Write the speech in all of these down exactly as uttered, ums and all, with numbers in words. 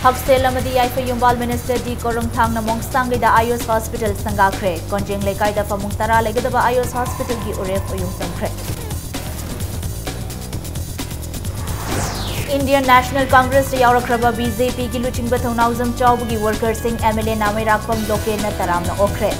ꯍꯛꯁꯦꯜ ꯑꯃꯗꯤ ꯌꯥꯏꯐ ꯌꯨꯝꯕꯥꯜ ꯃꯤꯅꯤꯁꯇꯔ ꯗꯤ ꯀꯣꯔꯨꯡꯊꯥꯡꯅ ꯃꯣꯡꯁꯥꯡꯒꯩꯗ ꯑꯥꯌꯨꯁ ꯍꯣꯁꯄꯤꯇꯥꯜ ꯁꯪꯒꯥꯈ꯭ꯔꯦ꯫ ꯀꯣꯟꯖꯦꯡ ꯂꯩꯀꯥꯏꯗ ꯐꯃꯨꯡ ꯇꯔꯥ ꯂꯩꯒꯗꯕ ꯑꯥꯌꯨꯁ ꯍꯣꯁꯄꯤꯇꯥꯜꯒꯤ ꯎꯔꯦꯞ ꯑꯣꯌꯨꯡ ꯇꯝꯈ꯭ꯔꯦ꯫ ꯏꯟꯗꯤꯌꯟ ꯅꯦꯁꯅꯦꯜ ꯀꯣꯡꯒ꯭ꯔꯦꯁꯇ ꯌꯥꯎꯔꯛꯈ꯭ꯔꯕ ꯕꯤ ꯖꯦ ꯄꯤꯒꯤ ꯂꯨꯆꯤꯡꯕ ꯊꯧꯅꯥꯎꯖꯝ ꯆꯥꯎꯕꯒꯤ ꯋꯥꯔꯀꯔꯁꯤꯡ ꯑꯦꯝ ꯑꯦꯜ ꯑꯦ ꯅꯥꯃꯩꯔꯥꯛꯄꯝ ꯂꯣꯀꯦꯟꯅ ꯇꯔꯥꯝꯅ ꯑꯣꯛꯈ꯭ꯔꯦ꯫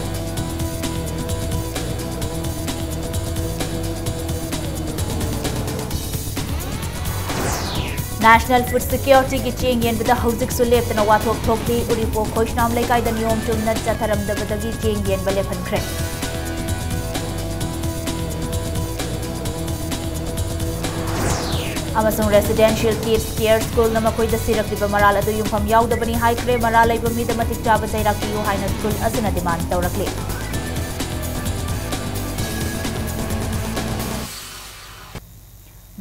ꯅꯦꯁꯅꯦꯜ ꯐꯨꯗ ꯁꯦꯀ꯭ꯌꯨꯔꯤꯇꯤꯒꯤ ꯆꯦꯡ ꯌꯦꯟꯕꯗ ꯍꯧꯖꯤꯛꯁꯨ ꯂꯦꯞꯇꯅ ꯋꯥꯊꯣꯛ ꯊꯣꯛꯂꯤ꯫ ꯎꯔꯤꯄꯣꯛ ꯈꯣꯏꯁꯅꯥꯝ ꯂꯩꯀꯥꯏꯗ ꯅꯤꯌꯣꯝ ꯆꯨꯝꯅ ꯆꯠꯊꯔꯝꯗꯕꯗꯒꯤ ꯆꯦꯡ ꯌꯦꯟꯕ ꯂꯦꯞꯍꯟꯈ꯭ꯔꯦ꯫ ꯑꯃꯁꯨꯡ Residential Kids Care Schoolꯅ ꯃꯈꯣꯏꯗ ꯁꯤꯔꯛꯂꯤꯕ ꯃꯔꯥꯜ ꯑꯗꯨ ꯌꯨꯝꯐꯝ ꯌꯥꯎꯗꯕꯅꯤ ꯍꯥꯏꯈ꯭ꯔꯦ꯫ ꯃꯔꯥꯜ ꯂꯩꯕ ꯃꯤꯗ ꯃꯇꯤꯛ ꯆꯥꯕ ꯆꯩꯔꯥꯛ ꯄꯤꯌꯨ ꯍꯥꯏꯅ ꯁ꯭ꯀꯨꯜ ꯑꯁꯤꯅ ꯗꯤꯃꯥꯟ ꯇꯧꯔꯛꯂꯤ꯫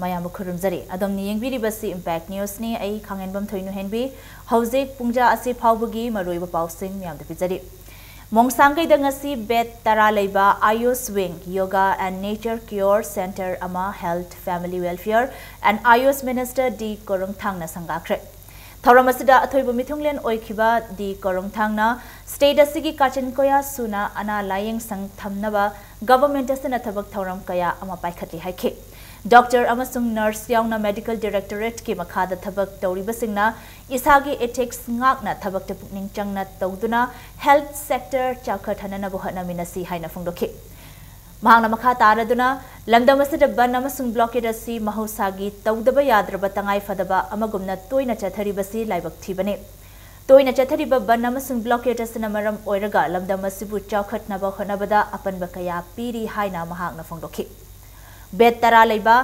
ꯃꯌꯥꯝꯕꯨ ꯈꯨꯔꯨꯝꯖꯔꯤ꯫ ꯑꯗꯣꯝꯅ ꯌꯦꯡꯕꯤꯔꯤꯕꯁꯤ Impact Newsꯅꯤ꯫ ꯑꯩ ꯈꯥꯡꯉꯦꯟꯕꯝ ꯊꯣꯏꯅꯨ ꯍꯦꯟꯕꯤ꯫ ꯍꯧꯖꯤꯛ ꯄꯨꯡꯖꯥ ꯑꯁꯤ ꯐꯥꯎꯕꯒꯤ ꯃꯔꯨꯑꯣꯏꯕ ꯄꯥꯎꯁꯤꯡ ꯃꯌꯥꯝꯗ ꯄꯤꯖꯔꯤ꯫ ꯃꯣꯡꯁꯥꯡꯒꯩꯗ ꯉꯁꯤ bed ꯇꯔꯥ ꯂꯩꯕ Ayush Wing, Yoga and Nature Cure Center ꯑꯃ Health, Family Welfare and Ayush Minister ꯗꯤ ꯀꯣꯔꯨꯡꯊꯥꯡꯅ ꯁꯪꯒꯥꯈ꯭ꯔꯦ꯫ ꯊꯧꯔꯝ ꯑꯁꯤꯗ ꯑꯊꯣꯏꯕ ꯃꯤꯊꯨꯡꯂꯦꯟ ꯑꯣꯏꯈꯤꯕ ꯗꯤ ꯀꯣꯔꯨꯡꯊꯥꯡꯅ state ꯑꯁꯤꯒꯤ ꯀꯥꯆꯤꯟ ꯀꯣꯌꯥ ꯁꯨꯅ ꯑꯅꯥ ꯂꯥꯌꯦꯡ ꯁꯪ ꯊꯝꯅꯕ government ꯑꯁꯤꯅ ꯊꯕꯛ ꯊꯧꯔꯝ ꯀꯌꯥ ꯑꯃ ꯄꯥꯏꯈꯠꯂꯤ ꯍꯥꯏꯈꯤ꯫ Doctor ꯑꯃꯁꯨꯡ nurse ꯌꯥꯎꯅ medical directorateꯀꯤ ꯃꯈꯥꯗ ꯊꯕꯛ ꯇꯧꯔꯤꯕꯁꯤꯡꯅ ꯏꯁꯥꯒꯤ ethics ꯉꯥꯛꯅ ꯊꯕꯛꯇ ꯄꯨꯛꯅꯤꯡ ꯆꯪꯅ ꯇꯧꯗꯨꯅ health sector ꯆꯥꯎꯈꯠꯍꯟꯅꯅꯕ ꯍꯣꯠꯅꯃꯤꯟꯅꯁꯤ ꯍꯥꯏꯅ ꯐꯣꯡꯗꯣꯛꯈꯤ꯫ ꯃꯍꯥꯛꯅ ꯃꯈꯥ ꯇꯥꯔꯗꯨꯅ ꯂꯝꯗꯝ ꯑꯁꯤꯗ ꯕꯟ ꯑꯃꯁꯨꯡ blockade ꯑꯁꯤ ꯃꯍꯧꯁꯥꯒꯤ ꯇꯧꯗꯕ ꯌꯥꯗ꯭ꯔꯕ ꯇꯉꯥꯏ ꯐꯗꯕ ꯑꯃꯒꯨꯝꯅ ꯇꯣꯏꯅ ꯆꯠꯊꯔꯤꯕꯁꯤ ꯂꯥꯏꯕꯛ ꯊꯤꯕꯅꯤ꯫ ꯇꯣꯏꯅ ꯆꯠꯊꯔꯤꯕ ꯕꯟ ꯑꯃꯁꯨꯡ blockade ꯑꯁꯤꯅ ꯃꯔꯝ ꯑꯣꯏꯔꯒ ꯂꯝꯗꯝ ꯑꯁꯤꯕꯨ ꯆꯥꯎꯈꯠꯅꯕ ꯍꯣꯠꯅꯕꯗ ꯑꯄꯟꯕ ꯀꯌꯥ ꯄꯤꯔꯤ ꯍꯥꯏꯅ ꯃꯍꯥꯛꯅ ꯐꯣꯡꯗꯣꯛꯈꯤ꯫ Bed ꯇꯔꯥ ꯂꯩꯕ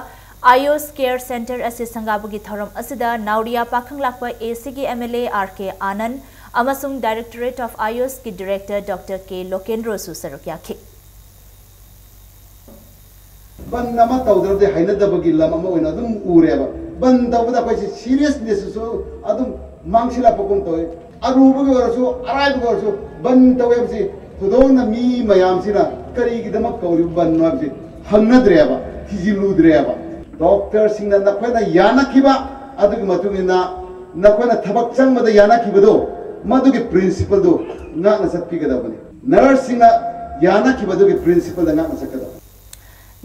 Ayush Care Center ꯑꯁꯤ ꯁꯪꯒꯥꯕꯒꯤ ꯊꯧꯔꯝ ꯑꯁꯤꯗ ꯅꯥꯎꯔꯤꯌꯥ ꯄꯥꯈꯪꯂꯥꯛꯄ ACꯒꯤ MLA RK Anand ꯑꯃꯁꯨꯡ Directorate of Ayushꯀꯤ Director Doctor K ꯂꯣꯀꯦꯟꯗ꯭ꯔꯣꯁꯨ ꯁꯔꯨꯛ ꯌꯥꯈꯤ꯫ ꯕꯟ ꯑꯃ ꯇꯧꯗ꯭ꯔꯕꯗꯤ ꯍꯩꯅꯗꯕꯒꯤ ꯂꯝ ꯑꯃ ꯑꯣꯏꯅ ꯑꯗꯨꯝ ꯎꯔꯦꯕ꯫ ꯕꯟ ꯇꯧꯕꯗ ꯑꯩꯈꯣꯏꯁꯤ seriousnessꯁꯨ ꯑꯗꯨꯝ ꯃꯥꯡꯁꯤꯜꯂꯛꯄꯒꯨꯝ ꯇꯧꯏ꯫ ꯑꯔꯨꯕꯒꯤ ꯑꯣꯏꯔꯁꯨ, ꯑꯔꯥꯏꯕꯒꯤ ꯑꯣꯏꯔꯁꯨ, ꯕꯟ ꯇꯧꯋꯦ ꯍꯥꯏꯕꯁꯤ ꯊꯣꯏꯗꯣꯛꯅ ꯃꯤ ꯃꯌꯥꯝꯁꯤꯅ ꯀꯔꯤꯒꯤꯗꯃꯛ ꯀꯧꯔꯤꯕ ꯕꯟꯅꯣ ꯍꯥꯏꯕꯁꯤ ꯍꯪꯅꯗ꯭ꯔꯦꯕ, ꯊꯤꯖꯤꯜꯂꯨꯗ꯭ꯔꯦꯕ꯫ Doctorꯁꯤꯡꯅ ꯅꯈꯣꯏꯅ ꯌꯥꯅꯈꯤꯕ ꯑꯗꯨꯒꯤ ꯃꯇꯨꯡ ꯏꯟꯅ ꯅꯈꯣꯏꯅ ꯊꯕꯛ ꯆꯪꯕꯗ ꯌꯥꯅꯈꯤꯕꯗꯣ, ꯃꯗꯨꯒꯤ principleꯗꯨ ꯉꯥꯛꯅ ꯆꯠꯄꯤꯒꯗꯕꯅꯤ꯫ Nurseꯁꯤꯡꯅ ꯌꯥꯅꯈꯤꯕꯗꯨꯒꯤ principleꯗ ꯉꯥꯛꯅ ꯆꯠꯀꯗꯕꯅꯤ꯫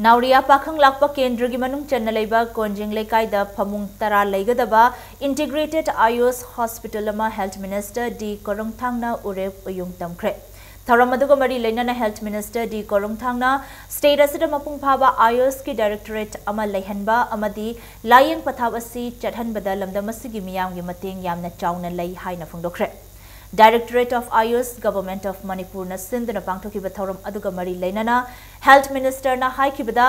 ꯅꯥꯎꯔꯤꯌꯥ ꯄꯥꯈꯪ ꯂꯥꯛꯄ ꯀꯦꯟꯗ꯭ꯔꯒꯤ ꯃꯅꯨꯡ ꯆꯟꯅ ꯂꯩꯕ ꯀꯣꯟꯖꯤꯡ ꯂꯩꯀꯥꯏꯗ ꯐꯃꯨꯡ ꯇꯔꯥ ꯂꯩꯒꯗꯕ Integrated Ayush Hospital ꯑꯃ Health Minister ꯗꯤ ꯀꯣꯔꯣꯡꯊꯥꯡꯅ ꯎꯔꯦꯞ ꯎꯌꯨꯡ ꯇꯝꯈ꯭ꯔꯦ꯫ ꯊꯧꯔꯝ ꯑꯗꯨꯒ ꯃꯔꯤ ꯂꯩꯅꯅ Health Minister ꯗꯤ ꯀꯣꯔꯣꯡꯊꯥꯡꯅ state ꯑꯁꯤꯗ ꯃꯄꯨꯡ ꯐꯥꯕ Ayushꯀꯤ directorate ꯑꯃ ꯂꯩꯍꯟꯕ ꯑꯃꯗꯤ ꯂꯥꯌꯦꯡ ꯄꯊꯥꯞ ꯑꯁꯤ ꯆꯠꯍꯟꯕꯗ ꯂꯝꯗꯝ ꯑꯁꯤꯒꯤ ꯃꯤꯌꯥꯝꯒꯤ ꯃꯇꯦꯡ ꯌꯥꯝꯅ ꯆꯥꯎꯅ ꯂꯩ ꯍꯥꯏꯅ ꯐꯣꯡꯗꯣꯛꯈ꯭ꯔꯦ꯫ Directorate of Ayush, Government of Manipurꯅ ꯁꯤꯟꯗꯨꯅ ꯄꯥꯡꯊꯣꯛꯈꯤꯕ ꯊꯧꯔꯝ ꯑꯗꯨꯒ ꯃꯔꯤ ꯂꯩꯅꯅ Health Ministerꯅ ꯍꯥꯏꯈꯤꯕꯗ,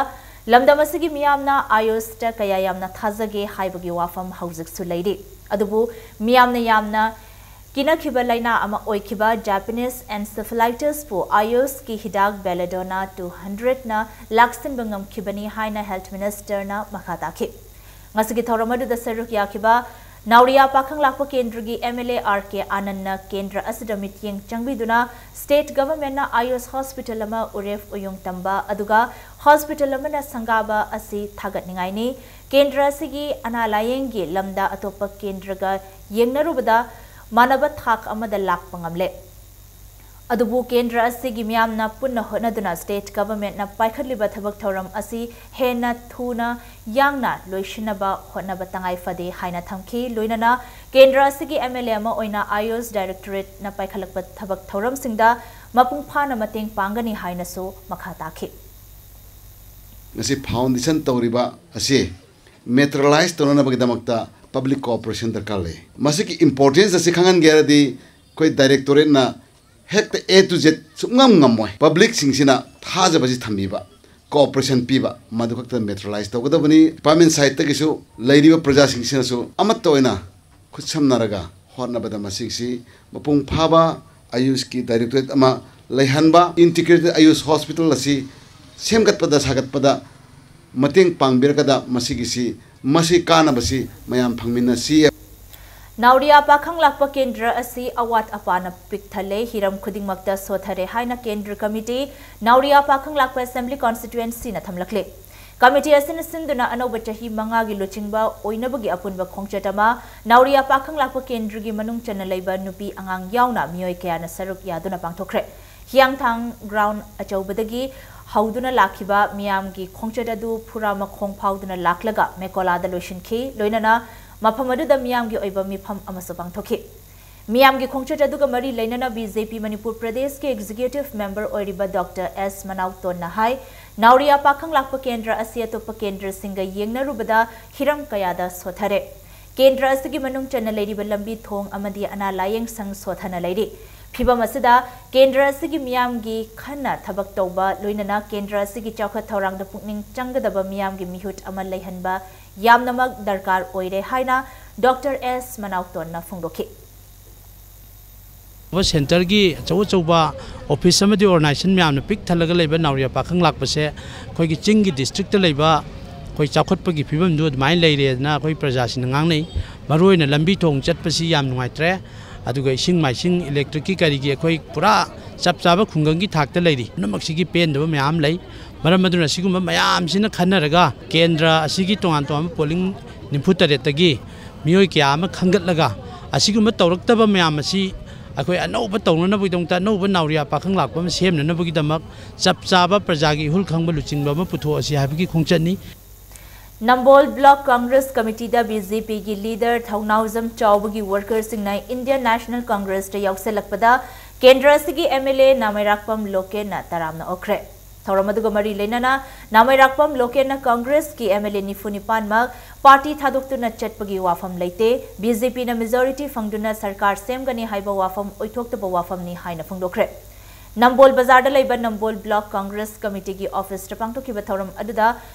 ꯂꯝꯗꯝ ꯑꯁꯤꯒꯤ ꯃꯤꯌꯥꯝꯅ Ayushꯇ ꯀꯌꯥ ꯌꯥꯝꯅ ꯊꯥꯖꯒꯦ ꯍꯥꯏꯕꯒꯤ ꯋꯥꯐꯝ ꯍꯧꯖꯤꯛꯁꯨ ꯂꯩꯔꯤ꯫ ꯑꯗꯨꯕꯨ ꯃꯤꯌꯥꯝꯅ ꯌꯥꯝꯅ ꯀꯤꯅꯈꯤꯕ ꯂꯥꯏꯅꯥ ꯑꯃ ꯑꯣꯏꯈꯤꯕ Japanese encephalitisꯄꯨ Ayushꯀꯤ ꯍꯤꯗꯥꯛ Belladonna two hundredꯅ ꯂꯥꯛꯁꯤꯟꯕ ꯉꯝꯈꯤꯕꯅꯤ ꯍꯥꯏꯅ Health Ministerꯅ ꯃꯈꯥ ꯇꯥꯈꯤ꯫ ꯉꯁꯤꯒꯤ ꯊꯧꯔꯝ ꯑꯗꯨꯗ ꯁꯔꯨꯛ ꯌꯥꯈꯤꯕ ꯅꯥꯎꯔꯤꯌꯥ ꯄꯥꯈꯪ ꯂꯥꯛꯄ ꯀꯦꯟꯗ꯭ꯔꯒꯤ MLA ꯑꯥꯔ ꯀꯦ ꯑꯥꯅꯟꯗꯅ ꯀꯦꯟꯗ꯭ꯔ ꯑꯁꯤꯗ ꯃꯤꯠꯌꯦꯡ ꯆꯪꯕꯤꯗꯨꯅ state governmentꯅ Ayush Hospital ꯑꯃ ꯎꯔꯦꯞ ꯎꯌꯨꯡ ꯇꯝꯕ ꯑꯗꯨꯒ hospital ꯑꯃꯅ ꯁꯪꯒꯥꯕ ꯑꯁꯤ ꯊꯥꯒꯠꯅꯤꯡꯉꯥꯏꯅꯤ꯫ ꯀꯦꯟꯗ꯭ꯔ ꯑꯁꯤꯒꯤ ꯑꯅꯥ ꯂꯥꯌꯦꯡꯒꯤ ꯂꯝꯗ ꯑꯇꯣꯞꯄ ꯀꯦꯟꯗ꯭ꯔꯒ ꯌꯦꯡꯅꯔꯨꯕꯗ ꯃꯥꯟꯅꯕ ꯊꯥꯛ ꯑꯃꯗ ꯂꯥꯛꯄ ꯉꯝꯂꯦ꯫ ꯑꯗꯨꯕꯨ ꯀꯦꯟꯗ꯭ꯔ ꯑꯁꯤꯒꯤ ꯃꯤꯌꯥꯝꯅ ꯄꯨꯟꯅ ꯍꯣꯠꯅꯗꯨꯅ state governmentꯅ ꯄꯥꯏꯈꯠꯂꯤꯕ ꯊꯕꯛ ꯊꯧꯔꯝ ꯑꯁꯤ ꯍꯦꯟꯅ ꯊꯨꯅ ꯌꯥꯡꯅ ꯂꯣꯏꯁꯤꯟꯅꯕ ꯍꯣꯠꯅꯕ ꯇꯉꯥꯏ ꯐꯗꯦ ꯍꯥꯏꯅ ꯊꯝꯈꯤ꯫ ꯂꯣꯏꯅꯅ ꯀꯦꯟꯗ꯭ꯔ ꯑꯁꯤꯒꯤ MLA ꯑꯃ ꯑꯣꯏꯅ Ayush directorateꯅ ꯄꯥꯏꯈꯠꯂꯛꯄ ꯊꯕꯛ ꯊꯧꯔꯝꯁꯤꯡꯗ ꯃꯄꯨꯡ ꯐꯥꯅ ꯃꯇꯦꯡ ꯄꯥꯡꯒꯅꯤ ꯍꯥꯏꯅꯁꯨ ꯃꯈꯥ ꯇꯥꯈꯤ꯫ ꯉꯁꯤ foundation ꯇꯧꯔꯤꯕ ꯑꯁꯤ materialize ꯇꯧꯅꯅꯕꯒꯤꯗꯃꯛꯇ public cooperation ꯗꯔꯀꯥꯔ ꯂꯩ꯫ ꯃꯁꯤꯒꯤ importance ꯑꯁꯤ ꯈꯪꯍꯟꯒꯦ ꯍꯥꯏꯔꯗꯤ ꯑꯩꯈꯣꯏ directorateꯅ ꯍꯦꯛꯇ A to Z ꯁꯨꯡꯉꯝ ꯉꯝꯃꯣꯏ꯫ Publicꯁꯤꯡꯁꯤꯅ ꯊꯥꯖꯕꯁꯤ ꯊꯝꯕꯤꯕ, cooperation ꯄꯤꯕ, ꯃꯗꯨ ꯈꯛꯇ materialize ꯇꯧꯒꯗꯕꯅꯤ꯫ Department sideꯇꯒꯤꯁꯨ ꯂꯩꯔꯤꯕ ꯄ꯭ꯔꯖꯥꯁꯤꯡꯁꯤꯅꯁꯨ ꯑꯃꯠꯇ ꯑꯣꯏꯅ ꯈꯨꯠꯁꯝꯅꯔꯒ ꯍꯣꯠꯅꯕꯗ ꯃꯁꯤꯒꯤꯁꯤ ꯃꯄꯨꯡ ꯐꯥꯕ Ayushꯀꯤ directorate ꯑꯃ ꯂꯩꯍꯟꯕ, Integrated Ayush Hospital ꯑꯁꯤ ꯁꯦꯝꯒꯠꯄꯗ ꯁꯥꯒꯠꯄꯗ ꯃꯇꯦꯡ ꯄꯥꯡꯕꯤꯔꯒꯗ ꯃꯁꯤꯒꯤꯁꯤ, ꯃꯁꯤ ꯀꯥꯟꯅꯕꯁꯤ ꯃꯌꯥꯝ ꯐꯪꯃꯤꯟꯅꯁꯤ꯫ ꯅꯥꯎꯔꯤꯌꯥ ꯄꯥꯈꯪ ꯂꯥꯛꯄ ꯀꯦꯟꯗ꯭ꯔ ꯑꯁꯤ ꯑꯋꯥꯠ ꯑꯄꯥꯅ ꯄꯤꯛ ꯊꯜꯂꯦ, ꯍꯤꯔꯝ ꯈꯨꯗꯤꯡꯃꯛꯇ ꯁꯣꯊꯔꯦ ꯍꯥꯏꯅ ꯀꯦꯟꯗ꯭ꯔ ꯀꯃꯤꯇꯤ, ꯅꯥꯎꯔꯤꯌꯥ ꯄꯥꯈꯪ ꯂꯥꯛꯄ assembly constituencyꯅ ꯊꯝꯂꯛꯂꯦ꯫ ꯀꯃꯤꯇꯤ ꯑꯁꯤꯅ ꯁꯤꯟꯗꯨꯅ ꯑꯅꯧꯕ ꯆꯍꯤ ꯃꯉꯥꯒꯤ ꯂꯨꯆꯤꯡꯕ ꯑꯣꯏꯅꯕꯒꯤ ꯑꯄꯨꯟꯕ ꯈꯣꯡꯆꯠ ꯑꯃ ꯅꯥꯎꯔꯤꯌꯥ ꯄꯥꯈꯪ ꯂꯥꯛꯄ ꯀꯦꯟꯗ꯭ꯔꯒꯤ ꯃꯅꯨꯡ ꯆꯟꯅ ꯂꯩꯕ ꯅꯨꯄꯤ ꯑꯉꯥꯡ ꯌꯥꯎꯅ ꯃꯤꯑꯣꯏ ꯀꯌꯥꯅ ꯁꯔꯨꯛ ꯌꯥꯗꯨꯅ ꯄꯥꯡꯊꯣꯛꯈ꯭ꯔꯦ꯫ ꯍꯤꯌꯥꯡꯊꯥꯡ ꯒ꯭ꯔꯥꯎꯟ ꯑꯆꯧꯕꯗꯒꯤ ꯍꯧꯗꯨꯅ ꯂꯥꯛꯈꯤꯕ ꯃꯤꯌꯥꯝꯒꯤ ꯈꯣꯡꯆꯠ ꯑꯗꯨ ꯐꯨꯔꯥ ꯃꯈꯣꯡ ꯐꯥꯎꯗꯨꯅ ꯂꯥꯛꯂꯒ ꯃꯦꯀꯣꯂꯥꯗ ꯂꯣꯏꯁꯤꯟꯈꯤ꯫ ꯂꯣꯏꯅꯅ ꯃꯐꯝ ꯑꯗꯨꯗ ꯃꯤꯌꯥꯝꯒꯤ ꯑꯣꯏꯕ ꯃꯤꯐꯝ ꯑꯃꯁꯨ ꯄꯥꯡꯊꯣꯛꯈꯤ꯫ ꯃꯤꯌꯥꯝꯒꯤ ꯈꯣꯡꯆꯠ ꯑꯗꯨꯒ ꯃꯔꯤ ꯂꯩꯅꯅ ꯕꯤ ꯖꯦ ꯄꯤ ꯃꯅꯤꯄꯨꯔ ꯄ꯭ꯔꯗꯦꯁꯀꯤ ꯑꯦꯛꯖꯤꯀ꯭ꯌꯨꯇꯤꯚ ꯃꯦꯝꯕꯔ ꯑꯣꯏꯔꯤꯕ ꯗꯣꯛꯇꯔ ꯑꯦꯁ ꯃꯅꯥꯎꯇꯣꯟꯅ ꯍꯥꯏ, ꯅꯥꯎꯔꯤꯌꯥ ꯄꯥꯈꯪ ꯂꯥꯛꯄ ꯀꯦꯟꯗ꯭ꯔ ꯑꯁꯤ ꯑꯇꯣꯞꯄ ꯀꯦꯟꯗ꯭ꯔꯁꯤꯡꯒ ꯌꯦꯡꯅꯔꯨꯕꯗ ꯍꯤꯔꯝ ꯀꯌꯥꯗ ꯁꯣꯊꯔꯦ꯫ ꯀꯦꯟꯗ꯭ꯔ ꯑꯁꯤꯒꯤ ꯃꯅꯨꯡ ꯆꯟꯅ ꯂꯩꯔꯤꯕ ꯂꯝꯕꯤ ꯊꯣꯡ ꯑꯃꯗꯤ ꯑꯅꯥ ꯂꯥꯌꯦꯡ ꯁꯪ ꯁꯣꯊꯅ ꯂꯩꯔꯤ꯫ ꯐꯤꯚꯝ ꯑꯁꯤꯗ ꯀꯦꯟꯗ꯭ꯔ ꯑꯁꯤꯒꯤ ꯃꯤꯌꯥꯝꯒꯤ ꯈꯟꯅ ꯊꯕꯛ ꯇꯧꯕ, ꯂꯣꯏꯅꯅ ꯀꯦꯟꯗ꯭ꯔ ꯑꯁꯤꯒꯤ ꯆꯥꯎꯈꯠ ꯊꯧꯔꯥꯡꯗ ꯄꯨꯛꯅꯤꯡ ꯆꯪꯒꯗꯕ ꯃꯤꯌꯥꯝꯒꯤ ꯃꯤꯍꯨꯠ ꯑꯃ ꯂꯩꯍꯟꯕ ꯌꯥꯝꯅꯃꯛ ꯗꯔꯀꯥꯔ ꯑꯣꯏꯔꯦ ꯍꯥꯏꯅ ꯗꯣꯛꯇꯔ ꯑꯦꯁ ꯃꯅꯥꯎꯇꯣꯟꯅ ꯐꯣꯡꯗꯣꯛꯈꯤ꯫ ꯁꯦꯟꯇꯔꯒꯤ ꯑꯆꯧ ꯑꯆꯧꯕ ꯑꯣꯐꯤꯁ ꯑꯃꯗꯤ ꯑꯣꯔꯒꯅꯥꯏꯖꯦꯁꯟ ꯃꯌꯥꯝꯅ ꯄꯤꯛ ꯊꯜꯂꯒ ꯂꯩꯕ ꯅꯥꯎꯔꯤꯌꯥ ꯄꯥꯈꯪ ꯂꯥꯛꯄꯁꯦ ꯑꯩꯈꯣꯏꯒꯤ ꯆꯤꯡꯒꯤ ꯗꯤꯁꯇ꯭ꯔꯤꯛꯇ ꯂꯩꯕ ꯑꯩꯈꯣꯏ ꯆꯥꯎꯈꯠꯄꯒꯤ ꯐꯤꯕꯝꯗꯨ ꯑꯗꯨꯃꯥꯏꯅ ꯂꯩꯔꯦꯗꯅ ꯑꯩꯈꯣꯏ ꯄ꯭ꯔꯖꯥꯁꯤꯡꯅ ꯉꯥꯡꯅꯩ꯫ ꯃꯔꯨꯑꯣꯏꯅ ꯂꯝꯕꯤ ꯊꯣꯡ ꯆꯠꯄꯁꯤ ꯌꯥꯝ ꯅꯨꯡꯉꯥꯏꯇ꯭ꯔꯦ꯫ ꯑꯗꯨꯒ ꯏꯁꯤꯡ ꯃꯥꯏꯁꯤꯡ, ꯏꯂꯦꯛꯇ꯭ꯔꯤꯛꯀꯤ ꯀꯔꯤꯒꯤ ꯑꯩꯈꯣꯏ ꯄꯨꯔꯥ ꯆꯞ ꯆꯥꯕ ꯈꯨꯡꯒꯪꯒꯤ ꯊꯥꯛꯇ ꯂꯩꯔꯤ꯫ ꯄꯨꯝꯅꯃꯛꯁꯤꯒꯤ ꯄꯦꯟꯗꯕ ꯃꯌꯥꯝ ꯂꯩ꯫ ꯃꯔꯝ ꯑꯗꯨꯅ ꯑꯁꯤꯒꯨꯝꯕ ꯃꯌꯥꯝꯁꯤꯅ ꯈꯟꯅꯔꯒ ꯀꯦꯟꯗ꯭ꯔ ꯑꯁꯤꯒꯤ ꯇꯣꯉꯥꯟ ꯇꯣꯉꯥꯟꯕ ꯄꯣꯂꯤꯡ ꯅꯤꯐꯨ ꯇꯔꯦꯠꯇꯒꯤ ꯃꯤꯑꯣꯏ ꯀꯌꯥ ꯑꯃ ꯈꯟꯒꯠꯂꯒ ꯑꯁꯤꯒꯨꯝꯕ ꯇꯧꯔꯛꯇꯕ ꯃꯌꯥꯝ ꯑꯁꯤ ꯑꯩꯈꯣꯏ ꯑꯅꯧꯕ ꯇꯧꯅꯅꯕꯒꯤꯗꯃꯛꯇ, ꯑꯅꯧꯕ ꯅꯥꯎꯔꯤꯌꯥ ꯄꯥꯈꯪ ꯂꯥꯛꯄ ꯑꯃ ꯁꯦꯝꯅꯅꯕꯒꯤꯗꯃꯛ ꯆꯞ ꯆꯥꯕ ꯄ꯭ꯔꯖꯥꯒꯤ ꯏꯍꯨꯜ ꯈꯪꯕ ꯂꯨꯆꯤꯡꯕ ꯑꯃ ꯄꯨꯊꯣꯛꯑꯁꯤ ꯍꯥꯏꯕꯒꯤ ꯈꯣꯡꯆꯠꯅꯤ꯫ ꯅꯝꯕꯣꯜ ꯕ꯭ꯂꯣꯛ ꯀꯪꯒ꯭ꯔꯦꯁ ꯀꯃꯤꯇꯤꯗ ꯕꯤ ꯖꯦ ꯄꯤꯒꯤ ꯂꯤꯗꯔ ꯊꯧꯅꯥꯎꯖꯝ ꯆꯥꯎꯕꯒꯤ ꯋꯥꯔꯀꯔꯁꯤꯡꯅ ꯏꯟꯗꯤꯌꯟ ꯅꯦꯁꯅꯦꯜ ꯀꯪꯒ꯭ꯔꯦꯁꯇ ꯌꯥꯎꯁꯜꯂꯛꯄꯗ ꯀꯦꯟꯗ꯭ꯔ ꯑꯁꯤꯒꯤ ꯑꯦꯝ ꯑꯦꯜ ꯑꯦ ꯅꯥꯃꯩꯔꯥꯛꯄꯝ ꯂꯣꯀꯦꯟꯅ ꯇꯔꯥꯝꯅ ꯑꯣꯛꯈ꯭ꯔꯦ꯫ ꯊꯧꯔꯝ ꯑꯗꯨꯒ ꯃꯔꯤ ꯂꯩꯅꯅ ꯅꯥꯃꯩꯔꯥꯛꯄꯝ ꯂꯣꯀꯦꯟꯅ ꯀꯪꯒ꯭ꯔꯦꯁꯀꯤ ꯑꯦꯝ ꯑꯦꯜ ꯑꯦ ꯅꯤꯐꯨ ꯅꯤꯄꯥꯟꯃꯛ ꯄꯥꯔꯇꯤ ꯊꯥꯗꯣꯛꯇꯨꯅ ꯆꯠꯄꯒꯤ ꯋꯥꯐꯝ ꯂꯩꯇꯦ, ꯕꯤ ꯖꯦ ꯄꯤꯅ ꯃꯦꯖꯣꯔꯤꯇꯤ ꯐꯪꯗꯨꯅ ꯁꯔꯀꯥꯔ ꯁꯦꯝꯒꯅꯤ ꯍꯥꯏꯕ ꯋꯥꯐꯝ ꯑꯣꯏꯊꯣꯛꯇꯕ ꯋꯥꯐꯝꯅꯤ ꯍꯥꯏꯅ ꯐꯣꯡꯗꯣꯛꯈ꯭ꯔꯦ꯫ ꯅꯝꯕꯣꯜ ꯕꯖꯥꯔꯗ ꯂꯩꯕ ꯅꯝꯕꯣꯜ ꯕ꯭ꯂꯣꯛ ꯀꯪꯒ꯭ꯔꯦꯁ ꯀꯃꯤꯇꯤꯒꯤ ꯑꯣꯐꯤꯁꯇ ꯄꯥꯡꯊꯣꯛꯈꯤꯕ ꯊꯧꯔꯝ ꯑꯗꯨꯗ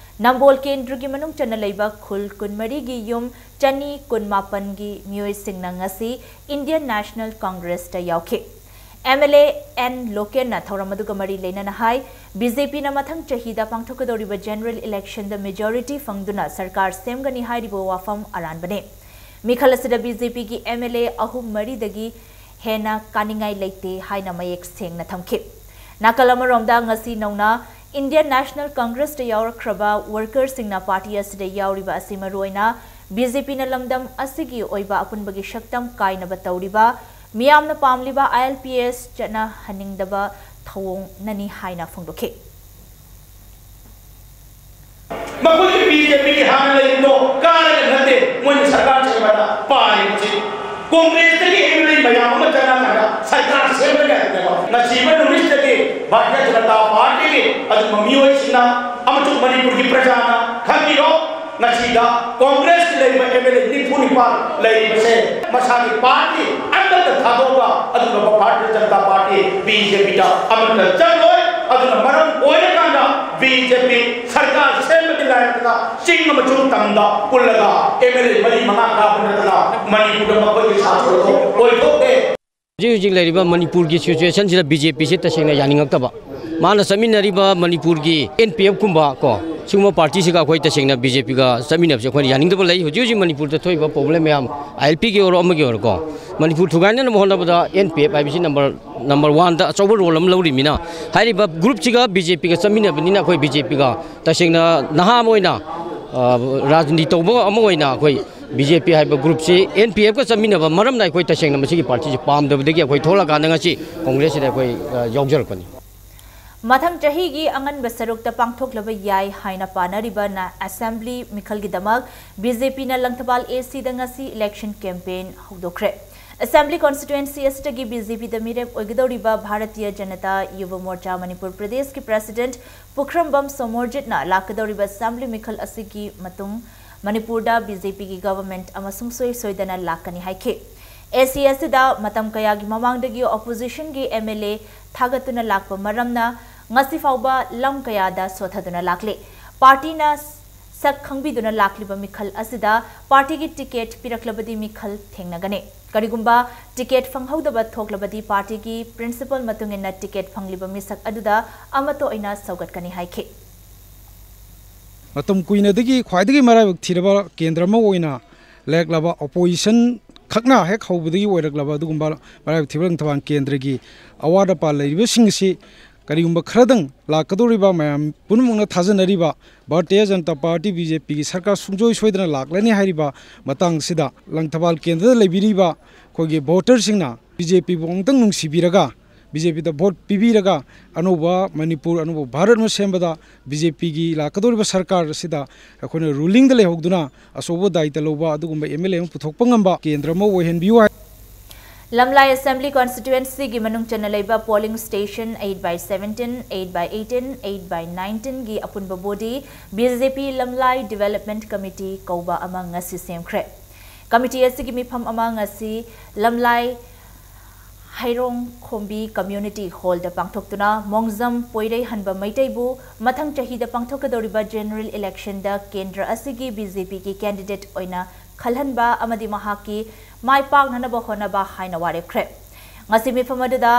ꯅꯝꯕꯣꯜ ꯀꯦꯟꯗ꯭ꯔꯒꯤ ꯃꯅꯨꯡ ꯆꯟꯅ ꯂꯩꯕ ꯈꯨꯜ ꯀꯨꯟꯃꯔꯤꯒꯤ ꯌꯨꯝ ꯆꯅꯤ ꯀꯨꯟꯃꯥꯄꯟꯒꯤ ꯃꯤꯑꯣꯏꯁꯤꯡꯅ ꯉꯁꯤ ꯏꯟꯗꯤꯌꯟ ꯅꯦꯁꯅꯦꯜ ꯀꯪꯒ꯭ꯔꯦꯁꯇ ꯌꯥꯎꯈꯤ꯫ ꯑꯦꯝ ꯑꯦꯜ ꯑꯦ ꯑꯦꯟ ꯂꯣꯀꯦꯟꯅ ꯊꯧꯔꯝ ꯑꯗꯨꯒ ꯃꯔꯤ ꯂꯩꯅꯅ ꯍꯥꯏ, ꯕꯤ ꯖꯦ ꯄꯤꯅ ꯃꯊꯪ ꯆꯍꯤꯗ ꯄꯥꯡꯊꯣꯛꯀꯗꯧꯔꯤꯕ ꯖꯦꯅꯔꯦꯜ ꯏꯂꯦꯛꯁꯟꯗ ꯃꯦꯖꯣꯔꯤꯇꯤ ꯐꯪꯗꯨꯅ ꯁꯔꯀꯥꯔ ꯁꯦꯝꯒꯅꯤ ꯍꯥꯏꯔꯤꯕ ꯋꯥꯐꯝ ꯑꯔꯥꯟꯕꯅꯤ꯫ ꯃꯤꯈꯜ ꯑꯁꯤꯗ ꯕꯤ ꯖꯦ ꯄꯤꯒꯤ ꯑꯦꯝ ꯑꯦꯜ ꯑꯦ ꯑꯍꯨꯝ ꯃꯔꯤꯗꯒꯤ ꯍꯦꯟꯅ ꯀꯥꯅꯤꯡꯉꯥꯏ ꯂꯩꯇꯦ ꯍꯥꯏꯅ ꯃꯌꯦꯛ ꯁꯦꯡꯅ ꯊꯝꯈꯤ꯫ ꯅꯥꯀꯜ ꯑꯃꯔꯣꯝꯗ ꯉꯁꯤ ꯅꯧꯅ Indian National Congress ꯇ ꯌꯥꯎꯔꯛꯈ꯭ꯔꯕ ꯋꯥꯔꯀꯔꯁꯤꯡꯅ ꯄꯥꯔꯇꯤ ꯑꯁꯤꯗ ꯌꯥꯎꯔꯤꯕ ꯑꯁꯤ ꯃꯔꯨꯑꯣꯏꯅ ꯕꯤ ꯖꯦ ꯄꯤꯅ ꯂꯝꯗꯝ ꯑꯁꯤꯒꯤ ꯑꯣꯏꯕ ꯑꯄꯨꯟꯕꯒꯤ ꯁꯛꯇꯝ ꯀꯥꯏꯅꯕ ꯇꯧꯔꯤꯕ, ꯃꯤꯌꯥꯝꯅ ꯄꯥꯝꯂꯤꯕ ꯑꯥꯏ ꯑꯦꯜ ꯄꯤ ꯑꯦꯁ ꯆꯠꯅꯍꯟꯅꯤꯡꯗꯕ ꯊꯧꯑꯣꯡꯅꯅꯤ ꯍꯥꯏꯅ ꯐꯣꯡꯗꯣꯛꯈꯤ꯫ ꯃꯈꯣꯏꯒꯤ ꯕꯤ ꯖꯦ ꯄꯤꯒꯤ ꯍꯥꯟꯅ ꯂꯩꯔꯤꯕꯗꯣ ꯀꯥꯔꯒ ꯅꯠꯇꯦ, ꯃꯣꯏꯅ ꯁꯔꯀꯥꯔ ꯁꯦꯝꯕꯗ ꯄꯥꯔꯤꯕꯁꯤ꯫ ꯀꯣꯡꯒ꯭ꯔꯦꯁꯇꯒꯤ ꯑꯦꯝ ꯑꯦꯜ ꯑꯦ ꯃꯌꯥꯝ ꯑꯃ ꯆꯪꯉꯀꯥꯟꯗ ꯁꯔꯀꯥꯔ ꯁꯦꯝꯕ ꯌꯥꯗꯦꯕ꯫ ꯉꯁꯤꯕ ꯅꯨꯃꯤꯠꯇꯒꯤ ꯚꯥꯔꯇꯤꯌ ꯖꯅꯇꯥ ꯄꯥꯔꯇꯤꯒꯤ ꯑꯗꯨꯒꯨꯝꯕ ꯃꯤꯑꯣꯏꯁꯤꯡꯅ ꯑꯃꯁꯨꯡ ꯃꯅꯤꯄꯨꯔꯒꯤ ꯄ꯭ꯔꯖꯥꯅ ꯈꯪꯕꯤꯔꯣ, ꯉꯁꯤꯗ ꯀꯣꯡꯒ꯭ꯔꯦꯁꯀꯤ ꯂꯩꯔꯤꯕ ꯑꯦꯝ ꯑꯦꯜ ꯑꯦ ꯅꯤꯐꯨ ꯅꯤꯄꯥꯟ ꯂꯩꯔꯤꯕꯁꯦ ꯃꯁꯥꯒꯤ ꯄꯥꯔꯇꯤ ꯑꯃꯠꯇ ꯊꯥꯗꯣꯛꯑꯒ ꯑꯗꯨꯒꯨꯝꯂꯕ Bharatiya Janata party, B J ꯄꯤꯗ, ꯑꯃꯠꯇ ꯆꯪꯂꯣꯏ꯫ ꯑꯗꯨꯅ ꯃꯔꯝ ꯑꯣꯏꯔꯀꯥꯟꯗ ꯕꯤ ꯖꯦ ꯄꯤ ꯁꯔꯀꯥꯔ ꯁꯦꯝꯕꯒꯤ ꯂꯥꯏꯔꯛꯇ ꯆꯤꯡ ꯑꯃꯁꯨꯡ ꯇꯝꯗ ꯄꯨꯜꯂꯒ ꯑꯦꯝ ꯑꯦꯜ ꯑꯦ ꯃꯔꯤ ꯃꯉꯥ ꯀꯥꯕ ꯅꯠꯇꯅ ꯃꯅꯤꯄꯨꯔꯗ ꯃꯈꯣꯏꯒꯤ ꯁꯥꯁꯟ ꯑꯗꯨ ꯑꯣꯏꯊꯣꯛꯇꯦ꯫ ꯍꯧꯖꯤꯛ ꯍꯧꯖꯤꯛ ꯂꯩꯔꯤꯕ ꯃꯅꯤꯄꯨꯔꯒꯤ ꯁꯤꯆꯨꯋꯦꯁꯟꯁꯤꯗ ꯕꯤ ꯖꯦ ꯄꯤꯁꯤ ꯇꯁꯦꯡꯅ ꯌꯥꯅꯤꯡꯉꯛꯇꯕ꯫ ꯃꯥꯅ ꯆꯠꯃꯤꯟꯅꯔꯤꯕ ꯃꯅꯤꯄꯨꯔꯒꯤ ꯑꯦꯟ ꯄꯤ ꯑꯦꯐ ꯀꯨꯝꯕ ꯀꯣ, ꯁꯤꯒꯨꯝꯕ ꯄꯥꯔꯇꯤꯁꯤꯒ ꯑꯩꯈꯣꯏ ꯇꯁꯦꯡꯅ ꯕꯤ ꯖꯦ ꯄꯤꯒ ꯆꯠꯃꯤꯟꯅꯕꯁꯦ ꯑꯩꯈꯣꯏꯅ ꯌꯥꯅꯤꯡꯗꯕ ꯂꯩ꯫ ꯍꯧꯖꯤꯛ ꯍꯧꯖꯤꯛ ꯃꯅꯤꯄꯨꯔꯗ ꯊꯣꯛꯏꯕ ꯄ꯭ꯔꯣꯕ꯭ꯂꯦꯝ ꯃꯌꯥꯝ, ꯑꯥꯏ ꯑꯦꯜ ꯄꯤꯒꯤ ꯑꯣꯏꯔꯣ ꯑꯃꯒꯤ ꯑꯣꯏꯔꯣꯀꯣ, ꯃꯅꯤꯄꯨꯔ ꯊꯨꯒꯥꯏꯅꯅꯕ ꯍꯣꯠꯅꯕꯗ ꯑꯦꯟ ꯄꯤ ꯑꯦꯐ ꯍꯥꯏꯕꯁꯤ ꯅꯝꯕꯔ ꯅꯝꯕꯔ ꯋꯥꯟꯗ ꯑꯆꯧꯕ ꯔꯣꯜ ꯑꯃ ꯂꯧꯔꯤꯃꯤꯅ, ꯍꯥꯏꯔꯤꯕ ꯒ꯭ꯔꯨꯞꯁꯤꯒ ꯕꯤ ꯖꯦ ꯄꯤꯒ ꯆꯠꯃꯤꯟꯅꯕꯅꯤꯅ ꯑꯩꯈꯣꯏ ꯕꯤ ꯖꯦ ꯄꯤꯒ ꯇꯁꯦꯡꯅ ꯅꯍꯥ ꯑꯃ ꯑꯣꯏꯅ, ꯑ, ꯔꯥꯖꯅꯤꯇꯤ ꯇꯧꯕ ꯑꯃ ꯑꯣꯏꯅ ꯑꯩꯈꯣꯏ ꯕꯤ ꯖꯦ ꯄꯤ ꯍꯥꯏꯕ ꯒ꯭ꯔꯨꯞꯁꯤ ꯑꯦꯟ ꯄꯤ ꯑꯦꯐꯀ ꯆꯠꯃꯤꯟꯅꯕ ꯃꯔꯝꯅ ꯑꯩꯈꯣꯏ ꯇꯁꯦꯡꯅ ꯃꯁꯤꯒꯤ ꯄꯥꯔꯇꯤꯁꯤ ꯄꯥꯝꯗꯕꯗꯒꯤ ꯑꯩꯈꯣꯏ ꯊꯣꯛꯂꯛꯀꯥꯟꯗ ꯉꯁꯤ ꯀꯣꯡꯒ꯭ꯔꯦꯁꯁꯤꯗ ꯑꯩꯈꯣꯏ, ꯑ, ꯌꯥꯎꯖꯔꯛꯄꯅꯤ꯫ ꯃꯊꯪ ꯆꯍꯤꯒꯤ ꯑꯉꯟꯕ ꯁꯔꯨꯛꯇ ꯄꯥꯡꯊꯣꯛꯂꯕ ꯌꯥꯏ ꯍꯥꯏꯅ ꯄꯥꯅꯔꯤꯕ ꯅ-, ꯑꯦꯁꯦꯝꯕ꯭ꯂꯤ ꯃꯤꯈꯜꯒꯤꯗꯃꯛ ꯕꯤ ꯖꯦ ꯄꯤꯅ ꯂꯪꯊꯕꯥꯜ ꯑꯦ ꯁꯤꯗ ꯉꯁꯤ ꯏꯂꯦꯛꯁꯟ ꯀꯦꯝꯄꯦꯟ ꯍꯧꯗꯣꯛꯈ꯭ꯔꯦ꯫ ꯑꯦꯁꯦꯝꯕ꯭ꯂꯤ ꯀꯣꯟꯁꯇꯤꯇ꯭ꯋꯦꯟꯁꯤ ꯑꯁꯤꯗꯒꯤ ꯕꯤ ꯖꯦ ꯄꯤꯗ ꯃꯤꯔꯦꯞ ꯑꯣꯏꯒꯗꯧꯔꯤꯕ ꯚꯥꯔꯇꯤꯌ ꯖꯅꯇꯥ ꯌꯨꯕ ꯃꯣꯔꯆꯥ ꯃꯅꯤꯄꯨꯔ ꯄ꯭ꯔꯗꯦꯁꯀꯤ ꯄ꯭ꯔꯦꯁꯤꯗꯦꯟꯠ ꯄꯨꯈ꯭ꯔꯝꯕꯝ ꯁꯣꯃꯣꯔꯖꯤꯠꯅ ꯂꯥꯛꯀꯗꯧꯔꯤꯕ ꯑꯦꯁꯦꯝꯕ꯭ꯂꯤ ꯃꯤꯈꯜ ꯑꯁꯤꯒꯤ ꯃꯇꯨꯡ ꯃꯅꯤꯄꯨꯔꯗ ꯕꯤ ꯖꯦ ꯄꯤꯒꯤ ꯒꯚꯔꯟꯃꯦꯟꯠ ꯑꯃ ꯁꯨꯡꯁꯣꯏ ꯁꯣꯏꯗꯅ ꯂꯥꯛꯀꯅꯤ ꯍꯥꯏꯈꯤ꯫ ꯑꯦ ꯁꯤ ꯑꯁꯤꯗ ꯃꯇꯝ ꯀꯌꯥꯒꯤ ꯃꯃꯥꯡꯗꯒꯤ ꯑꯣꯄꯣꯖꯤꯁꯟꯒꯤ ꯑꯦꯝ ꯑꯦꯜ ꯑꯦ ꯊꯥꯒꯠꯇꯨꯅ ꯂꯥꯛꯄ ꯃꯔꯝꯅ ꯉꯁꯤ ꯐꯥꯎꯕ ꯂꯝ ꯀꯌꯥꯗ ꯁꯣꯊꯗꯨꯅ ꯂꯥꯛꯂꯤ꯫ ꯄꯥꯔꯇꯤꯅ ꯁꯛ ꯈꯪꯕꯤꯗꯨꯅ ꯂꯥꯛꯂꯤꯕ ꯃꯤꯈꯜ ꯑꯁꯤꯗ ꯄꯥꯔꯇꯤꯒꯤ ꯇꯤꯀꯦꯠ ꯄꯤꯔꯛꯂꯕꯗꯤ ꯃꯤꯈꯜ ꯊꯦꯡꯅꯒꯅꯤ꯫ ꯀꯔꯤꯒꯨꯝꯕ ꯇꯤꯀꯦꯠ ꯐꯪꯍꯧꯗꯕ ꯊꯣꯛꯂꯕꯗꯤ ꯄꯥꯔꯇꯤꯒꯤ ꯄ꯭ꯔꯤꯟꯁꯤꯄꯜ ꯃꯇꯨꯡ ꯏꯟꯅ ꯇꯤꯀꯦꯠ ꯐꯪꯂꯤꯕ ꯃꯤꯁꯛ ꯑꯗꯨꯗ ꯑꯃꯠꯇ ꯑꯣꯏꯅ ꯁꯧꯒꯠꯀꯅꯤ ꯍꯥꯏꯈꯤ꯫ ꯃꯇꯝ ꯀꯨꯏꯅꯗꯒꯤ ꯈ꯭ꯋꯥꯏꯗꯒꯤ ꯃꯔꯥꯏꯕꯛ ꯊꯤꯔꯕ ꯀꯦꯟꯗ꯭ꯔ ꯑꯃ ꯑꯣꯏꯅ ꯂꯩꯔꯛꯂꯕ ꯑꯣꯄꯣꯖꯤꯁꯟ ꯈꯛꯅ ꯍꯦꯛ ꯍꯧꯕꯗꯒꯤ ꯑꯣꯏꯔꯛꯂꯕ ꯑꯗꯨꯒꯨꯝꯕ ꯃꯔꯥꯏꯕꯛ ꯊꯤꯕ ꯂꯪꯊꯕꯥꯜ ꯀꯦꯟꯗ꯭ꯔꯒꯤ ꯑꯋꯥꯠ ꯑꯄꯥ ꯂꯩꯔꯤꯕꯁꯤꯡ ꯑꯁꯤ ꯀꯔꯤꯒꯨꯝꯕ ꯈꯔꯗꯪ ꯂꯥꯛꯀꯗꯧꯔꯤꯕ ꯃꯌꯥꯝ ꯄꯨꯝꯅꯃꯛꯅ ꯊꯥꯖꯅꯔꯤꯕ Bharatiya Janata party, B J ꯄꯤꯒꯤ ꯁꯔꯀꯥꯔ ꯁꯨꯡꯁꯣꯏ ꯁꯣꯏꯗꯅ ꯂꯥꯛꯂꯅꯤ ꯍꯥꯏꯔꯤꯕ ꯃꯇꯥꯡꯁꯤꯗ, ꯂꯪꯊꯕꯥꯜ ꯀꯦꯟꯗ꯭ꯔꯗ ꯂꯩꯕꯤꯔꯤꯕ ꯑꯩꯈꯣꯏꯒꯤ ꯚꯣꯇꯔꯁꯤꯡꯅ ꯕꯤ ꯖꯦ ꯄꯤꯕꯨ ꯑꯃꯨꯛꯇꯪ ꯅꯨꯡꯁꯤꯕꯤꯔꯒ, ꯕꯤ ꯖꯦ ꯄꯤꯗ ꯚꯣꯠ ꯄꯤꯕꯤꯔꯒ, ꯑꯅꯧꯕ ꯃꯅꯤꯄꯨꯔ, ꯑꯅꯧꯕ ꯚꯥꯔꯠ ꯑꯃ ꯁꯦꯝꯕꯗ ꯕꯤ ꯖꯦ ꯄꯤꯒꯤ ꯂꯥꯛꯀꯗꯧꯔꯤꯕ ꯁꯔꯀꯥꯔ ꯑꯁꯤꯗ ꯑꯩꯈꯣꯏꯅ ꯔꯨꯂꯤꯡꯗ ꯂꯩꯍꯧꯗꯨꯅ ꯑꯆꯧꯕ ꯗꯥꯌꯤꯇ꯭ꯋ ꯂꯧꯕ ꯑꯗꯨꯒꯨꯝꯕ ꯑꯦꯝ ꯑꯦꯜ ꯑꯦ ꯑꯃ ꯄꯨꯊꯣꯛꯄ ꯉꯝꯕ ꯀꯦꯟꯗ꯭ꯔ ꯑꯃ ꯑꯣꯏꯍꯟꯕꯤꯌꯨ ꯍꯥꯏ꯫ ꯂꯝꯂꯥꯏ ꯑꯦꯁꯦꯝꯕ꯭ꯂꯤ ꯀꯣꯟꯁꯇꯤꯇ꯭ꯋꯦꯟꯁꯤꯒꯤ ꯃꯅꯨꯡ ꯆꯟꯅ ꯂꯩꯕ polling station eight by seventeen, eight by eighteen, eight by nineteenꯒꯤ ꯑꯄꯨꯟꯕ ꯕꯣꯗꯤ ꯕꯤ ꯖꯦ ꯄꯤ ꯂꯝꯂꯥꯏ ꯗꯤꯕꯦꯂꯞꯃꯦꯟꯠ ꯀꯃꯤꯇꯤ ꯀꯧꯕ ꯑꯃ ꯉꯁꯤ ꯁꯦꯝꯈ꯭ꯔꯦ꯫ ꯀꯃꯤꯇꯤ ꯑꯁꯤꯒꯤ ꯃꯤꯐꯝ ꯑꯃ ꯉꯁꯤ ꯂꯝꯂꯥꯏ ꯍꯩꯔꯣꯡꯈꯣꯝꯕꯤ ꯀꯝꯃ꯭ꯌꯨꯅꯤꯇꯤ ꯍꯣꯜꯗ ꯄꯥꯡꯊꯣꯛꯇꯨꯅ ꯃꯣꯡꯖꯝ ꯄꯣꯏꯔꯩꯍꯟꯕ ꯃꯩꯇꯩꯕꯨ ꯃꯊꯪ ꯆꯍꯤꯗ ꯄꯥꯡꯊꯣꯛꯀꯗꯧꯔꯤꯕ ꯖꯦꯅꯔꯦꯜ ꯏꯂꯦꯛꯁꯟꯗ ꯀꯦꯟꯗ꯭ꯔ ꯑꯁꯤꯒꯤ ꯕꯤ ꯖꯦ ꯄꯤꯒꯤ ꯀꯦꯟꯗꯤꯗꯦꯠ ꯑꯣꯏꯅ ꯈꯜꯍꯟꯕ ꯑꯃꯗꯤ ꯃꯍꯥꯛꯀꯤ ꯃꯥꯏ ꯄꯥꯛꯅꯅꯕ ꯍꯣꯠꯅꯕ ꯍꯥꯏꯅ ꯋꯥꯔꯦꯞꯈ꯭ꯔꯦ꯫ ꯉꯁꯤ ꯃꯤꯐꯝ ꯑꯗꯨꯗ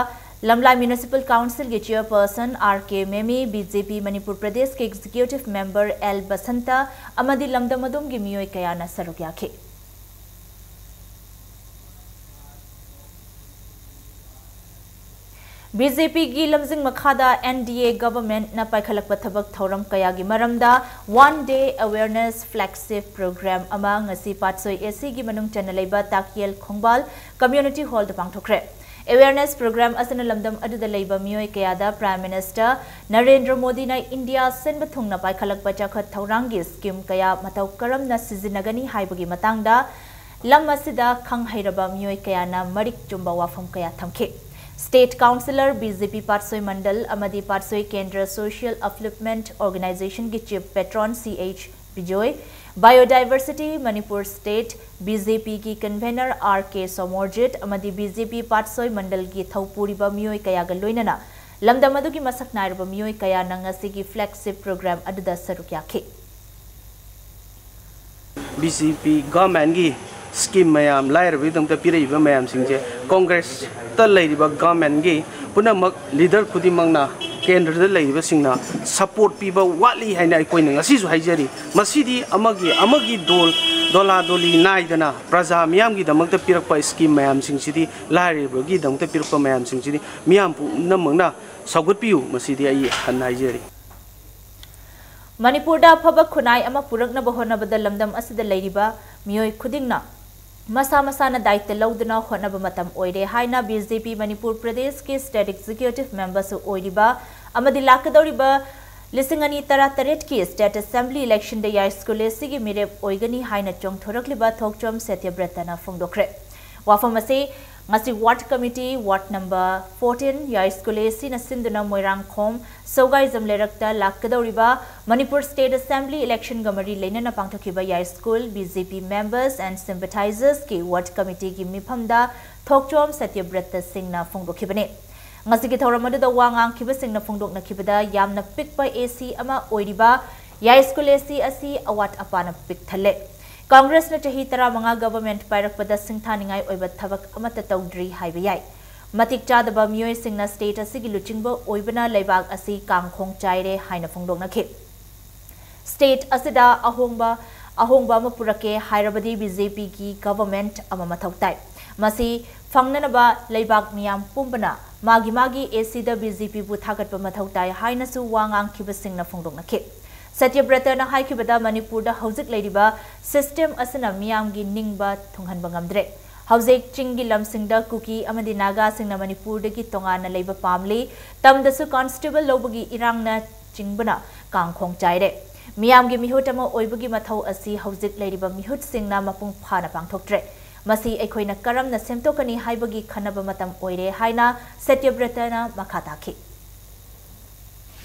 ꯂꯝꯂꯥꯏ ꯃ꯭ꯌꯨꯅꯤꯁꯤꯄꯥꯜ ꯀꯥꯎꯟꯁꯤꯜꯒꯤ ꯆꯤꯌꯔꯄꯔꯁꯟ ꯑꯥꯔ ꯀꯦ ꯃꯦꯃꯤ, ꯕꯤ ꯖꯦ ꯄꯤ ꯃꯅꯤꯄꯨꯔ ꯄ꯭ꯔꯗꯦꯁꯀꯤ ꯑꯦꯛꯖꯤꯀ꯭ꯌꯨꯇꯤꯚ ꯃꯦꯝꯕꯔ ꯑꯦꯜ ꯕꯁꯟꯇ ꯑꯃꯗꯤ ꯂꯝꯗꯝ ꯑꯗꯨꯝꯒꯤ ꯃꯤꯑꯣꯏ ꯀꯌꯥꯅ ꯁꯔꯨꯛ ꯌꯥꯈꯤ꯫ ꯕꯤ ꯖꯦ ꯄꯤꯒꯤ ꯂꯝꯖꯤꯡ ꯃꯈꯥꯗ ꯑꯦꯟ ꯗꯤ ꯑꯦ ꯒꯚꯔꯟꯃꯦꯟꯠꯅ ꯄꯥꯏꯈꯠꯂꯛꯄ ꯊꯕꯛ ꯊꯧꯔꯝ ꯀꯌꯥꯒꯤ ꯃꯔꯝꯗ One Day Awareness Flagship Program ꯑꯃ ꯉꯁꯤ ꯄꯥꯠꯁꯣꯏ ꯑꯦ ꯁꯤꯒꯤ ꯃꯅꯨꯡ ꯆꯟꯅ ꯂꯩꯕ ꯇꯥꯛꯌꯦꯜ ꯈꯣꯡꯕꯥꯜ ꯀꯝꯃ꯭ꯌꯨꯅꯤꯇꯤ ꯍꯣꯜꯗ ꯄꯥꯡꯊꯣꯛꯈ꯭ꯔꯦ꯫ Awareness program ꯑꯁꯤꯅ ꯂꯝꯗꯝ ꯑꯗꯨꯗ ꯂꯩꯕ ꯃꯤꯑꯣꯏ ꯀꯌꯥꯗ ꯄ꯭ꯔꯥꯏꯝ ꯃꯤꯅꯤꯁꯇꯔ ꯅꯔꯦꯟꯗ꯭ꯔ ꯃꯣꯗꯤꯅ ꯏꯟꯗꯤꯌꯥ ꯁꯤꯟꯕ ꯊꯨꯡꯅ ꯄꯥꯏꯈꯠꯂꯛꯄ ꯆꯥꯎꯈꯠ ꯊꯧꯔꯥꯡꯒꯤ ꯁ꯭ꯀꯤꯝ ꯀꯌꯥ ꯃꯇꯧ ꯀꯔꯝꯅ ꯁꯤꯖꯤꯟꯅꯒꯅꯤ ꯍꯥꯏꯕꯒꯤ ꯃꯇꯥꯡꯗ ꯂꯝ ꯑꯁꯤꯗ ꯈꯪ ꯍꯩꯔꯕ ꯃꯤꯑꯣꯏ ꯀꯌꯥꯅ ꯃꯔꯤꯛ ꯆꯨꯝꯕ ꯋꯥꯐꯝ ꯀꯌꯥ ꯊꯝꯈꯤ꯫ State councillor, B J P Patsoi Mandal ꯑꯃꯗꯤ ꯄꯥꯠꯁꯣꯏ ꯀꯦꯟꯗ꯭ꯔ ꯁꯣꯁꯤꯌꯦꯜ ꯑꯞꯂꯤꯞꯃꯦꯟꯠ ꯑꯣꯔꯒꯅꯥꯏꯖꯦꯁꯟꯒꯤ chief patron C H Bijoy, biodiversity Manipur state B J ꯄꯤꯒꯤ ꯀꯟꯚꯦꯅꯔ ꯑꯥꯔ ꯀꯦ ꯁꯣꯃꯣꯔꯖꯤꯠ ꯑꯃꯗꯤ ꯕꯤ ꯖꯦ ꯄꯤ ꯄꯥꯠꯁꯣꯏ ꯃꯟꯗꯜꯒꯤ ꯊꯧꯄꯨꯔꯤꯕ ꯃꯤꯑꯣꯏ ꯀꯌꯥꯒ ꯂꯣꯏꯅꯅ ꯂꯝꯗꯝ ꯑꯗꯨꯒꯤ ꯃꯁꯛ ꯅꯥꯏꯔꯕ ꯃꯤꯑꯣꯏ ꯀꯌꯥꯅ ꯉꯁꯤꯒꯤ ꯐ꯭ꯂꯦꯒꯁꯤꯞ ꯄ꯭ꯔꯣꯒ꯭ꯔꯥꯝ ꯑꯗꯨꯗ ꯁꯔꯨꯛ ꯌꯥꯈꯤ꯫ ꯕꯤ ꯖꯦ ꯄꯤ ꯒꯚꯔꯟꯃꯦꯟꯠꯀꯤ ꯁ꯭ꯀꯤꯝ ꯃꯌꯥꯝ, ꯂꯥꯏꯔꯕꯒꯤꯗꯃꯛꯇ ꯄꯤꯔꯛꯏꯕ ꯃꯌꯥꯝꯁꯤꯡꯁꯦ ꯀꯣꯡꯒ꯭ꯔꯦꯁꯇ ꯂꯩꯔꯤꯕ ꯒꯚꯔꯟꯃꯦꯟꯠꯀꯤ ꯄꯨꯝꯅꯃꯛ ꯂꯤꯗꯔ ꯈꯨꯗꯤꯡꯃꯛꯅ, ꯀꯦꯟꯗ꯭ꯔꯗ ꯂꯩꯔꯤꯕꯁꯤꯡꯅ ꯁꯄꯣꯔꯠ ꯄꯤꯕ ꯋꯥꯠꯂꯤ ꯍꯥꯏꯅ ꯑꯩꯈꯣꯏꯅ ꯉꯁꯤꯁꯨ ꯍꯥꯏꯖꯔꯤ꯫ ꯃꯁꯤꯗꯤ ꯑꯃꯒꯤ ꯑꯃꯒꯤ ꯗꯣꯜ, ꯗꯣꯂꯥ ꯗꯣꯂꯤ ꯅꯥꯏꯗꯅ ꯄ꯭ꯔꯖꯥ ꯃꯤꯌꯥꯝꯒꯤꯗꯃꯛꯇ ꯄꯤꯔꯛꯄ ꯁ꯭ꯀꯤꯝ ꯃꯌꯥꯝꯁꯤꯡꯁꯤꯗꯤ, ꯂꯥꯏꯔꯕꯒꯤꯗꯃꯛꯇ ꯄꯤꯔꯛꯄ ꯃꯌꯥꯝꯁꯤꯡꯁꯤꯗꯤ ꯃꯤꯌꯥꯝ ꯄꯨꯝꯅꯃꯛꯅ ꯁꯧꯒꯠꯄꯤꯌꯨ, ꯃꯁꯤꯗꯤ ꯑꯩ ꯍꯟꯅ ꯍꯥꯏꯖꯔꯤ꯫ ꯃꯅꯤꯄꯨꯔꯗ ꯑꯐꯕ ꯈꯨꯟꯅꯥꯏ ꯑꯃ ꯄꯨꯔꯛꯅꯕ ꯍꯣꯠꯅꯕꯗ ꯂꯝꯗꯝ ꯑꯁꯤꯗ ꯂꯩꯔꯤꯕ ꯃꯤꯑꯣꯏ ꯈꯨꯗꯤꯡꯅ ꯃꯁꯥ ꯃꯁꯥꯅ ꯗꯥꯌꯤꯠꯇ ꯂꯧꯗꯨꯅ ꯍꯣꯠꯅꯕ ꯃꯇꯝ ꯑꯣꯏꯔꯦ ꯍꯥꯏꯅ ꯕꯤ ꯖꯦ ꯄꯤ ꯃꯅꯤꯄꯨꯔ ꯄ꯭ꯔꯗꯦꯁꯀꯤ ꯁ꯭ꯇꯦꯠ ꯑꯦꯛꯖꯤꯀ꯭ꯌꯨꯇꯤꯚ ꯃꯦꯝꯕꯔꯁꯨ ꯑꯣꯏꯔꯤꯕ ꯑꯃꯗꯤ ꯂꯥꯛꯀꯗꯧꯔꯤꯕ ꯂꯤꯁꯤꯡ ꯑꯅꯤ ꯇꯔꯥꯇꯔꯦꯠꯀꯤ ꯁ꯭ꯇꯦꯠ ꯑꯦꯁꯦꯝꯕ꯭ꯂꯤ ꯏꯂꯦꯛꯁꯟꯗ ꯌꯥꯏꯁ꯭ꯀꯨꯜ ꯑꯦ ꯁꯤꯒꯤ ꯃꯤꯔꯦꯞ ꯑꯣꯏꯒꯅꯤ ꯍꯥꯏꯅ ꯆꯣꯡꯊꯣꯔꯛꯂꯤꯕ ꯊꯣꯛꯆꯣꯝ ꯁꯇ꯭ꯌꯕ꯭ꯔꯇꯅ ꯐꯣꯡꯗꯣꯛꯈ꯭ꯔꯦ꯫ ꯋꯥꯐꯝ ꯑꯁꯤ ꯉꯁꯤ ꯋꯥꯔꯗ ꯀꯃꯤꯇꯤ, ꯋꯥꯔꯗ ꯅꯝꯕꯔ ꯐꯣꯔꯇꯤꯟ, ꯌꯥꯏꯁ꯭ꯀꯨꯜ ꯑꯦ ꯁꯤꯅ ꯁꯤꯟꯗꯨꯅ ꯃꯣꯏꯔꯥꯡꯈꯣꯝ ꯁꯧꯒꯥꯏꯖꯝ ꯂꯩꯔꯛꯇ ꯂꯥꯛꯀꯗꯧꯔꯤꯕ ꯃꯅꯤꯄꯨꯔ ꯁ꯭ꯇꯦꯠ ꯑꯦꯁꯦꯝꯕ꯭ꯂꯤ ꯏꯂꯦꯛꯁꯟꯒ ꯃꯔꯤ ꯂꯩꯅꯅ ꯄꯥꯡꯊꯣꯛꯈꯤꯕ Yaiskul B J P members and ꯁꯤꯝꯄꯊꯥꯏꯖꯔꯁꯀꯤ ꯋꯥꯔꯗ ꯀꯃꯤꯇꯤꯒꯤ ꯃꯤꯐꯝꯗ ꯊꯣꯛꯆꯣꯝ ꯁꯇ꯭ꯌꯕ꯭ꯔꯇ ꯁꯤꯡꯅ ꯐꯣꯡꯗꯣꯛꯈꯤꯕꯅꯤ꯫ ꯉꯁꯤꯒꯤ ꯊꯧꯔꯝ ꯑꯗꯨꯗ ꯋꯥ ꯉꯥꯡꯈꯤꯕꯁꯤꯡꯅ ꯐꯣꯡꯗꯣꯛꯅꯈꯤꯕꯗ ꯌꯥꯝꯅ ꯄꯤꯛꯄ ꯑꯦ ꯁꯤ ꯑꯃ ꯑꯣꯏꯔꯤꯕ ꯌꯥꯏꯁ꯭ꯀꯨꯜ ꯑꯦ ꯁꯤ ꯑꯁꯤ ꯑꯋꯥꯠ ꯑꯄꯥꯅ ꯄꯤꯛ ꯊꯜꯂꯦ꯫ ꯀꯪꯒ꯭ꯔꯦꯁꯅ ꯆꯍꯤ ꯇꯔꯥꯃꯉꯥ ꯒꯚꯔꯟꯃꯦꯟꯠ ꯄꯥꯏꯔꯛꯄꯗ ꯁꯤꯡꯊꯥꯅꯤꯡꯉꯥꯏ ꯑꯣꯏꯕ ꯊꯕꯛ ꯑꯃꯠꯇ ꯇꯧꯗ꯭ꯔꯤ ꯍꯥꯏꯕ ꯌꯥꯏ꯫ ꯃꯇꯤꯛ ꯆꯥꯗꯕ ꯃꯤꯑꯣꯏꯁꯤꯡꯅ ꯁ꯭ꯇꯦꯠ ꯑꯁꯤꯒꯤ ꯂꯨꯆꯤꯡꯕ ꯑꯣꯏꯕꯅ ꯂꯩꯕꯥꯛ ꯑꯁꯤ ꯀꯥꯡꯈꯣꯡ ꯆꯥꯏꯔꯦ ꯍꯥꯏꯅ ꯐꯣꯡꯗꯣꯛꯅꯈꯤ꯫ ꯁ꯭ꯇꯦꯠ ꯑꯁꯤꯗ ꯑꯍꯣꯡꯕ ꯑꯍꯣꯡꯕ ꯑꯃ ꯄꯨꯔꯛꯀꯦ ꯍꯥꯏꯔꯕꯗꯤ ꯕꯤ ꯖꯦ ꯄꯤꯒꯤ ꯒꯚꯔꯟꯃꯦꯟꯠ ꯑꯃ ꯃꯊꯧ ꯇꯥꯏ꯫ ꯃꯁꯤ ꯐꯪꯅꯅꯕ ꯂꯩꯕꯥꯛ ꯃꯤꯌꯥꯝ ꯄꯨꯝꯕꯅ ꯃꯥꯒꯤ ꯃꯥꯒꯤ ꯑꯦ ꯁꯤꯗ ꯕꯤ ꯖꯦ ꯄꯤꯕꯨ ꯊꯥꯒꯠꯄ ꯃꯊꯧ ꯇꯥꯏ ꯍꯥꯏꯅꯁꯨ ꯋꯥ ꯉꯥꯡꯈꯤꯕꯁꯤꯡꯅ ꯐꯣꯡꯗꯣꯛꯅꯈꯤ꯫ ꯁꯇ꯭ꯌꯕ꯭ꯔꯇꯅ ꯍꯥꯏꯈꯤꯕꯗ ꯃꯅꯤꯄꯨꯔꯗ ꯍꯧꯖꯤꯛ ꯂꯩꯔꯤꯕ ꯁꯤꯁꯇꯦꯝ ꯑꯁꯤꯅ ꯃꯤꯌꯥꯝꯒꯤ ꯅꯤꯡꯕ ꯊꯨꯡꯍꯟꯕ ꯉꯝꯗ꯭ꯔꯦ꯫ ꯍꯧꯖꯤꯛ ꯆꯤꯡꯒꯤ ꯂꯝꯁꯤꯡꯗ ꯀꯨꯀꯤ ꯑꯃꯗꯤ ꯅꯥꯒꯥꯁꯤꯡꯅ ꯃꯅꯤꯄꯨꯔꯗꯒꯤ ꯇꯣꯉꯥꯟꯅ ꯂꯩꯕ ꯄꯥꯝꯂꯤ꯫ ꯇꯝꯗꯁꯨ ꯀꯟꯁꯇꯦꯕꯜ ꯂꯧꯕꯒꯤ ꯏꯔꯥꯡꯅ ꯆꯤꯡꯕꯅ ꯀꯥꯡꯈꯣꯡ ꯆꯥꯏꯔꯦ꯫ ꯃꯤꯌꯥꯝꯒꯤ ꯃꯤꯍꯨꯠ ꯑꯃ ꯑꯣꯏꯕꯒꯤ ꯃꯊꯧ ꯑꯁꯤ ꯍꯧꯖꯤꯛ ꯂꯩꯔꯤꯕ ꯃꯤꯍꯨꯠꯁꯤꯡꯅ ꯃꯄꯨꯡ ꯐꯥꯅ ꯄꯥꯡꯊꯣꯛꯇ꯭ꯔꯦ꯫ ꯃꯁꯤ ꯑꯩꯈꯣꯏꯅ ꯀꯔꯝꯅ ꯁꯦꯝꯗꯣꯛꯀꯅꯤ ꯍꯥꯏꯕꯒꯤ ꯈꯟꯅꯕ ꯃꯇꯝ ꯑꯣꯏꯔꯦ ꯍꯥꯏꯅ ꯁꯇ꯭ꯌꯕ꯭ꯔꯇꯅ ꯃꯈꯥ ꯇꯥꯈꯤ꯫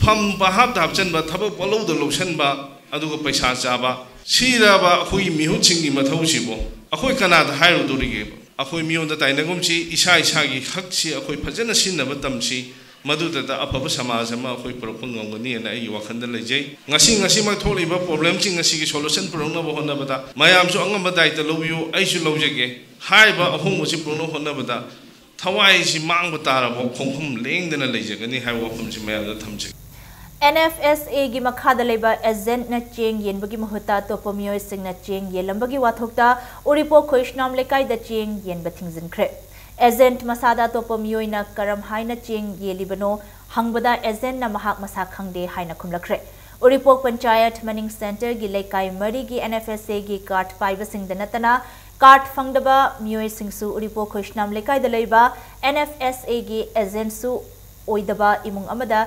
ꯐꯝ ꯚꯥꯞꯇ ꯍꯥꯞꯆꯟꯕ, ꯊꯕꯛ ꯄꯪꯂꯧꯗ ꯂꯧꯁꯟꯕ, ꯑꯗꯨꯒ ꯄꯩꯁꯥ ꯆꯥꯕ, ꯁꯤꯔꯕ ꯑꯩꯈꯣꯏꯒꯤ ꯃꯤꯍꯨꯠꯁꯤꯡꯒꯤ ꯃꯊꯧꯁꯤꯕꯨ ꯑꯩꯈꯣꯏ ꯀꯅꯥꯗ ꯍꯥꯏꯔꯨꯗꯣꯔꯤꯒꯦꯕ? ꯑꯩꯈꯣꯏ ꯃꯤꯉꯣꯟꯗ ꯇꯥꯏꯅꯒꯨꯝꯁꯤ, ꯏꯁꯥ ꯏꯁꯥꯒꯤ ꯍꯛꯁꯤ ꯑꯩꯈꯣꯏ ꯐꯖꯅ ꯁꯤꯖꯤꯟꯅꯕ ꯇꯝꯁꯤ, ꯃꯗꯨꯗꯇ ꯑꯐꯕ ꯁꯃꯥꯖ ꯑꯃ ꯑꯩꯈꯣꯏ ꯄꯨꯔꯛꯄ ꯉꯝꯒꯅꯤꯅ ꯑꯩꯒꯤ ꯋꯥꯈꯜꯗ ꯂꯩꯖꯩ꯫ ꯉꯁꯤ ꯉꯁꯤꯃꯛ ꯊꯣꯛꯂꯤꯕ ꯄ꯭ꯔꯣꯕ꯭ꯂꯦꯝꯁꯤꯡ ꯑꯁꯤꯒꯤ ꯁꯣꯂꯨꯁꯟ ꯄꯨꯔꯛꯅꯕ ꯍꯣꯠꯅꯕꯗ ꯃꯌꯥꯝꯁꯨ ꯑꯉꯝꯕ ꯗꯥꯏꯇ ꯂꯧꯕꯤꯌꯨ, ꯑꯩꯁꯨ ꯂꯧꯖꯒꯦ꯫ ꯍꯥꯏꯔꯤꯕ ꯑꯍꯣꯡꯕꯁꯤ ꯄꯨꯔꯛꯅꯕ ꯍꯣꯠꯅꯕꯗ ꯊꯋꯥꯏꯁꯤ ꯃꯥꯡꯕ ꯇꯥꯔꯕ ꯈꯣꯡꯐꯝ ꯂꯦꯡꯗꯅ ꯂꯩꯖꯒꯅꯤ ꯍꯥꯏꯕ ꯋꯥꯐꯝꯁꯤ ꯃꯌꯥꯝꯗ ꯊꯝꯖꯒꯦ꯫ ꯑꯦꯟ ꯑꯦꯐ ꯑꯦꯁ ꯑꯦꯒꯤ ꯃꯈꯥꯗ ꯂꯩꯕ ꯑꯦꯖꯦꯟꯠꯅ ꯆꯦꯡ ꯌꯦꯟꯕꯒꯤ ꯃꯍꯨꯠꯇ ꯑꯇꯣꯞꯄ ꯃꯤꯑꯣꯏꯁꯤꯡꯅ ꯆꯦꯡ ꯌꯦꯜꯂꯝꯕꯒꯤ ꯋꯥꯊꯣꯛꯇ ꯎꯔꯤꯄꯣꯛ ꯈꯣꯏꯁꯅꯥꯝ ꯂꯩꯀꯥꯏꯗ ꯆꯦꯡ ꯌꯦꯟꯕ ꯊꯤꯡꯖꯤꯟꯈ꯭ꯔꯦ꯫ ꯑꯦꯖꯦꯟꯠ ꯃꯁꯥꯗ ꯑꯇꯣꯞꯄ ꯃꯤꯑꯣꯏꯅ ꯀꯔꯝ ꯍꯥꯏꯅ ꯆꯦꯡ ꯌꯦꯜꯂꯤꯕꯅꯣ ꯍꯪꯕꯗ ꯑꯦꯖꯦꯟꯠꯅ ꯃꯍꯥꯛ ꯃꯁꯥ ꯈꯪꯗꯦ ꯍꯥꯏꯅ ꯈꯨꯝꯂꯛꯈ꯭ꯔꯦ꯫ ꯎꯔꯤꯄꯣꯛ ꯄꯟꯆꯥꯌꯠ ꯃꯅꯤꯡ ꯁꯦꯟꯇꯔꯒꯤ ꯂꯩꯀꯥꯏ ꯃꯔꯤꯒꯤ N F S A ꯒꯤ ꯀꯥꯔꯗ ꯄꯥꯏꯕꯁꯤꯡꯗ ꯅꯠꯇꯅ ꯀꯥꯔꯗ ꯐꯪꯗꯕ ꯃꯤꯑꯣꯏꯁꯤꯡꯁꯨ ꯎꯔꯤꯄꯣꯛ ꯈꯣꯏꯁꯅꯥꯝ ꯂꯩꯀꯥꯏꯗ ꯂꯩꯕ N F S A ꯒꯤ ꯑꯦꯖꯦꯟꯠꯁꯨ ꯑꯣꯏꯗꯕ ꯏꯃꯨꯡ ꯑꯃꯗ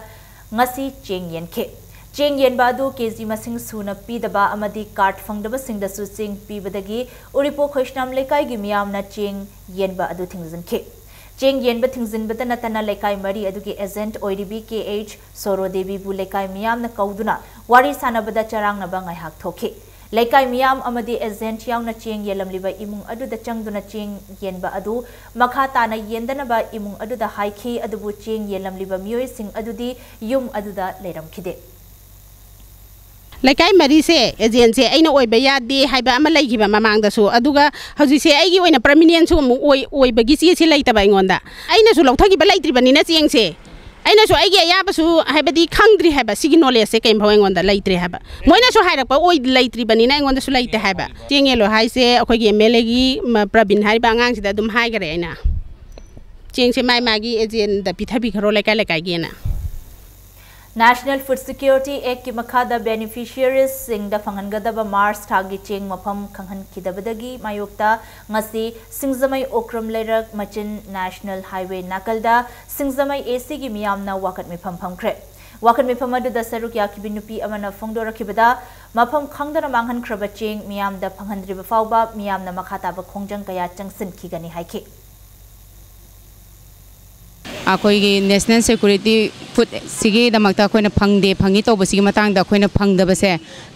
ꯉꯁꯤ ꯆꯦꯡ ꯌꯦꯟꯈꯤ꯫ ꯆꯦꯡ ꯌꯦꯟꯕ ꯑꯗꯨ ꯀꯦ ꯖꯤ ꯃꯁꯤꯡ ꯁꯨꯅ ꯄꯤꯗꯕ ꯑꯃꯗꯤ ꯀꯥꯔꯗ ꯐꯪꯗꯕꯁꯤꯡꯗꯁꯨ ꯆꯦꯡ ꯄꯤꯕꯗꯒꯤ ꯎꯔꯤꯄꯣꯛ ꯈꯣꯏꯁꯅꯥꯝ ꯂꯩꯀꯥꯏꯒꯤ ꯃꯤꯌꯥꯝꯅ ꯆꯦꯡ ꯌꯦꯟꯕ ꯑꯗꯨ ꯊꯤꯡꯖꯤꯟꯈꯤ꯫ ꯆꯦꯡ ꯌꯦꯟꯕ ꯊꯤꯡꯖꯤꯟꯕꯇ ꯅꯠꯇꯅ ꯂꯩꯀꯥꯏ ꯃꯔꯤ ꯑꯗꯨꯒꯤ ꯑꯦꯖꯦꯟꯠ ꯑꯣꯏꯔꯤꯕꯤ ꯀꯦ ꯑꯩꯆ ꯁꯣꯔꯣꯗꯦꯕꯤꯕꯨ ꯂꯩꯀꯥꯏ ꯃꯤꯌꯥꯝꯅ ꯀꯧꯗꯨꯅ ꯋꯥꯔꯤ ꯁꯥꯟꯅꯕꯗ ꯆꯔꯥꯡꯅꯕ ꯉꯥꯏꯍꯥꯛ ꯊꯣꯛꯈꯤ꯫ ꯂꯩꯀꯥꯏ ꯃꯤꯌꯥꯝ ꯑꯃꯗꯤ ꯑꯦꯖꯦꯟꯠ ꯌꯥꯎꯅ ꯆꯦꯡ ꯌꯦꯜꯂꯝꯂꯤꯕ ꯏꯃꯨꯡ ꯑꯗꯨꯗ ꯆꯪꯗꯨꯅ ꯆꯦꯡ ꯌꯦꯟꯕ ꯑꯗꯨ ꯃꯈꯥ ꯇꯥꯅ ꯌꯦꯟꯗꯅꯕ ꯏꯃꯨꯡ ꯑꯗꯨꯗ ꯍꯥꯏꯈꯤ, ꯑꯗꯨꯕꯨ ꯆꯦꯡ ꯌꯦꯜꯂꯝꯂꯤꯕ ꯃꯤꯑꯣꯏꯁꯤꯡ ꯑꯗꯨꯗꯤ ꯌꯨꯝ ꯑꯗꯨꯗ ꯂꯩꯔꯝꯈꯤꯗꯦ꯫ ꯂꯩꯀꯥꯏ ꯃꯔꯤꯁꯦ ꯑꯦꯖꯦꯟꯁꯦ ꯑꯩꯅ ꯑꯣꯏꯕ ꯌꯥꯗꯦ ꯍꯥꯏꯕ ꯑꯃ ꯂꯩꯈꯤꯕ ꯃꯃꯥꯡꯗꯁꯨ, ꯑꯗꯨꯒ ꯍꯧꯖꯤꯛꯁꯦ ꯑꯩꯒꯤ ꯑꯣꯏꯅ ꯄꯔꯃꯤꯅꯦꯟꯁꯨ ꯑꯃꯨꯛ ꯑꯣꯏ ꯑꯣꯏꯕꯒꯤ ꯆꯦꯁꯤ ꯂꯩꯇꯕ ꯑꯩꯉꯣꯟꯗ꯫ ꯑꯩꯅꯁꯨ ꯂꯧꯊꯈꯤꯕ ꯂꯩꯇ꯭ꯔꯤꯕꯅꯤꯅ ꯆꯦꯡꯁꯦ, ꯑꯩꯅꯁꯨ ꯑꯩꯒꯤ ꯑꯌꯥꯕꯁꯨ ꯍꯥꯏꯕꯗꯤ ꯈꯪꯗ꯭ꯔꯤ ꯍꯥꯏꯕ, ꯁꯤꯒꯤ ꯅꯣꯂꯦꯖꯁꯦ ꯀꯩꯝꯐꯥꯎ ꯑꯩꯉꯣꯟꯗ ꯂꯩꯇ꯭ꯔꯤ ꯍꯥꯏꯕ꯫ ꯃꯣꯏꯅꯁꯨ ꯍꯥꯏꯔꯛꯄ ꯑꯣꯏ ꯂꯩꯇ꯭ꯔꯤꯕꯅꯤꯅ ꯑꯩꯉꯣꯟꯗꯁꯨ ꯂꯩꯇꯦ ꯍꯥꯏꯕ꯫ ꯆꯦꯡ ꯌꯦꯜꯂꯣ ꯍꯥꯏꯁꯦ ꯑꯩꯈꯣꯏꯒꯤ ꯑꯦꯝ ꯑꯦꯜ ꯑꯦꯒꯤ ꯄ꯭ꯔꯕꯤꯟ ꯍꯥꯏꯔꯤꯕ ꯑꯉꯥꯡꯁꯤꯗ ꯑꯗꯨꯝ ꯍꯥꯏꯈꯔꯦ ꯑꯩꯅ, ꯆꯦꯡꯁꯦ ꯃꯥꯏ ꯃꯥꯒꯤ ꯑꯦꯖꯦꯟꯗ ꯄꯤꯊꯕꯤꯈ꯭ꯔꯣ ꯂꯩꯀꯥꯏ ꯂꯩꯀꯥꯏꯒꯤꯅ꯫ National Food Security Act ꯀꯤ ꯃꯈꯥꯗ ꯕꯦꯅꯤꯐꯤꯁꯤꯌꯔꯤꯁꯁꯤꯡꯗ ꯐꯪꯍꯟꯒꯗꯕ ꯃꯥꯔꯆ ꯊꯥꯒꯤ ꯆꯦꯡ ꯃꯐꯝ ꯈꯪꯍꯟꯈꯤꯗꯕꯗꯒꯤ ꯃꯥꯌꯣꯛꯇ ꯉꯁꯤ ꯁꯤꯡꯖꯃꯩ ꯑꯣꯀ꯭ꯔꯝ ꯂꯩꯔꯛ ꯃꯆꯤꯟ ꯅꯦꯁꯅꯦꯜ ꯍꯥꯏꯋꯦ ꯅꯥꯀꯜꯗ ꯁꯤꯡꯖꯃꯩ ꯑꯦ ꯁꯤꯒꯤ ꯃꯤꯌꯥꯝꯅ ꯋꯥꯀꯠ ꯃꯤꯐꯝ ꯐꯝꯈ꯭ꯔꯦ꯫ ꯋꯥꯀꯠ ꯃꯤꯐꯝ ꯑꯗꯨꯗ ꯁꯔꯨꯛ ꯌꯥꯈꯤꯕꯤ ꯅꯨꯄꯤ ꯑꯃꯅ ꯐꯣꯡꯗꯣꯔꯛꯈꯤꯕꯗ, ꯃꯐꯝ ꯈꯪꯗꯅ ꯃꯥꯡꯍꯟꯈ꯭ꯔꯕ ꯆꯦꯡ ꯃꯤꯌꯥꯝꯗ ꯐꯪꯍꯟꯗ꯭ꯔꯤꯕ ꯐꯥꯎꯕ ꯃꯤꯌꯥꯝꯅ ꯃꯈꯥ ꯇꯥꯕ ꯈꯣꯡꯖꯪ ꯀꯌꯥ ꯆꯪꯁꯤꯟꯈꯤꯒꯅꯤ ꯍꯥꯏꯈꯤ꯫ ꯑꯩꯈꯣꯏꯒꯤ ꯅꯦꯁꯅꯦꯜ ꯁꯦꯀ꯭ꯌꯨꯔꯤꯇꯤ ꯐꯨꯗ ꯁꯤꯒꯤꯗꯃꯛꯇ ꯑꯩꯈꯣꯏꯅ ꯐꯪꯗꯦ ꯐꯪꯉꯤ ꯇꯧꯕꯁꯤꯒꯤ ꯃꯇꯥꯡꯗ ꯑꯩꯈꯣꯏꯅ ꯐꯪꯗꯕꯁꯦ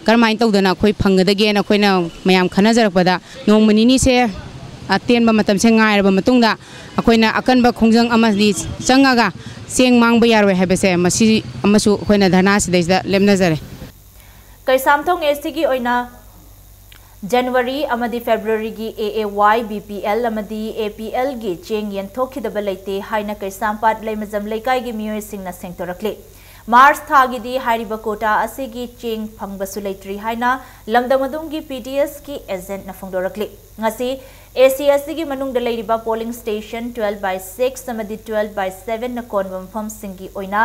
ꯀꯔꯝꯍꯥꯏꯅ ꯇꯧꯗꯅ ꯑꯩꯈꯣꯏ ꯐꯪꯒꯗꯒꯦꯅ ꯑꯩꯈꯣꯏꯅ ꯃꯌꯥꯝ ꯈꯟꯅꯖꯔꯛꯄꯗ, ꯅꯣꯡꯃ ꯅꯤꯅꯤꯁꯦ, ꯑꯇꯦꯟꯕ ꯃꯇꯝꯁꯦ ꯉꯥꯏꯔꯕ ꯃꯇꯨꯡꯗ ꯑꯩꯈꯣꯏꯅ ꯑꯀꯟꯕ ꯈꯣꯡꯖꯪ ꯑꯃꯗꯤ ꯆꯪꯉꯒ ꯆꯦꯡ ꯃꯥꯡꯕ ꯌꯥꯔꯣꯏ ꯍꯥꯏꯕꯁꯦ ꯃꯁꯤ ꯑꯃꯁꯨ ꯑꯩꯈꯣꯏꯅ ꯙꯔꯅꯥ ꯁꯤꯗꯩꯁꯤꯗ ꯂꯦꯞꯅꯖꯔꯦ꯫ ꯀꯩꯁꯥꯝꯊꯣꯡ ꯑꯦ ꯁꯤꯒꯤ ꯑꯣꯏꯅ ꯖꯅꯋꯥꯔꯤ ꯑꯃꯗꯤ ꯐꯦꯕ꯭ꯔꯨꯋꯥꯔꯤꯒꯤ A A Y, B P L ꯑꯃꯗꯤ A P L ꯒꯤ ꯆꯦꯡ ꯌꯦꯟꯊꯣꯛꯈꯤꯗꯕ ꯂꯩꯇꯦ ꯍꯥꯏꯅ ꯀꯩꯁꯥꯝꯄꯥꯠ ꯂꯩꯃꯖꯝ ꯂꯩꯀꯥꯏꯒꯤ ꯃꯤꯑꯣꯏꯁꯤꯡꯅ ꯁꯦꯡꯗꯣꯔꯛꯂꯤ꯫ ꯃꯥꯔꯆ ꯊꯥꯒꯤꯗꯤ ꯍꯥꯏꯔꯤꯕ ꯀꯣꯇꯥ ꯑꯁꯤꯒꯤ ꯆꯦꯡ ꯐꯪꯕꯁꯨ ꯂꯩꯇ꯭ꯔꯤ ꯍꯥꯏꯅ ꯂꯝꯗꯝ ꯑꯗꯨꯝꯒꯤ ꯄꯤ ꯗꯤ ꯑꯦꯁꯀꯤ ꯑꯦꯖꯦꯟꯠꯅ ꯐꯣꯡꯗꯣꯔꯛꯂꯤ꯫ ꯉꯁꯤ ꯑꯦ ꯁꯤ ꯑꯦꯁ ꯇꯤꯒꯤ ꯃꯅꯨꯡꯗ ꯂꯩꯔꯤꯕ polling station twelve by six ꯑꯃꯗꯤ twelve by seven ꯅ ꯀꯣꯟꯕ ꯃꯐꯝꯁꯤꯡꯒꯤ ꯑꯣꯏꯅ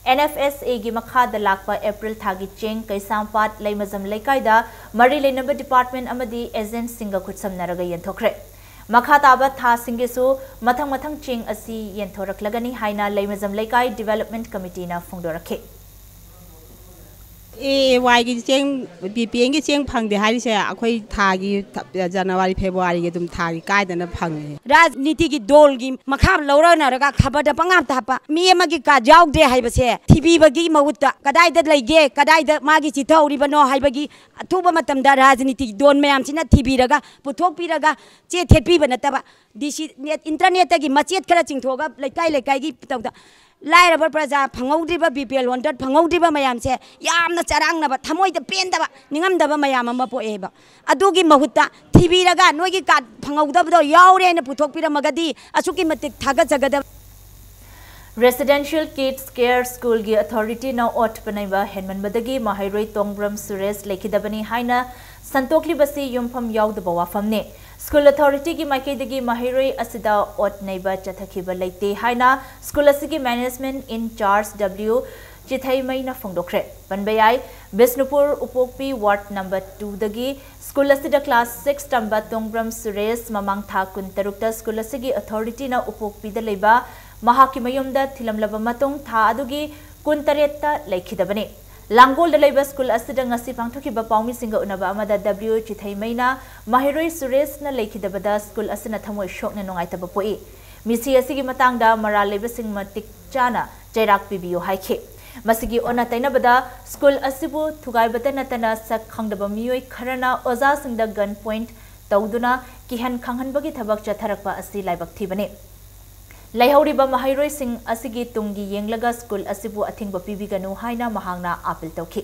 ꯑꯦꯟ ꯑꯦꯐ ꯑꯦꯁ ꯑꯦꯒꯤ ꯃꯈꯥꯗ ꯂꯥꯛꯄ ꯑꯦꯄ꯭ꯔꯤꯜ ꯊꯥꯒꯤ ꯆꯦꯡ ꯀꯩꯁꯥꯝꯄꯥꯠ ꯂꯩꯃꯖꯝ ꯂꯩꯀꯥꯏꯗ ꯃꯔꯤ ꯂꯩꯅꯕ ꯗꯤꯄꯥꯔꯠꯃꯦꯟꯠ ꯑꯃꯗꯤ ꯑꯦꯖꯦꯟꯠꯁꯤꯡꯒ ꯈꯨꯠꯁꯝꯅꯔꯒ ꯌꯦꯟꯊꯣꯛꯈ꯭ꯔꯦ꯫ ꯃꯈꯥ ꯇꯥꯕ ꯊꯥꯁꯤꯡꯒꯤꯁꯨ ꯃꯊꯪ ꯃꯊꯪ ꯆꯦꯡ ꯑꯁꯤ ꯌꯦꯟꯊꯣꯔꯛꯂꯒꯅꯤ ꯍꯥꯏꯅ ꯂꯩꯃꯖꯝ ꯂꯩꯀꯥꯏ ꯗꯤꯚꯦꯂꯞꯃꯦꯟꯠ ꯀꯃꯤꯇꯤꯅ ꯐꯣꯡꯗꯣꯔꯛꯈꯤ꯫ ꯑꯦ ꯑꯦ ꯋꯥꯏꯒꯤ ꯆꯦꯡ, ꯕꯤ ꯄꯤ ꯑꯦꯟꯒꯤ ꯆꯦꯡ ꯐꯪꯗꯦ ꯍꯥꯏꯔꯤꯁꯦ ꯑꯩꯈꯣꯏ ꯊꯥꯒꯤ, ꯖꯅꯋꯥꯔꯤ, ꯐꯦꯕ꯭ꯔꯨꯋꯥꯔꯤꯒꯤ ꯑꯗꯨꯝ ꯊꯥꯒꯤ ꯀꯥꯏꯗꯅ ꯐꯪꯉꯦ꯫ ꯔꯥꯖꯅꯤꯇꯤꯒꯤ ꯗꯣꯜꯒꯤ ꯃꯈꯥ ꯂꯧꯔꯅꯔꯒ ꯈꯕꯔꯗ ꯄꯪꯍꯥꯞꯇ ꯍꯥꯞꯄ, ꯃꯤ ꯑꯃꯒꯤ ꯀꯥꯔꯗ ꯌꯥꯎꯗ꯭ꯔꯦ ꯍꯥꯏꯕꯁꯦ ꯊꯤꯕꯤꯕꯒꯤ ꯃꯍꯨꯠꯇ ꯀꯗꯥꯏꯗ ꯂꯩꯒꯦ, ꯀꯗꯥꯏꯗ ꯃꯥꯒꯤ ꯆꯤꯊꯍꯧꯔꯤꯕꯅꯣ ꯍꯥꯏꯕꯒꯤ ꯑꯊꯨꯕ ꯃꯇꯝꯗ ꯔꯥꯖꯅꯤꯇꯤꯒꯤ ꯗꯣꯟ ꯃꯌꯥꯝꯁꯤꯅ ꯊꯤꯕꯤꯔꯒ ꯄꯨꯊꯣꯛꯄꯤꯔꯒ ꯆꯦ ꯊꯦꯠꯄꯤꯕ ꯅꯠꯇꯕ, ꯗꯤ ꯁꯤ ꯅꯦꯠ, ꯏꯟꯇꯔꯅꯦꯠꯇꯒꯤ ꯃꯆꯦꯠ ꯈꯔ ꯆꯤꯡꯊꯣꯛꯑꯒ ꯂꯩꯀꯥꯏ ꯂꯩꯀꯥꯏꯒꯤ ꯇꯧꯗ ꯂꯥꯏꯔꯕ ꯄ꯭ꯔꯖꯥ ꯐꯪꯍꯧꯗ꯭ꯔꯤꯕ, ꯕꯤ ꯄꯤ ꯑꯦꯜ ꯍꯣꯜꯗꯔ ꯐꯪꯍꯧꯗ꯭ꯔꯤꯕ ꯃꯌꯥꯝꯁꯦ ꯌꯥꯝꯅ ꯆꯔꯥꯡꯅꯕ, ꯊꯃꯣꯏꯗ ꯄꯦꯟꯗꯕ, ꯅꯤꯡꯉꯝꯗꯕ ꯃꯌꯥꯝ ꯑꯃ ꯄꯣꯛꯑꯦꯕ꯫ ꯑꯗꯨꯒꯤ ꯃꯍꯨꯠꯇ ꯊꯤꯕꯤꯔꯒ ꯅꯣꯏꯒꯤ ꯀꯥꯔꯗ ꯐꯪꯍꯧꯗꯕꯗꯣ ꯌꯥꯎꯔꯦ ꯍꯥꯏꯅ ꯄꯨꯊꯣꯛꯄꯤꯔꯝꯃꯒꯗꯤ ꯑꯁꯨꯛꯀꯤ ꯃꯇꯤꯛ ꯊꯥꯒꯠꯆꯒꯗꯕ꯫ Residential Kids Care School ꯒꯤ ꯑꯣꯊꯣꯔꯤꯇꯤꯅ ꯑꯣꯠ ꯄꯅꯩꯕ ꯍꯦꯟꯃꯟꯕꯗꯒꯤ ꯃꯍꯩꯔꯣꯏ ꯇꯣꯡꯕ꯭ꯔꯝ ꯁꯨꯔꯦꯁ ꯂꯩꯈꯤꯗꯕꯅꯤ ꯍꯥꯏꯅ ꯁꯟꯇꯣꯛꯂꯤꯕꯁꯤ ꯌꯨꯝꯐꯝ ꯌꯥꯎꯗꯕ ꯋꯥꯐꯝꯅꯤ꯫ ꯁ꯭ꯀꯨꯜ ꯑꯣꯊꯣꯔꯤꯇꯤꯒꯤ ꯃꯥꯏꯀꯩꯗꯒꯤ ꯃꯍꯩꯔꯣꯏ ꯑꯁꯤꯗ ꯑꯣꯠ ꯅꯩꯕ ꯆꯠꯊꯈꯤꯕ ꯂꯩꯇꯦ ꯍꯥꯏꯅ ꯁ꯭ꯀꯨꯜ ꯑꯁꯤꯒꯤ ꯃꯦꯅꯦꯖꯃꯦꯟꯠ ꯏꯟ ꯆꯥꯔꯖ ꯗꯕ꯭ꯂꯤꯎ ꯆꯤꯊꯩꯃꯩꯅ ꯐꯣꯡꯗꯣꯛꯈ꯭ꯔꯦ꯫ ꯄꯟꯕ ꯌꯥꯏ, ꯕꯤꯁꯅꯨꯄꯨꯔ ꯎꯄꯣꯛꯄꯤ ꯋꯥꯔꯗ ꯅꯝꯕꯔ ꯇꯨꯗꯒꯤ ꯁ꯭ꯀꯨꯜ ꯑꯁꯤꯗ ꯀ꯭ꯂꯥꯁ ꯁꯤꯛꯁ ꯇꯝꯕ ꯇꯣꯡꯕ꯭ꯔꯝ ꯁꯨꯔꯦꯁ ꯃꯃꯥꯡ ꯊꯥ ꯀꯨꯟꯇꯔꯨꯛꯇ ꯁ꯭ꯀꯨꯜ ꯑꯁꯤꯒꯤ ꯑꯣꯊꯣꯔꯤꯇꯤꯅ ꯎꯄꯣꯛꯄꯤꯗ ꯂꯩꯕ ꯃꯍꯥꯛꯀꯤ ꯃꯌꯨꯝꯗ ꯊꯤꯜꯂꯝꯂꯕ ꯃꯇꯨꯡ ꯊꯥ ꯑꯗꯨꯒꯤ ꯀꯨꯟꯇꯔꯦꯠꯇ ꯂꯩꯈꯤꯗꯕꯅꯤ꯫ ꯂꯥꯡꯒꯣꯜꯗ ꯂꯩꯕ ꯁ꯭ꯀꯨꯜ ꯑꯁꯤꯗ ꯉꯁꯤ ꯄꯥꯡꯊꯣꯛꯈꯤꯕ ꯄꯥꯎꯃꯤꯁꯤꯡꯒ ꯎꯅꯕ ꯑꯃꯗ ꯗꯕ꯭ꯂꯤꯎ ꯆꯤꯊꯩꯃꯩꯅ ꯃꯍꯩꯔꯣꯏ ꯁꯨꯔꯦꯁꯅ ꯂꯩꯈꯤꯗꯕꯗ ꯁ꯭ꯀꯨꯜ ꯑꯁꯤꯅ ꯊꯃꯣꯏ ꯁꯣꯛꯅ ꯅꯨꯡꯉꯥꯏꯇꯕ ꯄꯣꯛꯏ꯫ ꯃꯤꯁꯤ ꯑꯁꯤꯒꯤ ꯃꯇꯥꯡꯗ ꯃꯔꯥꯜ ꯂꯩꯕꯁꯤꯡ ꯃꯇꯤꯛ ꯆꯥꯅ ꯆꯩꯔꯥꯛ ꯄꯤꯕꯤꯌꯨ ꯍꯥꯏꯈꯤ꯫ ꯃꯁꯤꯒꯤ ꯑꯣꯟꯅ ꯇꯩꯅꯕꯗ ꯁ꯭ꯀꯨꯜ ꯑꯁꯤꯕꯨ ꯊꯨꯒꯥꯏꯕꯇ ꯅꯠꯇꯅ ꯁꯛ ꯈꯪꯗꯕ ꯃꯤꯑꯣꯏ ꯈꯔꯅ ꯑꯣꯖꯥꯁꯤꯡꯗ ꯒꯟ ꯄꯣꯏꯟꯠ ꯇꯧꯗꯨꯅ ꯀꯤꯍꯟ ꯈꯪꯍꯟꯕꯒꯤ ꯊꯕꯛ ꯆꯠꯊꯔꯛꯄ ꯑꯁꯤ ꯂꯥꯏꯕꯛ ꯊꯤꯕꯅꯤ꯫ ꯂꯩꯍꯧꯔꯤꯕ ꯃꯍꯩꯔꯣꯏꯁꯤꯡ ꯑꯁꯤꯒꯤ ꯇꯨꯡꯒꯤ ꯌꯦꯡꯂꯒ ꯁ꯭ꯀꯨꯜ ꯑꯁꯤꯕꯨ ꯑꯊꯤꯡꯕ ꯄꯤꯕꯤꯒꯅꯨ ꯍꯥꯏꯅ ꯃꯍꯥꯛꯅ ꯑꯥꯄꯤꯜ ꯇꯧꯈꯤ꯫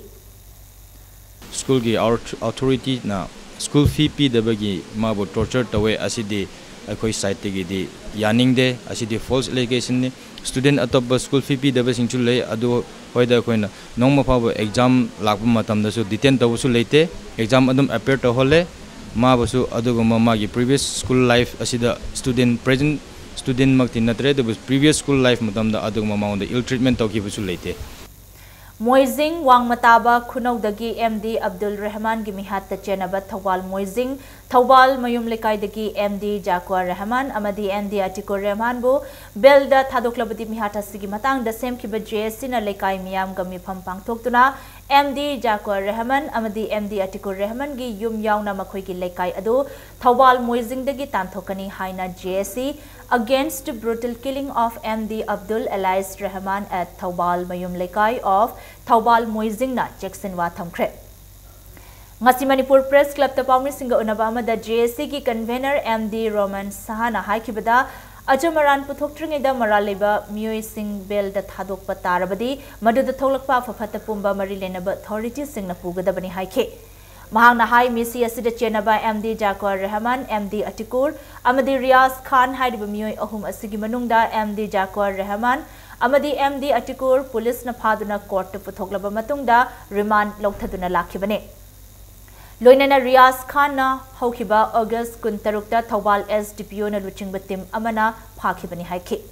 ꯁ꯭ꯀꯨꯜꯒꯤ ꯑꯣꯊ-, ꯑꯣꯊꯣꯔꯤꯇꯤꯅ ꯁ꯭ꯀꯨꯜ ꯐꯤ ꯄꯤꯗꯕꯒꯤ ꯃꯥꯕꯨ ꯇꯣꯔꯆꯔ ꯇꯧꯋꯦ꯫ ꯑꯁꯤꯗꯤ ꯑꯩꯈꯣꯏ ꯁꯥꯏꯠꯇꯒꯤꯗꯤ ꯌꯥꯅꯤꯡꯗꯦ꯫ ꯑꯁꯤꯗꯤ false allegation ꯅꯤ꯫ Student ꯑꯇꯣꯞꯄ school fee ꯄꯤꯗꯕꯁꯤꯡꯁꯨ ꯂꯩ꯫ ꯑꯗꯨ ꯍꯣꯏꯗ, ꯑꯩꯈꯣꯏꯅ ꯅꯣꯡꯃ ꯐꯥꯎꯕ exam ꯂꯥꯛꯄ ꯃꯇꯝꯗꯁꯨ detain ꯇꯧꯕꯁꯨ ꯂꯩꯇꯦ꯫ Exam ꯑꯗꯨꯝ appear ꯇꯧꯍꯜꯂꯦ꯫ ꯃꯥꯕꯨꯁꯨ ꯑꯗꯨꯒꯨꯝꯕ ꯃꯥꯒꯤ previous school life ꯑꯁꯤꯗ student, present student ꯃꯛꯇꯤ ꯅꯠꯇ꯭ꯔꯦ, ꯑꯗꯨꯕꯨ previous school life ꯃꯇꯝꯗ ꯑꯗꯨꯒꯨꯝꯕ ꯃꯉꯣꯟꯗ ill treatment ꯇꯧꯈꯤꯕꯁꯨ ꯂꯩꯇꯦ꯫ ꯃꯣꯏꯖꯤꯡ ꯋꯥꯡꯃꯇꯥꯕ ꯈꯨꯅꯧꯗꯒꯤ ꯑꯦꯝ ꯗꯤ ꯑꯕꯗꯨꯜ ꯔꯍꯃꯥꯟꯒꯤ ꯃꯤꯍꯥꯠꯇ ꯆꯦꯟꯅꯕ ꯊꯧꯕꯥꯜ ꯃꯣꯏꯖꯤꯡ, ꯊꯧꯕꯥꯜ ꯃꯌꯨꯝ ꯂꯩꯀꯥꯏꯗꯒꯤ ꯑꯦꯝ ꯗꯤ ꯖꯥꯀ꯭ꯋꯥ ꯔꯍꯃꯥꯟ ꯑꯃꯗꯤ ꯑꯦꯝ ꯗꯤ ꯑꯇꯤꯀꯨꯔ ꯔꯍꯃꯥꯟꯕꯨ ꯕꯦꯜꯗ ꯊꯥꯗꯣꯛꯂꯕꯗꯤ ꯃꯤꯍꯥꯠ ꯑꯁꯤꯒꯤ ꯃꯇꯥꯡꯗ ꯁꯦꯝꯈꯤꯕ ꯖꯦ ꯑꯦ ꯁꯤꯅ ꯂꯩꯀꯥꯏ ꯃꯤꯌꯥꯝꯒ ꯃꯤꯐꯝ ꯄꯥꯡꯊꯣꯛꯇꯨꯅ ꯑꯦꯝ ꯗꯤ ꯖꯥꯀ꯭ꯋꯥ ꯔꯍꯃꯥꯟ ꯑꯃꯗꯤ ꯑꯦꯝ ꯗꯤ ꯑꯇꯤꯀꯨꯔ ꯔꯍꯃꯥꯟꯒꯤ ꯌꯨꯝ ꯌꯥꯎꯅ ꯃꯈꯣꯏꯒꯤ ꯂꯩꯀꯥꯏ ꯑꯗꯨ ꯊꯧꯕꯥꯜ ꯃꯣꯏꯖꯤꯡꯗꯒꯤ ꯇꯥꯟꯊꯣꯛꯀꯅꯤ ꯍꯥꯏꯅ ꯖꯦ ꯑꯦ ꯁꯤ Against Brutal Killing of M D Abdul alias Rahman at Thoubal Mayum Lekai of Thoubal ꯃꯣꯏꯖꯤꯡꯅ ꯆꯦꯛꯁꯤꯟꯋꯥ ꯊꯝꯈ꯭ꯔꯦ꯫ ꯉꯁꯤ ꯃꯅꯤꯄꯨꯔ ꯄ꯭ꯔꯦꯁ ꯀ꯭ꯂꯕꯇ ꯄꯥꯎꯃꯤꯁꯤꯡꯒ ꯎꯅꯕ ꯑꯃꯗ ꯖꯦ ꯑꯦ ꯁꯤꯒꯤ ꯀꯟꯚꯦꯅꯔ ꯑꯦꯝ ꯗꯤ ꯔꯣꯃꯟ ꯁꯍꯥꯅ ꯍꯥꯏꯈꯤꯕꯗ, ꯑꯆꯨꯝ ꯑꯔꯥꯟ ꯄꯨꯊꯣꯛꯇ꯭ꯔꯤꯉꯩꯗ ꯃꯔꯥꯜ ꯂꯩꯕ ꯃꯤꯑꯣꯏꯁꯤꯡ ꯕꯦꯜꯗ ꯊꯥꯗꯣꯛꯄ ꯇꯥꯔꯕꯗꯤ ꯃꯗꯨꯗ ꯊꯣꯛꯂꯛꯄ ꯑꯐ ꯐꯠꯇ ꯄꯨꯝꯕ ꯃꯔꯤ ꯂꯩꯅꯕ ꯑꯣꯊꯣꯔꯤꯇꯤꯁꯤꯡꯅ ꯄꯨꯒꯗꯕꯅꯤ ꯍꯥꯏꯈꯤ꯫ ꯃꯍꯥꯛꯅ ꯍꯥꯏ, ꯃꯤꯁꯤ ꯑꯁꯤꯗ ꯆꯦꯟꯅꯕ M D ꯖꯥꯀ꯭ꯋꯥꯔ Rehman, M D ꯑꯇꯤꯀꯨꯔ ꯑꯃꯗꯤ ꯔꯤꯌꯥꯖ ꯈꯥꯟ ꯍꯥꯏꯔꯤꯕ ꯃꯤꯑꯣꯏ ꯑꯍꯨꯝ ꯑꯁꯤꯒꯤ ꯃꯅꯨꯡꯗ ꯑꯦꯝ ꯗꯤ ꯖꯥꯀ꯭ꯋꯥꯔ ꯔꯦꯍꯃꯥꯟ ꯑꯃꯗꯤ ꯑꯦꯝ ꯗꯤ ꯑꯇꯤꯀꯨꯔ ꯄꯨꯂꯤꯁꯅ ꯐꯥꯗꯨꯅ ꯀꯣꯔꯠꯇ ꯄꯨꯊꯣꯛꯂꯕ ꯃꯇꯨꯡꯗ ꯔꯤꯃꯥꯟꯗ ꯂꯧꯊꯗꯨꯅ ꯂꯥꯛꯈꯤꯕꯅꯤ꯫ ꯂꯣꯏꯅꯅ ꯔꯤꯌꯥꯖ ꯈꯥꯟꯅ ꯍꯧꯈꯤꯕ ꯑꯣꯒꯁ ꯀꯨꯟꯇꯔꯨꯛꯇ ꯊꯧꯕꯥꯜ ꯑꯦꯁ ꯗꯤ ꯄꯤ ꯑꯣꯅ ꯂꯨꯆꯤꯡꯕ ꯇꯤꯝ ꯑꯃꯅ ꯐꯥꯈꯤꯕꯅꯤ ꯍꯥꯏꯈꯤ꯫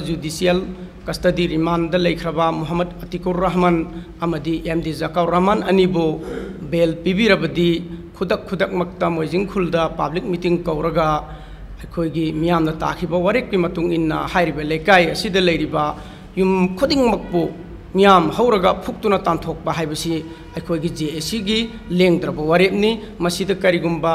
ꯖꯨꯗꯤꯁꯤꯌꯦꯜ ꯀꯁꯇꯗꯤ ꯔꯤꯃꯥꯟꯗ ꯂꯩꯈ꯭ꯔꯕ ꯃꯨꯍꯝꯃꯗ ꯑꯇꯤꯀꯨꯔ ꯔꯍꯃꯟ ꯑꯃꯗꯤ ꯑꯦꯝ ꯗꯤ ꯖꯀꯥꯎꯔ ꯔꯍꯃꯟ ꯑꯅꯤꯕꯨ ꯕꯦꯜ ꯄꯤꯕꯤꯔꯕꯗꯤ ꯈꯨꯗꯛ ꯈꯨꯗꯛꯃꯛꯇ ꯃꯣꯏꯖꯤꯡ ꯈꯨꯜꯗ ꯄꯕ꯭ꯂꯤꯛ ꯃꯤꯇꯤꯡ ꯀꯧꯔꯒ ꯑꯩꯈꯣꯏꯒꯤ ꯃꯤꯌꯥꯝꯅ ꯇꯥꯈꯤꯕ ꯋꯥꯔꯦꯞꯀꯤ ꯃꯇꯨꯡ ꯏꯟꯅ ꯍꯥꯏꯔꯤꯕ ꯂꯩꯀꯥꯏ ꯑꯁꯤꯗ ꯂꯩꯔꯤꯕ ꯌꯨꯝ ꯈꯨꯗꯤꯡꯃꯛꯄꯨ ꯃꯤꯌꯥꯝ ꯍꯧꯔꯒ ꯐꯨꯛꯇꯨꯅ ꯇꯥꯟꯊꯣꯛꯄ ꯍꯥꯏꯕꯁꯤ ꯑꯩꯈꯣꯏꯒꯤ ꯖꯦ ꯑꯦ ꯁꯤꯒꯤ ꯂꯦꯡꯗ꯭ꯔꯕ ꯋꯥꯔꯦꯞꯅꯤ꯫ ꯃꯁꯤꯗ ꯀꯔꯤꯒꯨꯝꯕ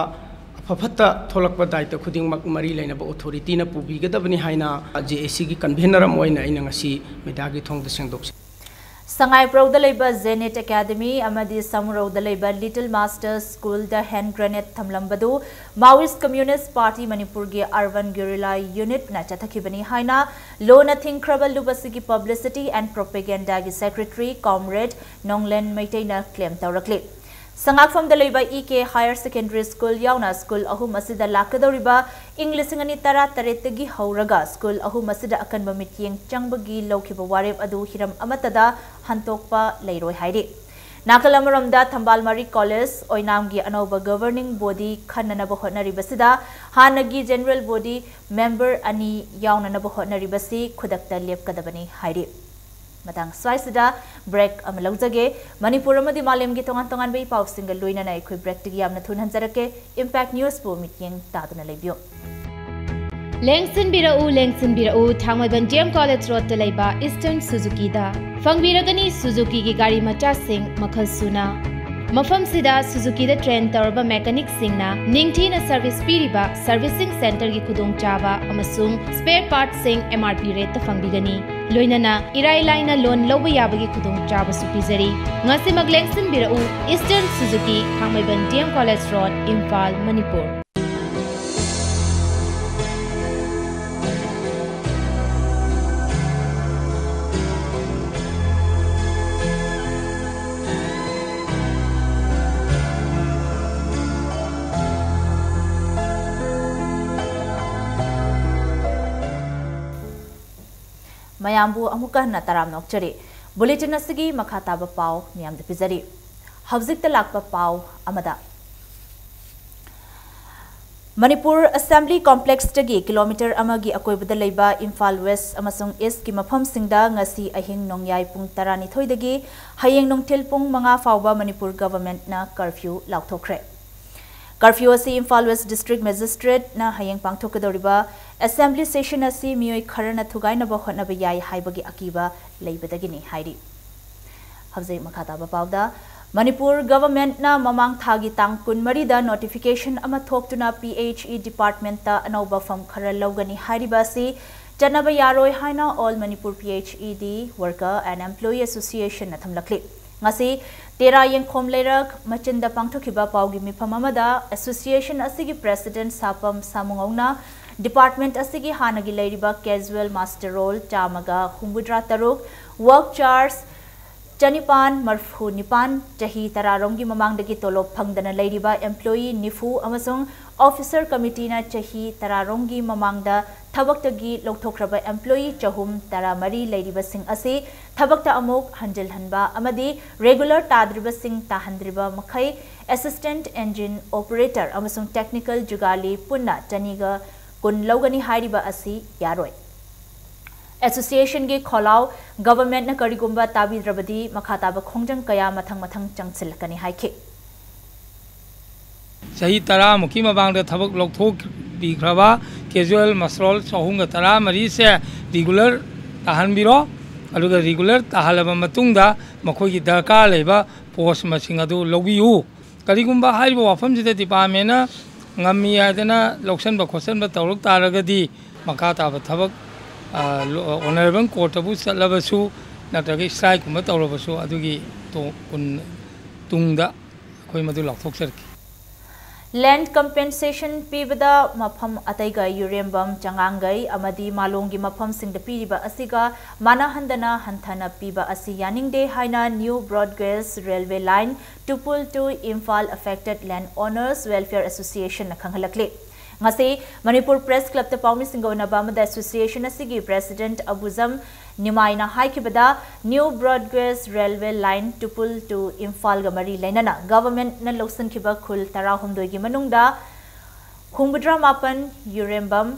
ꯑꯐ ꯐꯠꯇ ꯊꯣꯛꯂꯛꯄ ꯗꯥꯏꯇ ꯈꯨꯗꯤꯡꯃꯛ ꯃꯔꯤ ꯂꯩꯅꯕ ꯑꯣꯊꯣꯔꯤꯇꯤꯅ ꯄꯨꯕꯤꯒꯗꯕꯅꯤ ꯍꯥꯏꯅ ꯖꯦ ꯑꯦ ꯁꯤꯒꯤ ꯀꯟꯚꯦꯅꯔ ꯑꯃ ꯑꯣꯏꯅ ꯑꯩꯅ ꯉꯁꯤ ꯃꯦꯗꯤꯌꯥꯒꯤ ꯊꯣꯡꯗ ꯁꯦꯡꯗꯣꯛꯆꯩ꯫ ꯁꯉꯥꯏꯄ꯭ꯔꯧꯗ ꯂꯩꯕ ꯖꯦꯅꯦꯠ ꯑꯦꯀꯥꯗꯃꯤ ꯑꯃꯗꯤ ꯁꯃꯨꯔꯧꯗ ꯂꯩꯕ ꯂꯤꯇꯜ ꯃꯥꯁꯇꯔ ꯁ꯭ꯀꯨꯜꯗ ꯍꯦꯟ ꯒ꯭ꯔꯦꯅꯦꯗ ꯊꯝꯂꯝꯕꯗꯨ ꯃꯥꯋꯤꯁ ꯀꯝꯃ꯭ꯌꯨꯅꯤꯁ ꯄꯥꯔꯇꯤ ꯃꯅꯤꯄꯨꯔꯒꯤ ꯑꯔꯕꯟ ꯒꯦꯔꯤꯂꯥ ꯌꯨꯅꯤꯠꯅ ꯆꯠꯊꯈꯤꯕꯅꯤ ꯍꯥꯏꯅ ꯂꯣꯅ ꯊꯤꯡꯈ꯭ꯔꯕ ꯂꯨꯞ ꯑꯁꯤꯒꯤ ꯄꯕ꯭ꯂꯤꯁꯤꯇꯤ ꯑꯦꯟ ꯄ꯭ꯔꯣꯄꯦꯒꯦꯟꯗꯥꯒꯤ ꯁꯦꯀ꯭ꯔꯦꯇꯔꯤ ꯀꯣꯝꯔꯦꯗ ꯅꯣꯡꯂꯦꯟ ꯃꯩꯇꯩꯅ ꯀ꯭ꯂꯦꯝ ꯇꯧꯔꯛꯂꯤ꯫ ꯁꯉꯥꯛꯐꯝꯗ ꯂꯩꯕ ꯏ ꯀꯦ Higher Secondary School ꯌꯥꯎꯅ ꯁ꯭ꯀꯨꯜ ꯑꯍꯨꯝ ꯑꯁꯤꯗ ꯂꯥꯛꯀꯗꯧꯔꯤꯕ ꯏꯪ ꯂꯤꯁꯤꯡ ꯑꯅꯤ ꯇꯔꯥ ꯇꯔꯦꯠꯇꯒꯤ ꯍꯧꯔꯒ ꯁ꯭ꯀꯨꯜ ꯑꯍꯨꯝ ꯑꯁꯤꯗ ꯑꯀꯟꯕ ꯃꯤꯠꯌꯦꯡ ꯆꯪꯕꯒꯤ ꯂꯧꯈꯤꯕ ꯋꯥꯔꯦꯞ ꯑꯗꯨ ꯍꯤꯔꯝ ꯑꯃꯠꯇꯗ ꯍꯟꯗꯣꯛꯄ ꯂꯩꯔꯣꯏ ꯍꯥꯏꯔꯤ꯫ ꯅꯥꯀꯜ ꯑꯃꯔꯣꯝꯗ ꯊꯝꯕꯥꯜ ꯃꯔꯤ ꯀꯣꯂꯦꯖ ꯑꯣꯏꯅꯥꯝꯒꯤ ꯑꯅꯧꯕ governing body ꯈꯟꯅꯅꯕ ꯍꯣꯠꯅꯔꯤꯕꯁꯤꯗ ꯍꯥꯟꯅꯒꯤ general body member ꯑꯅꯤ ꯌꯥꯎꯅꯅꯕ ꯍꯣꯠꯅꯔꯤꯕꯁꯤ ꯈꯨꯗꯛꯇ ꯂꯦꯞꯀꯗꯕꯅꯤ ꯍꯥꯏꯔꯤ꯫ ꯃꯇꯥꯡ ꯁ꯭ꯋꯥꯏꯁꯤꯗ break ꯑꯃ ꯂꯧꯖꯒꯦ꯫ ꯃꯅꯤꯄꯨꯔ ꯑꯃꯗꯤ ꯃꯥꯂꯦꯝꯒꯤ ꯇꯣꯉꯥꯟ ꯇꯣꯉꯥꯟꯕ ꯏ ꯄꯥꯎꯁꯤꯡꯒ ꯂꯣꯏꯅꯅ ꯑꯩꯈꯣꯏ breakꯇꯒꯤ ꯌꯥꯝꯅ ꯊꯨꯅ ꯍꯟꯖꯔꯛꯀꯦ꯫ Impact Newsꯄꯨ ꯃꯤꯠꯌꯦꯡ ꯇꯥꯗꯨꯅ ꯂꯩꯕꯤꯌꯨ꯫ ꯂꯦꯡꯁꯤꯟꯕꯤꯔꯛꯎ, ꯂꯦꯡꯁꯤꯟꯕꯤꯔꯛꯎ, ꯊꯥꯡꯃꯩꯕꯟ D M College Roadꯇ ꯂꯩꯕ Eastern Suzukiꯗ꯫ ꯐꯪꯕꯤꯔꯒꯅꯤ Suzukiꯒꯤ ꯒꯥꯔꯤ ꯃꯆꯥꯁꯤꯡ ꯃꯈꯜ ꯁꯨꯅ꯫ ꯃꯐꯝꯁꯤꯗ Suzukiꯗ train ꯇꯧꯔꯕ mechanicꯁꯤꯡꯅ ꯅꯤꯡꯊꯤꯅ service ꯄꯤꯔꯤꯕ servicing centreꯒꯤ ꯈꯨꯗꯣꯡꯆꯥꯕ ꯑꯃꯁꯨꯡ spare partꯁꯤꯡ M R P rateꯇ ꯐꯪꯕꯤꯒꯅꯤ꯫ ꯂꯣꯏꯅꯅ ꯏꯔꯥꯏ ꯂꯥꯏꯅ loan ꯂꯧꯕ ꯌꯥꯕꯒꯤ ꯈꯨꯗꯣꯡꯆꯥꯕꯁꯨ ꯄꯤꯖꯔꯤ꯫ ꯉꯁꯤꯃꯛ ꯂꯦꯡꯁꯤꯟꯕꯤꯔꯛꯎ, Eastern Suzuki, ꯊꯥꯡꯃꯩꯕꯟ D M College Road, Imphal, Manipur. ꯃꯌꯥꯝꯕꯨ ꯑꯃꯨꯛꯀ ꯍꯟꯅ ꯇꯔꯥꯝꯅ ꯑꯣꯛꯆꯔꯤ꯫ Bulletin ꯑꯁꯤꯒꯤ ꯃꯈꯥ ꯇꯥꯕ ꯄꯥꯎ ꯃꯤꯌꯥꯝꯗ ꯄꯤꯖꯔꯤ꯫ ꯍꯧꯖꯤꯛꯇ ꯂꯥꯛꯄ ꯄꯥꯎ ꯑꯃꯗ, ꯃꯅꯤꯄꯨꯔ Assembly Complexꯇꯒꯤ kilometre ꯑꯃꯒꯤ ꯑꯀꯣꯏꯕꯗ ꯂꯩꯕ ꯏꯝꯐꯥꯜ West ꯑꯃꯁꯨꯡ Eastꯀꯤ ꯃꯐꯝꯁꯤꯡꯗ ꯉꯁꯤ ꯑꯍꯤꯡ ꯅꯣꯡꯌꯥꯏ ꯄꯨꯡ ꯇꯔꯥꯅꯤꯊꯣꯏꯗꯒꯤ ꯍꯌꯦꯡ ꯅꯨꯡꯊꯤꯜ ꯄꯨꯡ ꯃꯉꯥ ꯐꯥꯎꯕ ꯃꯅꯤꯄꯨꯔ governmentꯅ curfew ꯂꯥꯎꯊꯣꯛꯈ꯭ꯔꯦ꯫ Curfew ꯑꯁꯤ ꯏꯝꯐꯥꯜ West District Magistrateꯅ ꯍꯌꯦꯡ ꯄꯥꯡꯊꯣꯛꯀꯗꯧꯔꯤꯕ Assembly session ꯑꯁꯤ ꯃꯤꯑꯣꯏ ꯈꯔꯅ ꯊꯨꯒꯥꯏꯅꯕ ꯍꯣꯠꯅꯕ ꯌꯥꯏ ꯍꯥꯏꯕꯒꯤ ꯑꯀꯤꯕ ꯂꯩꯕꯗꯒꯤꯅꯤ ꯍꯥꯏꯔꯤ꯫ ꯍꯧꯖꯤꯛ ꯃꯈꯥ ꯇꯥꯕ ꯄꯥꯎꯗ, ꯃꯅꯤꯄꯨꯔ governmentꯅ ꯃꯃꯥꯡ ꯊꯥꯒꯤ ꯇꯥꯡ ꯀꯨꯟꯃꯔꯤꯗ notification ꯑꯃ ꯊꯣꯛꯇꯨꯅ P H E departmentꯇ ꯑꯅꯧꯕ ꯐꯝ ꯈꯔ ꯂꯧꯒꯅꯤ ꯍꯥꯏꯔꯤꯕ ꯑꯁꯤ ꯆꯠꯅꯕ ꯌꯥꯔꯣꯏ ꯍꯥꯏꯅ All Manipur P H E D Worker and Employee Associationꯅ ꯊꯝꯂꯛꯂꯤ꯫ ꯉꯁꯤ ꯇꯦꯔꯥ ꯌꯦꯡꯈꯣꯝ ꯂꯩꯔꯛ ꯃꯆꯤꯟꯗ ꯄꯥꯡꯊꯣꯛꯈꯤꯕ ꯄꯥꯎꯒꯤ ꯃꯤꯐꯝ ꯑꯃꯗ association ꯑꯁꯤꯒꯤ president ꯁꯥꯄꯝ ꯁꯥꯃꯨꯉꯧꯅ department ꯑꯁꯤꯒꯤ ꯍꯥꯟꯅꯒꯤ ꯂꯩꯔꯤꯕ casual muster roll ꯆꯥꯝꯃꯒ ꯍꯨꯝꯐꯨꯇꯔꯥ ꯇꯔꯨꯛ, work charge ꯆꯅꯤꯄꯥꯟ ꯃꯔꯐꯨ ꯅꯤꯄꯥꯟ, ꯆꯍꯤ ꯇꯔꯥꯔꯣꯝꯒꯤ ꯃꯃꯥꯡꯗꯒꯤ ꯇꯣꯂꯣꯞ ꯐꯪꯗꯅ ꯂꯩꯔꯤꯕ employee ꯅꯤꯐꯨ ꯑꯃꯁꯨꯡ officer committeeꯅ ꯆꯍꯤ ꯇꯔꯥꯔꯣꯝꯒꯤ ꯃꯃꯥꯡꯗ ꯊꯕꯛꯇꯒꯤ ꯂꯧꯊꯣꯛꯈ꯭ꯔꯕ employee ꯆꯍꯨꯝ ꯇꯔꯥꯃꯔꯤ ꯂꯩꯔꯤꯕꯁꯤꯡ ꯑꯁꯤ ꯊꯕꯛꯇ ꯑꯃꯨꯛ ꯍꯟꯖꯤꯜꯍꯟꯕ ꯑꯃꯗꯤ regular ꯇꯥꯗ꯭ꯔꯤꯕꯁꯤꯡ ꯇꯥꯍꯟꯗ꯭ꯔꯤꯕ ꯃꯈꯩ assistant engine operator ꯑꯃꯁꯨꯡ technical ꯖꯨꯒꯥꯂꯤ ꯄꯨꯟꯅ ꯆꯅꯤꯒ ꯀꯨꯟ ꯂꯧꯒꯅꯤ ꯍꯥꯏꯔꯤꯕ ꯑꯁꯤ ꯌꯥꯔꯣꯏ꯫ Associationꯒꯤ ꯈꯣꯜꯂꯥꯎ governmentꯅ ꯀꯔꯤꯒꯨꯝꯕ ꯇꯥꯕꯤꯗ꯭ꯔꯕꯗꯤ ꯃꯈꯥ ꯇꯥꯕ ꯈꯣꯡꯖꯪ ꯀꯌꯥ ꯃꯊꯪ ꯃꯊꯪ ꯆꯪꯁꯤꯜꯂꯛꯀꯅꯤ ꯍꯥꯏꯈꯤ꯫ ꯆꯍꯤ ꯇꯔꯥꯃꯨꯛꯀꯤ ꯃꯃꯥꯡꯗ ꯊꯕꯛ ꯂꯧꯊꯣꯛꯄꯤꯈ꯭ꯔꯕ casual ꯃꯁꯔꯣꯜ ꯆꯍꯨꯝꯒ ꯇꯔꯥꯃꯔꯤꯁꯦ regular ꯇꯥꯍꯟꯕꯤꯔꯣ꯫ ꯑꯗꯨꯒ regular ꯇꯥꯍꯜꯂꯕ ꯃꯇꯨꯡꯗ ꯃꯈꯣꯏꯒꯤ ꯗꯔꯀꯥꯔ ꯂꯩꯕ post ꯃꯁꯤꯡ ꯑꯗꯨ ꯂꯧꯕꯤꯌꯨ꯫ ꯀꯔꯤꯒꯨꯝꯕ ꯍꯥꯏꯔꯤꯕ ꯋꯥꯐꯝꯁꯤꯗ departmentꯅ ꯉꯝꯃꯤ ꯍꯥꯏꯗꯅ ꯂꯧꯁꯟꯕ ꯈꯣꯠꯆꯟꯕ ꯇꯧꯔꯛ ꯇꯥꯔꯒꯗꯤ ꯃꯈꯥ ꯇꯥꯕ ꯊꯕꯛ honourable courtꯇꯕꯨ ꯆꯠꯂꯕꯁꯨ ꯅꯠꯇ꯭ꯔꯒ strikeꯀꯨꯝꯕ ꯇꯧꯔꯕꯁꯨ ꯑꯗꯨꯒꯤ ꯇꯨꯡꯗ ꯑꯩꯈꯣꯏ ꯃꯗꯨ ꯂꯥꯎꯊꯣꯛꯆꯔꯛꯈꯤ꯫ Land compensation ꯄꯤꯕꯗ ꯃꯐꯝ ꯑꯇꯩꯒ ꯌꯨꯔꯦꯝꯕꯝ, ꯆꯉꯥꯡꯒꯩ ꯑꯃꯗꯤ ꯃꯥꯂꯣꯝꯒꯤ ꯃꯐꯝꯁꯤꯡꯗ ꯄꯤꯔꯤꯕ ꯑꯁꯤꯒ ꯃꯥꯟꯅꯍꯟꯗꯅ ꯍꯟꯊꯅ ꯄꯤꯕ ꯑꯁꯤ ꯌꯥꯅꯤꯡꯗꯦ ꯍꯥꯏꯅ New Broad Gauge Railway Line Tupul to Imphal affected land owners welfare associationꯅ ꯈꯪꯍꯜꯂꯛꯂꯤ꯫ ꯉꯁꯤ ꯃꯅꯤꯄꯨꯔ Press Clubꯇ ꯄꯥꯎꯃꯤꯁꯤꯡꯒ ꯎꯅꯕ ꯑꯃꯗ association ꯑꯁꯤꯒꯤ president ꯑꯕꯨꯖꯝ ꯅꯤꯃꯥꯏꯅ ꯍꯥꯏꯈꯤꯕꯗ, New Broad Gauge Railway Line Tupul to Imphalꯒ ꯃꯔꯤ ꯂꯩꯅꯅ governmentꯅ ꯂꯧꯁꯤꯟꯈꯤꯕ ꯈꯨꯜ ꯇꯔꯥꯍꯨꯝꯗꯣꯏꯒꯤ ꯃꯅꯨꯡꯗ ꯍꯨꯝꯐꯨꯇꯔꯥ ꯃꯥꯄꯟ ꯌꯨꯔꯦꯝꯕꯝ,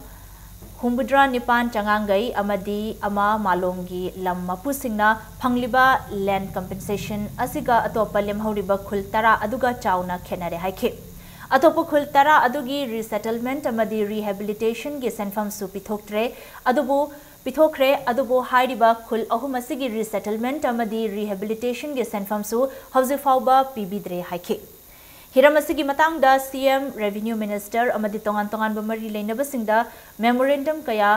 ꯍꯨꯝꯐꯨꯇꯔꯥ ꯅꯤꯄꯥꯟ ꯆꯉꯥꯡꯒꯩ ꯑꯃꯗꯤ ꯑꯃ ꯃꯥꯂꯣꯝꯒꯤ ꯂꯝ ꯃꯄꯨꯁꯤꯡꯅ ꯐꯪꯂꯤꯕ land compensation ꯑꯁꯤꯒ ꯑꯇꯣꯞꯄ ꯂꯦꯝꯍꯧꯔꯤꯕ ꯈꯨꯜ ꯇꯔꯥ ꯑꯗꯨꯒ ꯆꯥꯎꯅ ꯈꯦꯠꯅꯔꯦ ꯍꯥꯏꯈꯤ꯫ ꯑꯇꯣꯞꯄ ꯈꯨꯜ ꯇꯔꯥ ꯑꯗꯨꯒꯤ resettlement ꯑꯃꯗꯤ rehabilitationꯒꯤ ꯁꯦꯟꯐꯝꯁꯨ ꯄꯤꯊꯣꯛꯇ꯭ꯔꯦ꯫ ꯑꯗꯨꯕꯨ ꯄꯤꯊꯣꯛꯈ꯭ꯔꯦ꯫ ꯑꯗꯨꯕꯨ ꯍꯥꯏꯔꯤꯕ ꯈꯨꯜ ꯑꯍꯨꯝ ꯑꯁꯤꯒꯤ resettlement ꯑꯃꯗꯤ rehabilitationꯒꯤ ꯁꯦꯟꯐꯝꯁꯨ ꯍꯧꯖꯤꯛ ꯐꯥꯎꯕ ꯄꯤꯕꯤꯗ꯭ꯔꯦ ꯍꯥꯏꯈꯤ꯫ ꯍꯤꯔꯝ ꯑꯁꯤꯒꯤ ꯃꯇꯥꯡꯗ C M, Revenue Minister ꯑꯃꯗꯤ ꯇꯣꯉꯥꯟ ꯇꯣꯉꯥꯟꯕ ꯃꯔꯤ ꯂꯩꯅꯕꯁꯤꯡꯗ memorandum ꯀꯌꯥ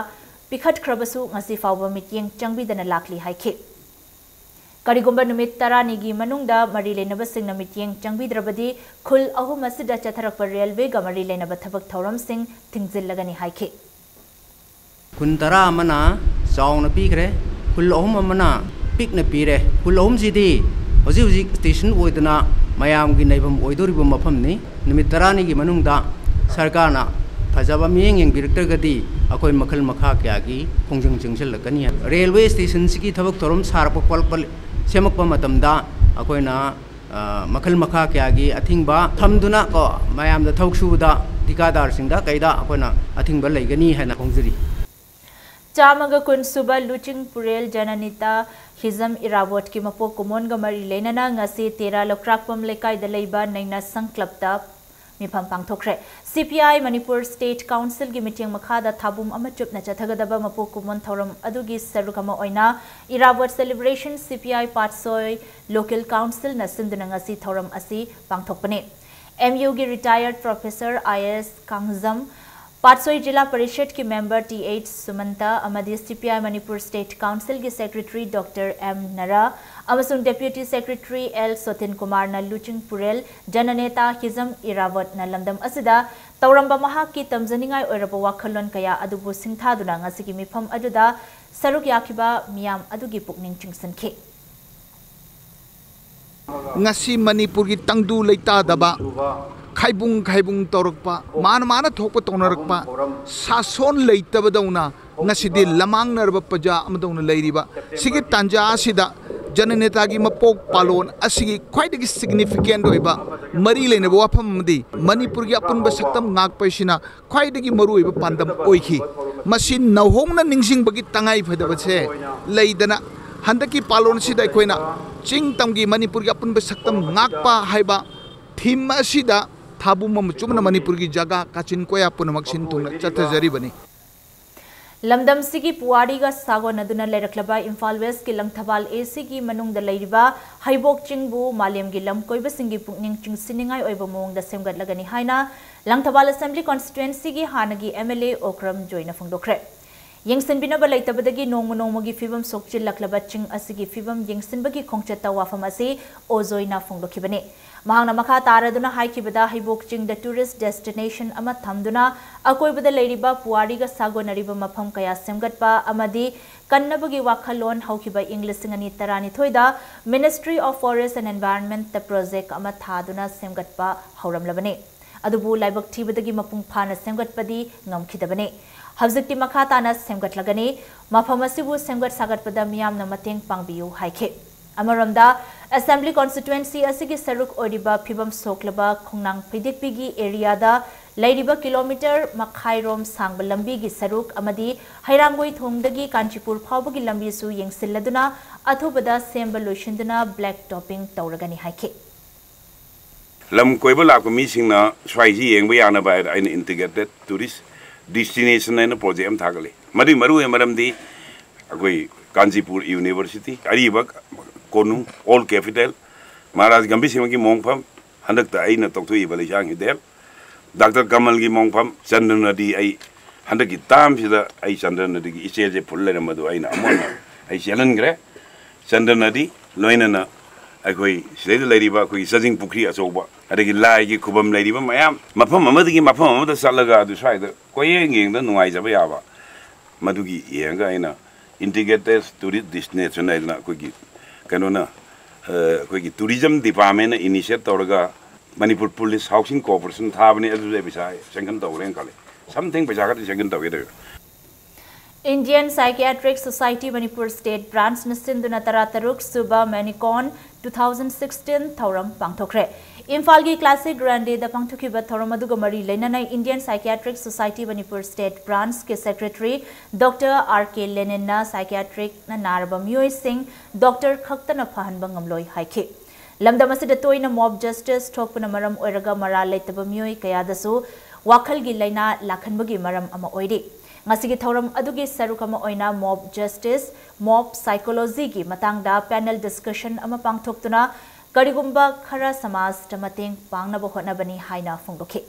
ꯄꯤꯈꯠꯈ꯭ꯔꯕꯁꯨ ꯉꯁꯤ ꯐꯥꯎꯕ ꯃꯤꯠꯌꯦꯡ ꯆꯪꯕꯤꯗꯅ ꯂꯥꯛꯂꯤ ꯍꯥꯏꯈꯤ꯫ ꯀꯔꯤꯒꯨꯝꯕ ꯅꯨꯃꯤꯠ ꯇꯔꯥꯅꯤꯒꯤ ꯃꯅꯨꯡꯗ ꯃꯔꯤ ꯂꯩꯅꯕꯁꯤꯡꯅ ꯃꯤꯠꯌꯦꯡ ꯆꯪꯕꯤꯗ꯭ꯔꯕꯗꯤ ꯈꯨꯜ ꯑꯍꯨꯝ ꯑꯁꯤꯗ ꯆꯠꯊꯔꯛꯄ railwayꯒ ꯃꯔꯤ ꯂꯩꯅꯕ ꯊꯕꯛ ꯊꯧꯔꯝꯁꯤꯡ ꯊꯤꯡꯖꯤꯜꯂꯒꯅꯤ ꯍꯥꯏꯈꯤ꯫ ꯈꯨꯟ ꯇꯔꯥ ꯑꯃꯅ ꯆꯥꯎꯅ ꯄꯤꯈ꯭ꯔꯦ, ꯈꯨꯜ ꯑꯍꯨꯝ ꯑꯃꯅ ꯄꯤꯛꯅ ꯄꯤꯔꯦ꯫ ꯈꯨꯜ ꯑꯍꯨꯝꯁꯤꯗꯤ ꯍꯧꯖꯤꯛ ꯍꯧꯖꯤꯛ ꯁ꯭ꯇꯦꯁꯟ ꯑꯣꯏꯗꯅ ꯃꯌꯥꯝꯒꯤ ꯅꯩꯐꯝ ꯑꯣꯏꯗꯧꯔꯤꯕ ꯃꯐꯝꯅꯤ꯫ ꯅꯨꯃꯤꯠ ꯇꯔꯥꯅꯤꯒꯤ ꯃꯅꯨꯡꯗ ꯁꯔꯀꯥꯔꯅ ꯐꯖꯕ ꯃꯤꯠꯌꯦꯡ ꯌꯦꯡꯕꯤꯔꯛꯇ꯭ꯔꯒꯗꯤ ꯑꯩꯈꯣꯏ ꯃꯈꯜ ꯃꯈꯥ ꯀꯌꯥꯒꯤ ꯈꯣꯡꯖꯪ ꯆꯪꯁꯤꯜꯂꯛꯀꯅꯤ꯫ ꯔꯦꯜꯋꯦ ꯁ꯭ꯇꯦꯁꯟꯁꯤꯒꯤ ꯊꯕꯛ ꯊꯧꯔꯝ ꯁꯥꯔꯛꯄ ꯈꯣꯠꯂꯛꯄ, ꯁꯦꯝꯃꯛꯄ ꯃꯇꯝꯗ ꯑꯩꯈꯣꯏꯅ, ꯑ, ꯃꯈꯜ ꯃꯈꯥ ꯀꯌꯥꯒꯤ ꯑꯊꯤꯡꯕ ꯊꯝꯗꯨꯅ ꯀꯣ, ꯃꯌꯥꯝꯗ ꯊꯕꯛ ꯁꯨꯕꯗ ꯊꯤꯀꯥꯗꯥꯔꯁꯤꯡꯗ ꯀꯩꯗ ꯑꯩꯈꯣꯏꯅ ꯑꯊꯤꯡꯕ ꯂꯩꯒꯅꯤ ꯍꯥꯏꯅ ꯐꯣꯡꯖꯔꯤ꯫ ꯆꯥꯝꯃꯒ ꯀꯨꯟ ꯁꯨꯕ ꯂꯨꯆꯤꯡ ꯄꯨꯔꯦꯜ ꯖꯅꯅꯤꯇꯥ ꯍꯤꯖꯝ ꯏꯔꯥꯕꯣꯠꯀꯤ ꯃꯄꯣꯛ ꯀꯨꯝꯑꯣꯟꯒ ꯃꯔꯤ ꯂꯩꯅꯅ ꯉꯁꯤ ꯇꯦꯔꯥ ꯂꯧꯀ꯭ꯔꯥꯛꯄꯝ ꯂꯩꯀꯥꯏꯗ ꯂꯩꯕ ꯅꯩꯅꯁꯪ ꯀ꯭ꯂꯕꯇ ꯃꯤꯐꯝ ꯄꯥꯡꯊꯣꯛꯈ꯭ꯔꯦ꯫ ꯁꯤ ꯄꯤ ꯑꯥꯏ ꯃꯅꯤꯄꯨꯔ ꯁ꯭ꯇꯦꯠ ꯀꯥꯎꯟꯁꯤꯜꯒꯤ ꯃꯤꯠꯌꯦꯡ ꯃꯈꯥꯗ ꯊꯥꯕꯨꯝ ꯑꯃ ꯆꯨꯞꯅ ꯆꯠꯊꯒꯗꯕ ꯃꯄꯣꯛ ꯀꯨꯝꯑꯣꯟ ꯊꯧꯔꯝ ꯑꯗꯨꯒꯤ ꯁꯔꯨꯛ ꯑꯃ ꯑꯣꯏꯅ ꯏꯔꯥꯕꯣꯠ ꯁꯦꯂꯦꯕ꯭ꯔꯦꯁꯟ ꯁꯤ ꯄꯤ ꯑꯥꯏ ꯄꯥꯠꯁꯣꯏ ꯂꯣꯀꯦꯜ ꯀꯥꯎꯟꯁꯤꯜꯅ ꯁꯤꯟꯗꯨꯅ ꯉꯁꯤ ꯊꯧꯔꯝ ꯑꯁꯤ ꯄꯥꯡꯊꯣꯛꯄꯅꯤ꯫ ꯑꯦꯝ ꯌꯨꯒꯤ ꯔꯤꯇꯥꯌꯔꯗ ꯄ꯭ꯔꯣꯐꯦꯁꯔ ꯑꯥꯏ ꯑꯦꯁ ꯀꯥꯡꯖꯝ, ꯄꯥꯠꯁꯣꯏ ꯖꯤꯂꯥ ꯄꯔꯤꯁꯠꯀꯤ ꯃꯦꯝꯕꯔ ꯇꯤ ꯑꯩꯆ ꯁꯨꯃꯟꯇ ꯑꯃꯗꯤ ꯁꯤ ꯄꯤ ꯑꯥꯏ ꯃꯅꯤꯄꯨꯔ ꯁ꯭ꯇꯦꯠ ꯀꯥꯎꯟꯁꯤꯜꯒꯤ ꯁꯦꯀ꯭ꯔꯦꯇꯔꯤ ꯗꯣꯛꯇꯔ ꯑꯦꯝ ꯅꯔꯥ ꯑꯃꯁꯨꯡ ꯗꯦꯄ꯭ꯌꯨꯇꯤ ꯁꯦꯀ꯭ꯔꯦꯇꯔꯤ ꯑꯦꯜ ꯁꯣꯊꯤꯟ ꯀꯨꯃꯥꯔꯅ ꯂꯨꯆꯤꯡ ꯄꯨꯔꯦꯜ ꯖꯅꯅꯦꯇꯥ ꯍꯤꯖꯝ ꯏꯔꯥꯕꯠꯅ ꯂꯝꯗꯝ ꯑꯁꯤꯗ ꯇꯧꯔꯝꯕ ꯃꯍꯥꯛꯀꯤ ꯇꯝꯖꯅꯤꯡꯉꯥꯏ ꯑꯣꯏꯔꯕ ꯋꯥꯈꯜꯂꯣꯟ ꯀꯌꯥ ꯑꯗꯨꯕꯨ ꯁꯤꯡꯊꯥꯗꯨꯅ ꯉꯁꯤꯒꯤ ꯃꯤꯐꯝ ꯑꯗꯨꯗ ꯁꯔꯨꯛ ꯌꯥꯈꯤꯕ ꯃꯤꯌꯥꯝ ꯑꯗꯨꯒꯤ ꯄꯨꯛꯅꯤꯡ ꯆꯤꯡꯁꯤꯟꯈꯤ꯫ ꯉꯁꯤ ꯃꯅꯤꯄꯨꯔꯒꯤ ꯇꯪꯗꯨ ꯂꯩꯇꯥꯗꯕ, ꯈꯥꯏꯕꯨꯡ ꯈꯥꯏꯕꯨꯡ ꯇꯧꯔꯛꯄ, ꯃꯥꯅ ꯃꯥꯅ ꯊꯣꯛꯄ ꯇꯧꯅꯔꯛꯄ, ꯁꯥꯁꯣꯟ ꯂꯩꯇꯕꯗꯧꯅ ꯉꯁꯤꯗꯤ ꯂꯃꯥꯡꯅꯔꯕ ꯄ꯭ꯔꯖꯥ ꯑꯃꯗꯧꯅ ꯂꯩꯔꯤꯕ ꯁꯤꯒꯤ ꯇꯥꯟꯖꯥ ꯑꯁꯤꯗ ꯖꯅꯅꯦꯇꯥꯒꯤ ꯃꯄꯣꯛ ꯄꯥꯂꯣꯟ ꯑꯁꯤꯒꯤ ꯈ꯭ꯋꯥꯏꯗꯒꯤ significant ꯑꯣꯏꯕ ꯃꯔꯤ ꯂꯩꯅꯕ ꯋꯥꯐꯝ ꯑꯃꯗꯤ ꯃꯅꯤꯄꯨꯔꯒꯤ ꯑꯄꯨꯟꯕ ꯁꯛꯇꯝ ꯉꯥꯛꯄ ꯑꯁꯤꯅ ꯈ꯭ꯋꯥꯏꯗꯒꯤ ꯃꯔꯨꯑꯣꯏꯕ ꯄꯥꯟꯗꯝ ꯑꯣꯏꯈꯤ꯫ ꯃꯁꯤ ꯅꯧꯍꯧꯅ ꯅꯤꯡꯁꯤꯡꯕꯒꯤ ꯇꯉꯥꯏ ꯐꯗꯕꯁꯦ ꯂꯩꯗꯅ ꯍꯟꯗꯛꯀꯤ ꯄꯥꯂꯣꯟ ꯑꯁꯤꯗ ꯑꯩꯈꯣꯏꯅ ꯆꯤꯡ ꯇꯝꯒꯤ ꯃꯅꯤꯄꯨꯔꯒꯤ ꯑꯄꯨꯟꯕ ꯁꯛꯇꯝ ꯉꯥꯛꯄ ꯍꯥꯏꯕ theme ꯑꯁꯤꯗ ꯊꯥꯕꯨꯝ ꯑꯃ ꯆꯨꯞꯅ ꯃꯅꯤꯄꯨꯔꯒꯤ ꯖꯒꯥ ꯀꯥꯆꯤꯟ ꯀꯣꯌꯥ ꯄꯨꯝꯅꯃꯛ ꯁꯤꯟ ꯊꯨꯡꯅ ꯆꯠꯊꯖꯔꯤꯕꯅꯤ꯫ ꯂꯝꯗꯝꯁꯤꯒꯤ ꯄꯨꯋꯥꯔꯤꯒ ꯁꯥꯒꯣꯟꯅꯗꯨꯅ ꯂꯩꯔꯛꯂꯕ ꯏꯝꯐꯥꯜ ꯋꯦꯁꯀꯤ ꯂꯪꯊꯕꯥꯜ ꯑꯦ ꯁꯤꯒꯤ ꯃꯅꯨꯡꯗ ꯂꯩꯔꯤꯕ ꯍꯩꯕꯣꯛ ꯆꯤꯡꯕꯨ ꯃꯥꯂꯦꯝꯒꯤ ꯂꯝ ꯀꯣꯏꯕꯁꯤꯡꯒꯤ ꯄꯨꯛꯅꯤꯡ ꯆꯤꯡꯁꯤꯟꯅꯤꯡꯉꯥꯏ ꯑꯣꯏꯕ ꯃꯑꯣꯡꯗ ꯁꯦꯝꯒꯠꯂꯒꯅꯤ ꯍꯥꯏꯅ ꯂꯪꯊꯕꯥꯜ ꯑꯦꯁꯦꯝꯕ꯭ꯂꯤ ꯀꯣꯟꯁꯇꯤꯇ꯭ꯋꯦꯟꯁꯤꯒꯤ ꯍꯥꯟꯅꯒꯤ ꯑꯦꯝ ꯑꯦꯜ ꯑꯦ ꯑꯣꯀ꯭ꯔꯝ ꯖꯣꯏꯅ ꯐꯣꯡꯗꯣꯛꯈ꯭ꯔꯦ꯫ ꯌꯦꯡꯁꯤꯟꯕꯤꯅꯕ ꯂꯩꯇꯕꯗꯒꯤ ꯅꯣꯡꯃ ꯅꯣꯡꯃꯒꯤ ꯐꯤꯕꯝ ꯁꯣꯛꯆꯤꯜꯂꯛꯂꯕ ꯆꯤꯡ ꯑꯁꯤꯒꯤ ꯐꯤꯕꯝ ꯌꯦꯡꯁꯤꯟꯕꯒꯤ ꯈꯣꯡꯆꯠꯇ ꯋꯥꯐꯝ ꯑꯁꯤ ꯑꯣꯖꯣꯏꯅ ꯐꯣꯡꯗꯣꯛꯈꯤꯕꯅꯤ꯫ ꯃꯍꯥꯛꯅ ꯃꯈꯥ ꯇꯥꯔꯗꯨꯅ ꯍꯥꯏꯈꯤꯕꯗ, ꯍꯩꯕꯣꯛ ꯆꯤꯡꯗ tourist destination ꯑꯃ ꯊꯝꯗꯨꯅ ꯑꯀꯣꯏꯕꯗ ꯂꯩꯔꯤꯕ ꯄꯨꯋꯥꯔꯤꯒ ꯁꯥꯒꯣꯟꯅꯔꯤꯕ ꯃꯐꯝ ꯀꯌꯥ ꯁꯦꯝꯒꯠꯄ ꯑꯃꯗꯤ ꯀꯟꯅꯕꯒꯤ ꯋꯥꯈꯜꯂꯣꯟ ꯍꯧꯈꯤꯕ ꯏꯪ ꯂꯤꯁꯤꯡ ꯑꯅꯤ ꯇꯔꯥꯅꯤꯊꯣꯏꯗ Ministry of Forest and Environment ꯇ project ꯑꯃ ꯊꯥꯗꯨꯅ ꯁꯦꯝꯒꯠꯄ ꯍꯧꯔꯝꯂꯕꯅꯤ꯫ ꯑꯗꯨꯕꯨ ꯂꯥꯏꯕꯛ ꯊꯤꯕꯗꯒꯤ ꯃꯄꯨꯡ ꯐꯥꯅ ꯁꯦꯝꯒꯠꯄꯗꯤ ꯉꯝꯈꯤꯗꯕꯅꯤ꯫ ꯍꯧꯖꯤꯛꯇꯤ ꯃꯈꯥ ꯇꯥꯅ ꯁꯦꯝꯒꯠꯂꯒꯅꯤ꯫ ꯃꯐꯝ ꯑꯁꯤꯕꯨ ꯁꯦꯝꯒꯠ ꯁꯥꯒꯠꯄꯗ ꯃꯤꯌꯥꯝꯅ ꯃꯇꯦꯡ ꯄꯥꯡꯕꯤꯌꯨ ꯍꯥꯏꯈꯤ꯫ ꯑꯃꯔꯣꯝꯗ, Assembly Constituency ꯑꯁꯤꯒꯤ ꯁꯔꯨꯛ ꯑꯣꯏꯔꯤꯕ ꯐꯤꯕꯝ ꯁꯣꯛꯂꯕ ꯈꯣꯡꯅꯥꯡ ꯐꯩꯗꯦꯛꯄꯤꯒꯤ area ꯗ ꯂꯩꯔꯤꯕ kilometre ꯃꯈꯥꯏꯔꯣꯝ ꯁꯥꯡꯕ ꯂꯝꯕꯤꯒꯤ ꯁꯔꯨꯛ ꯑꯃꯗꯤ ꯍꯩꯔꯥꯡꯒꯣꯏ ꯊꯣꯡꯗꯒꯤ ꯀꯥꯟꯆꯤꯄꯨꯔ ꯐꯥꯎꯕꯒꯤ ꯂꯝꯕꯤꯁꯨ ꯌꯦꯡꯁꯤꯜꯂꯗꯨꯅ ꯑꯊꯨꯕꯗ ꯁꯦꯝꯕ ꯂꯣꯏꯁꯤꯟꯗꯨꯅ black topping ꯇꯧꯔꯒꯅꯤ ꯍꯥꯏꯈꯤ꯫ ꯂꯝ ꯀꯣꯏꯕ ꯂꯥꯛꯄ ꯃꯤꯁꯤꯡꯅ ꯁ꯭ꯋꯥꯏꯁꯤ ꯌꯦꯡꯕ ꯌꯥꯅꯕ ꯍꯥꯏꯅ ꯑꯩꯅ Integrated Tourist Destination ꯍꯥꯏꯅ project ꯑꯃ ꯊꯥꯒꯠꯂꯤ꯫ ꯃꯗꯨꯒꯤ ꯃꯔꯨꯑꯣꯏꯕ ꯃꯔꯝꯗꯤ ꯑꯩꯈꯣꯏ ꯀꯥꯟꯆꯤꯄꯨꯔ University, ꯑꯔꯤꯕ ꯀꯣꯅꯨꯡ, Old Capital, ꯃꯍꯥꯔꯥꯖ ꯒꯝꯚꯤꯔ ꯁꯤꯡꯍꯒꯤ ꯃꯣꯡꯐꯝ, ꯍꯟꯗꯛꯇ ꯑꯩꯅ ꯇꯧꯊꯣꯛꯏꯕ ꯂꯩꯁꯥꯡ ꯍꯤꯗꯦꯜ, ꯗꯥꯛꯇꯔ ꯀꯃꯜꯒꯤ ꯃꯣꯡꯐꯝ, ꯆꯟꯗ꯭ꯔ ꯅꯗꯤ꯫ ꯑꯩ ꯍꯟꯗꯛꯀꯤ term ꯁꯤꯗ ꯑꯩ ꯆꯟꯗ꯭ꯔ ꯅꯗꯤꯒꯤ ꯏꯆꯦꯜꯁꯦ ꯐꯨꯜ ꯂꯩꯔꯝꯕꯗꯨ ꯑꯩꯅ ꯑꯃꯨꯛ ꯍꯟꯅ ꯑꯩ ꯆꯦꯜꯍꯟꯈ꯭ꯔꯦ꯫ ꯆꯟꯗ꯭ꯔ ꯅꯗꯤ, ꯂꯣꯏꯅꯅ ꯑꯩꯈꯣꯏ ꯁꯤꯗꯩꯗ ꯂꯩꯔꯤꯕ ꯑꯩꯈꯣꯏꯒꯤ ꯆꯥꯖꯤꯡ ꯄꯨꯈ꯭ꯔꯤ ꯑꯆꯧꯕ, ꯑꯗꯒꯤ ꯂꯥꯏꯒꯤ ꯈꯨꯕꯝ ꯂꯩꯔꯤꯕ ꯃꯌꯥꯝ, ꯃꯐꯝ ꯑꯃꯗꯒꯤ ꯃꯐꯝ ꯑꯃꯗ ꯆꯠꯂꯒ ꯑꯗꯨ ꯁ꯭ꯋꯥꯏꯗ ꯀꯣꯏꯌꯦꯡ ꯌꯦꯡꯗ ꯅꯨꯡꯉꯥꯏꯖꯕ ꯌꯥꯕ, ꯃꯗꯨꯒꯤ ꯌꯦꯡꯉꯒ ꯑꯩꯅ Integrated Tourist Destination ꯍꯥꯏꯗꯅ ꯑꯩꯈꯣꯏꯒꯤ ꯀꯩꯅꯣꯅ, ꯑ, ꯑꯩꯈꯣꯏꯒꯤ Tourism Department ꯅ initiate ꯇꯧꯔꯒ Manipur Police Housing Corporation ꯊꯥꯕꯅꯤ, ꯑꯗꯨꯗ ꯄꯩꯁꯥ sanction ꯇꯧꯈ꯭ꯔꯦꯅ ꯈꯜꯂꯤ꯫ Something ꯄꯩꯁꯥ ꯈꯔꯗꯤ sanction ꯇꯧꯒꯦ ꯇꯧꯋꯦ꯫ Indian Psychiatric Society Manipur State Branch ꯅ ꯁꯤꯟꯗꯨꯅ ꯇꯔꯥꯇꯔꯨꯛ ꯁꯨꯕ MANICON two thousand sixteen ꯊꯧꯔꯝ ꯄꯥꯡꯊꯣꯛꯈ꯭ꯔꯦ꯫ ꯏꯝꯐꯥꯜꯒꯤ Classic Grande ꯗ ꯄꯥꯡꯊꯣꯛꯈꯤꯕ ꯊꯧꯔꯝ ꯑꯗꯨꯒ ꯃꯔꯤ ꯂꯩꯅꯅ Indian Psychiatric Society Manipur State Branch ꯀꯤ Secretary Doctor R K Lenin ꯅ psychiatric ꯅ ꯅꯥꯔꯕ ꯃꯤꯑꯣꯏꯁꯤꯡ doctor ꯈꯛꯇꯅ ꯐꯍꯟꯕ ꯉꯝꯂꯣꯏ ꯍꯥꯏꯈꯤ꯫ ꯂꯝꯗꯝ ꯑꯁꯤꯗ ꯇꯣꯏꯅ mob justice ꯊꯣꯛꯄꯅ ꯃꯔꯝ ꯑꯣꯏꯔꯒ ꯃꯔꯥꯜ ꯂꯩꯇꯕ ꯃꯤꯑꯣꯏ ꯀꯌꯥꯗꯁꯨ ꯋꯥꯈꯜꯒꯤ ꯂꯥꯏꯅꯥ ꯂꯥꯛꯍꯟꯕꯒꯤ ꯃꯔꯝ ꯑꯃ ꯑꯣꯏꯔꯤ꯫ ꯉꯁꯤꯒꯤ ꯊꯧꯔꯝ ꯑꯗꯨꯒꯤ ꯁꯔꯨꯛ ꯑꯃ ꯑꯣꯏꯅ mob justice, mob psychology ꯒꯤ ꯃꯇꯥꯡꯗ panel discussion ꯑꯃ ꯄꯥꯡꯊꯣꯛꯇꯨꯅ ꯀꯔꯤꯒꯨꯝꯕ ꯈꯔ ꯁꯃꯥꯖꯇ ꯃꯇꯦꯡ ꯄꯥꯡꯅꯕ ꯍꯣꯠꯅꯕꯅꯤ ꯍꯥꯏꯅ ꯐꯣꯡꯗꯣꯛꯈꯤ꯫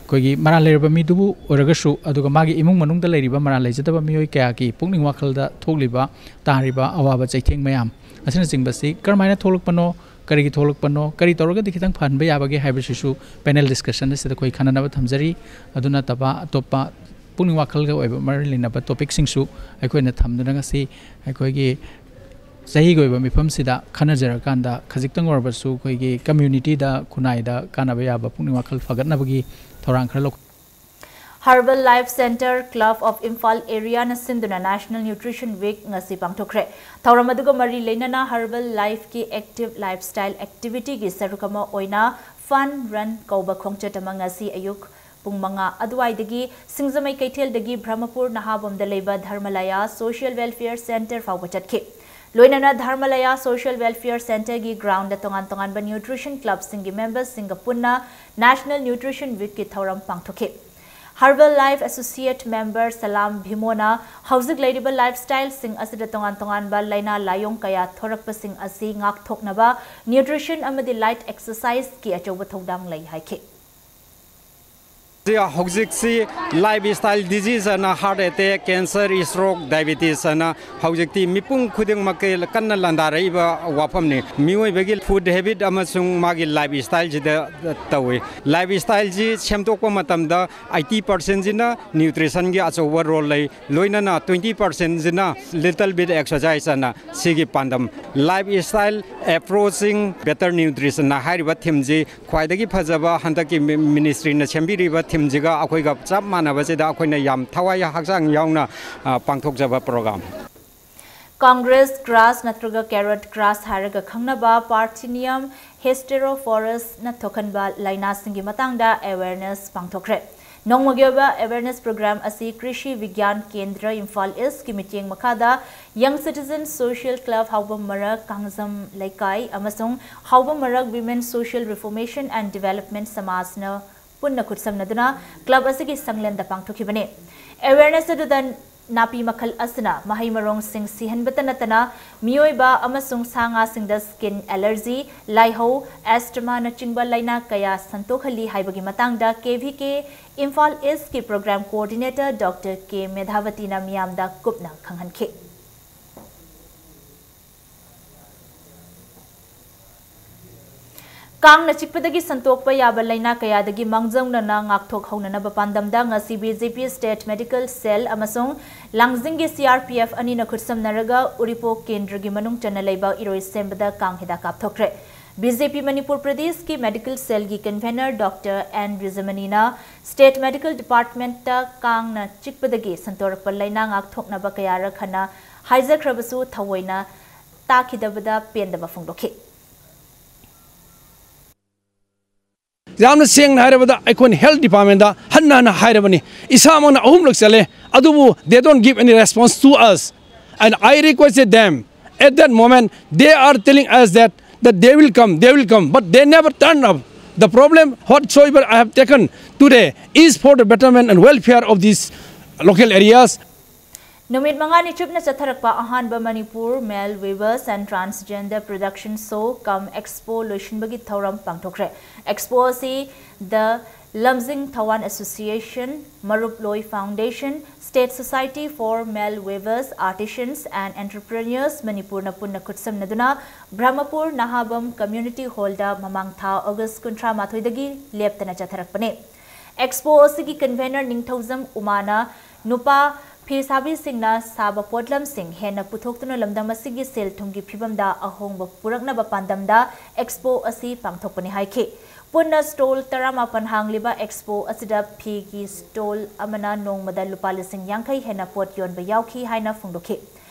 ꯑꯩꯈꯣꯏꯒꯤ ꯃꯔꯥꯜ ꯂꯩꯔꯕ ꯃꯤꯗꯨꯕꯨ ꯑꯣꯏꯔꯒꯁꯨ, ꯑꯗꯨꯒ ꯃꯥꯒꯤ ꯏꯃꯨꯡ ꯃꯅꯨꯡꯗ ꯂꯩꯔꯤꯕ ꯃꯔꯥꯜ ꯂꯩꯖꯗꯕ ꯃꯤꯑꯣꯏ ꯀꯌꯥꯒꯤ ꯄꯨꯛꯅꯤꯡ ꯋꯥꯈꯜꯗ ꯊꯣꯛꯂꯤꯕ, ꯇꯥꯔꯤꯕ ꯑꯋꯥꯕ ꯆꯩꯊꯦꯡ ꯃꯌꯥꯝ ꯑꯁꯤꯅꯆꯤꯡꯕꯁꯤ ꯀꯔꯝꯍꯥꯏꯅ ꯊꯣꯛꯂꯛꯄꯅꯣ, ꯀꯔꯤꯒꯤ ꯊꯣꯛꯂꯛꯄꯅꯣ, ꯀꯔꯤ ꯇꯧꯔꯒꯗꯤ ꯈꯤꯇꯪ ꯐꯍꯟꯕ ꯌꯥꯕꯒꯦ ꯍꯥꯏꯕꯁꯤꯁꯨ ꯄꯦꯅꯦꯜ ꯗꯤꯁꯀꯁꯟ ꯑꯁꯤꯗ ꯑꯩꯈꯣꯏ ꯈꯟꯅꯅꯕ ꯊꯝꯖꯔꯤ꯫ ꯑꯗꯨ ꯅꯠꯇꯕ ꯑꯇꯣꯞꯄ ꯄꯨꯛꯅꯤꯡ ꯋꯥꯈꯜꯒ ꯑꯣꯏꯕ ꯃꯔꯤ ꯂꯩꯅꯕ ꯇꯣꯄꯤꯛꯁꯤꯡꯁꯨ ꯑꯩꯈꯣꯏꯅ ꯊꯝꯗꯨꯅ ꯉꯁꯤ ꯑꯩꯈꯣꯏꯒꯤ ꯆꯍꯤꯒꯤ ꯑꯣꯏꯕ ꯃꯤꯐꯝꯁꯤꯗ ꯈꯟꯅꯖꯔꯀꯥꯟꯗ ꯈꯖꯤꯛꯇꯪ ꯑꯣꯏꯔꯕꯁꯨ ꯑꯩꯈꯣꯏꯒꯤ ꯀꯝꯃ꯭ꯌꯨꯅꯤꯇꯤꯗ, ꯈꯨꯟꯅꯥꯏꯗ ꯀꯥꯟꯅꯕ ꯌꯥꯕ ꯄꯨꯛꯅꯤꯡ ꯋꯥꯈꯜ ꯐꯒꯠꯅꯕꯒꯤ ꯊꯧꯔꯥꯡ ꯈꯔ ꯂꯧꯈꯠ Herbal Life Centre Club of Imphal Area ꯅ ꯁꯤꯟꯗꯨꯅ National Nutrition Week ꯉꯁꯤ ꯄꯥꯡꯊꯣꯛꯈ꯭ꯔꯦ꯫ ꯊꯧꯔꯝ ꯑꯗꯨꯒ ꯃꯔꯤ ꯂꯩꯅꯅ Herbal Life ꯀꯤ Active Lifestyle Activity ꯒꯤ ꯁꯔꯨꯛ ꯑꯃ ꯑꯣꯏꯅ Fun Run ꯀꯧꯕ ꯈꯣꯡꯆꯠ ꯑꯃ ꯉꯁꯤ ꯑꯌꯨꯛ ꯄꯨꯡ ꯃꯉꯥ ꯑꯗꯨꯋꯥꯏꯗꯒꯤ ꯁꯤꯡꯖꯃꯩ ꯀꯩꯊꯦꯜꯗꯒꯤ ꯕ꯭ꯔꯍꯃꯄꯨꯔ ꯅꯍꯥꯕꯣꯝꯗ ꯂꯩꯕ ꯙꯔꯃꯂꯌꯥ Social Welfare Centre ꯐꯥꯎꯕ ꯆꯠꯈꯤ꯫ ꯂꯣꯏꯅꯅ ꯙꯔꯃꯂꯌꯥ Social Welfare Centre ꯒꯤ ground ꯇ ꯇꯣꯉꯥꯟ ꯇꯣꯉꯥꯟꯕ nutrition club ꯁꯤꯡꯒꯤ member ꯁꯤꯡꯒ ꯄꯨꯟꯅ National Nutrition Week ꯀꯤ ꯊꯧꯔꯝ ꯄꯥꯡꯊꯣꯛꯈꯤ꯫ Herbal Life Associate Member ꯁꯂꯥꯝ ꯚꯤꯃꯣꯅ ꯍꯧꯖꯤꯛ ꯂꯩꯔꯤꯕ lifestyle ꯁꯤꯡ ꯑꯁꯤꯗ ꯇꯣꯉꯥꯟ ꯇꯣꯉꯥꯟꯕ ꯂꯥꯏꯅꯥ ꯂꯥꯏꯑꯣꯡ ꯀꯌꯥ ꯊꯣꯔꯛꯄꯁꯤꯡ ꯑꯁꯤ ꯉꯥꯛꯊꯣꯛꯅꯕ nutrition ꯑꯃꯗꯤ light exercise ꯀꯤ ꯑꯆꯧꯕ ꯊꯧꯗꯥꯡ ꯂꯩ ꯍꯥꯏꯈꯤ꯫ ꯍꯧꯖꯤꯛꯁꯤ life style disease ꯑꯅ heart attack, cancer, stroke, diabetes ꯑꯅ ꯍꯧꯖꯤꯛꯇꯤ ꯃꯤꯄꯨꯝ ꯈꯨꯗꯤꯡꯃꯛꯀꯤ ꯀꯟꯅ ꯂꯥꯟꯗꯥꯔꯛꯏꯕ ꯋꯥꯐꯝꯅꯤ꯫ ꯃꯤꯑꯣꯏꯕꯒꯤ food habit ꯑꯃꯁꯨꯡ ꯃꯥꯒꯤ life style ꯁꯤꯗ ꯇꯧꯏ꯫ Life style ꯁꯤ ꯁꯦꯝꯗꯣꯛꯄ ꯃꯇꯝꯗ eighty percent ꯁꯤꯅ nutrition ꯒꯤ ꯑꯆꯧꯕ role ꯂꯩ, ꯂꯣꯏꯅꯅ twenty percent ꯁꯤꯅ little bit exercise ꯑꯅ ꯁꯤꯒꯤ ꯄꯥꯟꯗꯝ Life Style Approaching Better Nutrition ꯍꯥꯏꯔꯤꯕ theme ꯁꯤ ꯈ꯭ꯋꯥꯏꯗꯒꯤ ꯐꯖꯕ ꯍꯟꯗꯛꯀꯤ ministry ꯅ ꯁꯦꯝꯕꯤꯔꯤꯕ theme ꯁꯤꯒ ꯑꯩꯈꯣꯏꯒ ꯆꯞ ꯃꯥꯟꯅꯕꯁꯤꯗ ꯑꯩꯈꯣꯏꯅ ꯌꯥꯝ ꯊꯋꯥꯏ ꯍꯛꯆꯥꯡ ꯌꯥꯎꯅ ꯄꯥꯡꯊꯣꯛꯆꯕ program꯫ Congress grass ꯅꯠꯇ꯭ꯔꯒ carrot grass ꯍꯥꯏꯔꯒ ꯈꯪꯅꯕ Parthenium hysterophorus ꯅ ꯊꯣꯛꯍꯟꯕ ꯂꯥꯏꯅꯥꯁꯤꯡꯒꯤ ꯃꯇꯥꯡꯗ awareness ꯄꯥꯡꯊꯣꯛꯈ꯭ꯔꯦ꯫ ꯅꯣꯡꯃꯒꯤ ꯑꯣꯏꯕ awareness program ꯑꯁꯤ ꯀ꯭ꯔꯤꯁꯤ ꯕꯤꯒ꯭ꯌꯥꯟ ꯀꯦꯟꯗ꯭ꯔ ꯏꯝꯐꯥꯜ ꯏꯁꯀꯤ ꯃꯤꯠꯌꯦꯡ ꯃꯈꯥꯗ Young Citizen Social Club ꯍꯥꯎꯕꯝ ꯃꯔꯛ ꯀꯥꯡꯖꯝ ꯂꯩꯀꯥꯏ ꯑꯃꯁꯨꯡ ꯍꯥꯎꯕꯝ ꯃꯔꯛ Women Social Reformation and Development ꯁꯃꯥꯖꯅ ꯄꯨꯟꯅ ꯈꯨꯠꯁꯝꯅꯗꯨꯅ club ꯑꯁꯤꯒꯤ ꯁꯪꯂꯦꯟꯗ ꯄꯥꯡꯊꯣꯛꯈꯤꯕꯅꯤ꯫ Awareness ꯑꯗꯨꯗ ꯅꯥꯄꯤ ꯃꯈꯜ ꯑꯁꯤꯅ ꯃꯍꯩ ꯃꯔꯣꯡꯁꯤꯡ ꯁꯤꯍꯟꯕꯇ ꯅꯠꯇꯅ ꯃꯤꯑꯣꯏꯕ ꯑꯃꯁꯨꯡ ꯁꯥ ꯉꯥꯁꯤꯡꯗ skin allergy, ꯂꯥꯏꯍꯧ, asthma ꯅꯆꯤꯡꯕ ꯂꯥꯏꯅꯥ ꯀꯌꯥ ꯁꯟꯗꯣꯛꯍꯜꯂꯤ ꯍꯥꯏꯕꯒꯤ ꯃꯇꯥꯡꯗ K V K ꯏꯝꯐꯥꯜ ꯏꯁꯀꯤ program coordinator Doctor K ꯃꯦꯙꯥꯕꯇꯤꯅ ꯃꯤꯌꯥꯝꯗ ꯀꯨꯞꯅ ꯈꯪꯍꯟꯈꯤ꯫ ꯀꯥꯡꯅ ꯆꯤꯛꯄꯗꯒꯤ ꯁꯟꯗꯣꯛꯄ ꯌꯥꯕ ꯂꯥꯏꯅꯥ ꯀꯌꯥꯗꯒꯤ ꯃꯥꯡꯖꯧꯅꯅ ꯉꯥꯛꯊꯣꯛꯍꯧꯅꯅꯕ ꯄꯥꯟꯗꯝꯗ ꯉꯁꯤ B J P State Medical Cell ꯑꯃꯁꯨꯡ ꯂꯥꯡꯖꯤꯡꯒꯤ C R P F ꯑꯅꯤꯅ ꯈꯨꯠꯁꯝꯅꯔꯒ ꯎꯔꯤꯄꯣꯛ ꯀꯦꯟꯗ꯭ꯔꯒꯤ ꯃꯅꯨꯡ ꯆꯟꯅ ꯂꯩꯕ ꯏꯔꯣꯏꯁꯦꯝꯕꯗ ꯀꯥꯡ ꯍꯤꯗꯥꯛ ꯀꯥꯞꯊꯣꯛꯈ꯭ꯔꯦ꯫ B J P ꯃꯅꯤꯄꯨꯔ ꯄ꯭ꯔꯗꯦꯁꯀꯤ medical cellꯒꯤ convener Doctor N ꯔꯤꯖꯃꯅꯤꯅ state medical departmentꯇ ꯀꯥꯡꯅ ꯆꯤꯛꯄꯗꯒꯤ ꯁꯟꯗꯣꯔꯛꯄ ꯂꯥꯏꯅꯥ ꯉꯥꯛꯊꯣꯛꯅꯕ ꯀꯌꯥꯔꯛ ꯍꯟꯅ ꯍꯥꯏꯖꯈ꯭ꯔꯕꯁꯨ ꯊꯑꯣꯏꯅ ꯇꯥꯈꯤꯗꯕꯗ ꯄꯦꯟꯗꯕ ꯐꯣꯡꯗꯣꯛꯈꯤ꯫ ꯌꯥꯝꯅ ꯁꯦꯡꯅ ꯍꯥꯏꯔꯕꯗ ꯑꯩꯈꯣꯏꯅ health departmentꯇ ꯍꯟꯅ ꯍꯟꯅ ꯍꯥꯏꯔꯕꯅꯤ, ꯏꯁꯥꯃꯛꯅ ꯑꯍꯨꯝꯂꯛ ꯆꯠꯂꯦ, ꯑꯗꯨꯕꯨ they don't give any response to us. And I requested them, at that moment they are telling us that, that they will come, they will come, but they never turn up. The problem whatsoever I have taken today is for the betterment and welfare of these local areas. ꯅꯨꯃꯤꯠ ꯃꯉꯥꯅꯤ ꯆꯨꯞꯅ ꯆꯠꯊꯔꯛꯄ ꯑꯍꯥꯟꯕ Manipur Male Weavers and Transgender Production Show cum Expo ꯂꯣꯏꯁꯤꯟꯕꯒꯤ ꯊꯧꯔꯝ ꯄꯥꯡꯊꯣꯛꯈ꯭ꯔꯦ꯫ Expo ꯑꯁꯤ The Lamjing Thawan Association, ꯃꯔꯨꯞ ꯂꯣꯏ Foundation, State Society for Male Weavers, Artisans and Entrepreneurs ꯃꯅꯤꯄꯨꯔꯅ ꯄꯨꯟꯅ ꯈꯨꯠꯁꯝꯅꯗꯨꯅ ꯕ꯭ꯔꯍꯃꯄꯨꯔ ꯅꯍꯥꯕꯝ Community Hallꯗ ꯃꯃꯥꯡ ꯊꯥ August ꯀꯨꯟꯊ꯭ꯔꯥ ꯃꯥꯊꯣꯏꯗꯒꯤ ꯂꯦꯞꯇꯅ ꯆꯠꯊꯔꯛꯄꯅꯤ꯫ Expo ꯑꯁꯤꯒꯤ convener ꯅꯤꯡꯊꯧꯖꯝ ꯎꯃꯥꯅ ꯅꯨꯄꯥ ꯐꯤꯁꯥꯕꯤꯁꯤꯡꯅ ꯁꯥꯕ ꯄꯣꯠꯂꯝꯁꯤꯡ ꯍꯦꯟꯅ ꯄꯨꯊꯣꯛꯇꯨꯅ ꯂꯝꯗꯝ ꯑꯁꯤꯒꯤ ꯁꯦꯜ ꯊꯨꯝꯒꯤ ꯐꯤꯕꯝꯗ ꯑꯍꯣꯡꯕ ꯄꯨꯔꯛꯅꯕ ꯄꯥꯟꯗꯝꯗ Expo ꯑꯁꯤ ꯄꯥꯡꯊꯣꯛꯄꯅꯤ ꯍꯥꯏꯈꯤ꯫ ꯄꯨꯟꯅ stall ꯇꯔꯥꯃꯥꯄꯟ ꯍꯥꯡꯂꯤꯕ Expo ꯑꯁꯤꯗ ꯐꯤꯒꯤ stall ꯑꯃꯅ ꯅꯣꯡꯃꯗ ꯂꯨꯄꯥ ꯂꯤꯁꯤꯡ ꯌꯥꯡꯈꯩ ꯍꯦꯟꯅ ꯄꯣꯠ ꯌꯣꯟꯕ ꯌꯥꯎꯈꯤ ꯍꯥꯏꯅ ꯐꯣꯡꯗꯣꯛꯈꯤ꯫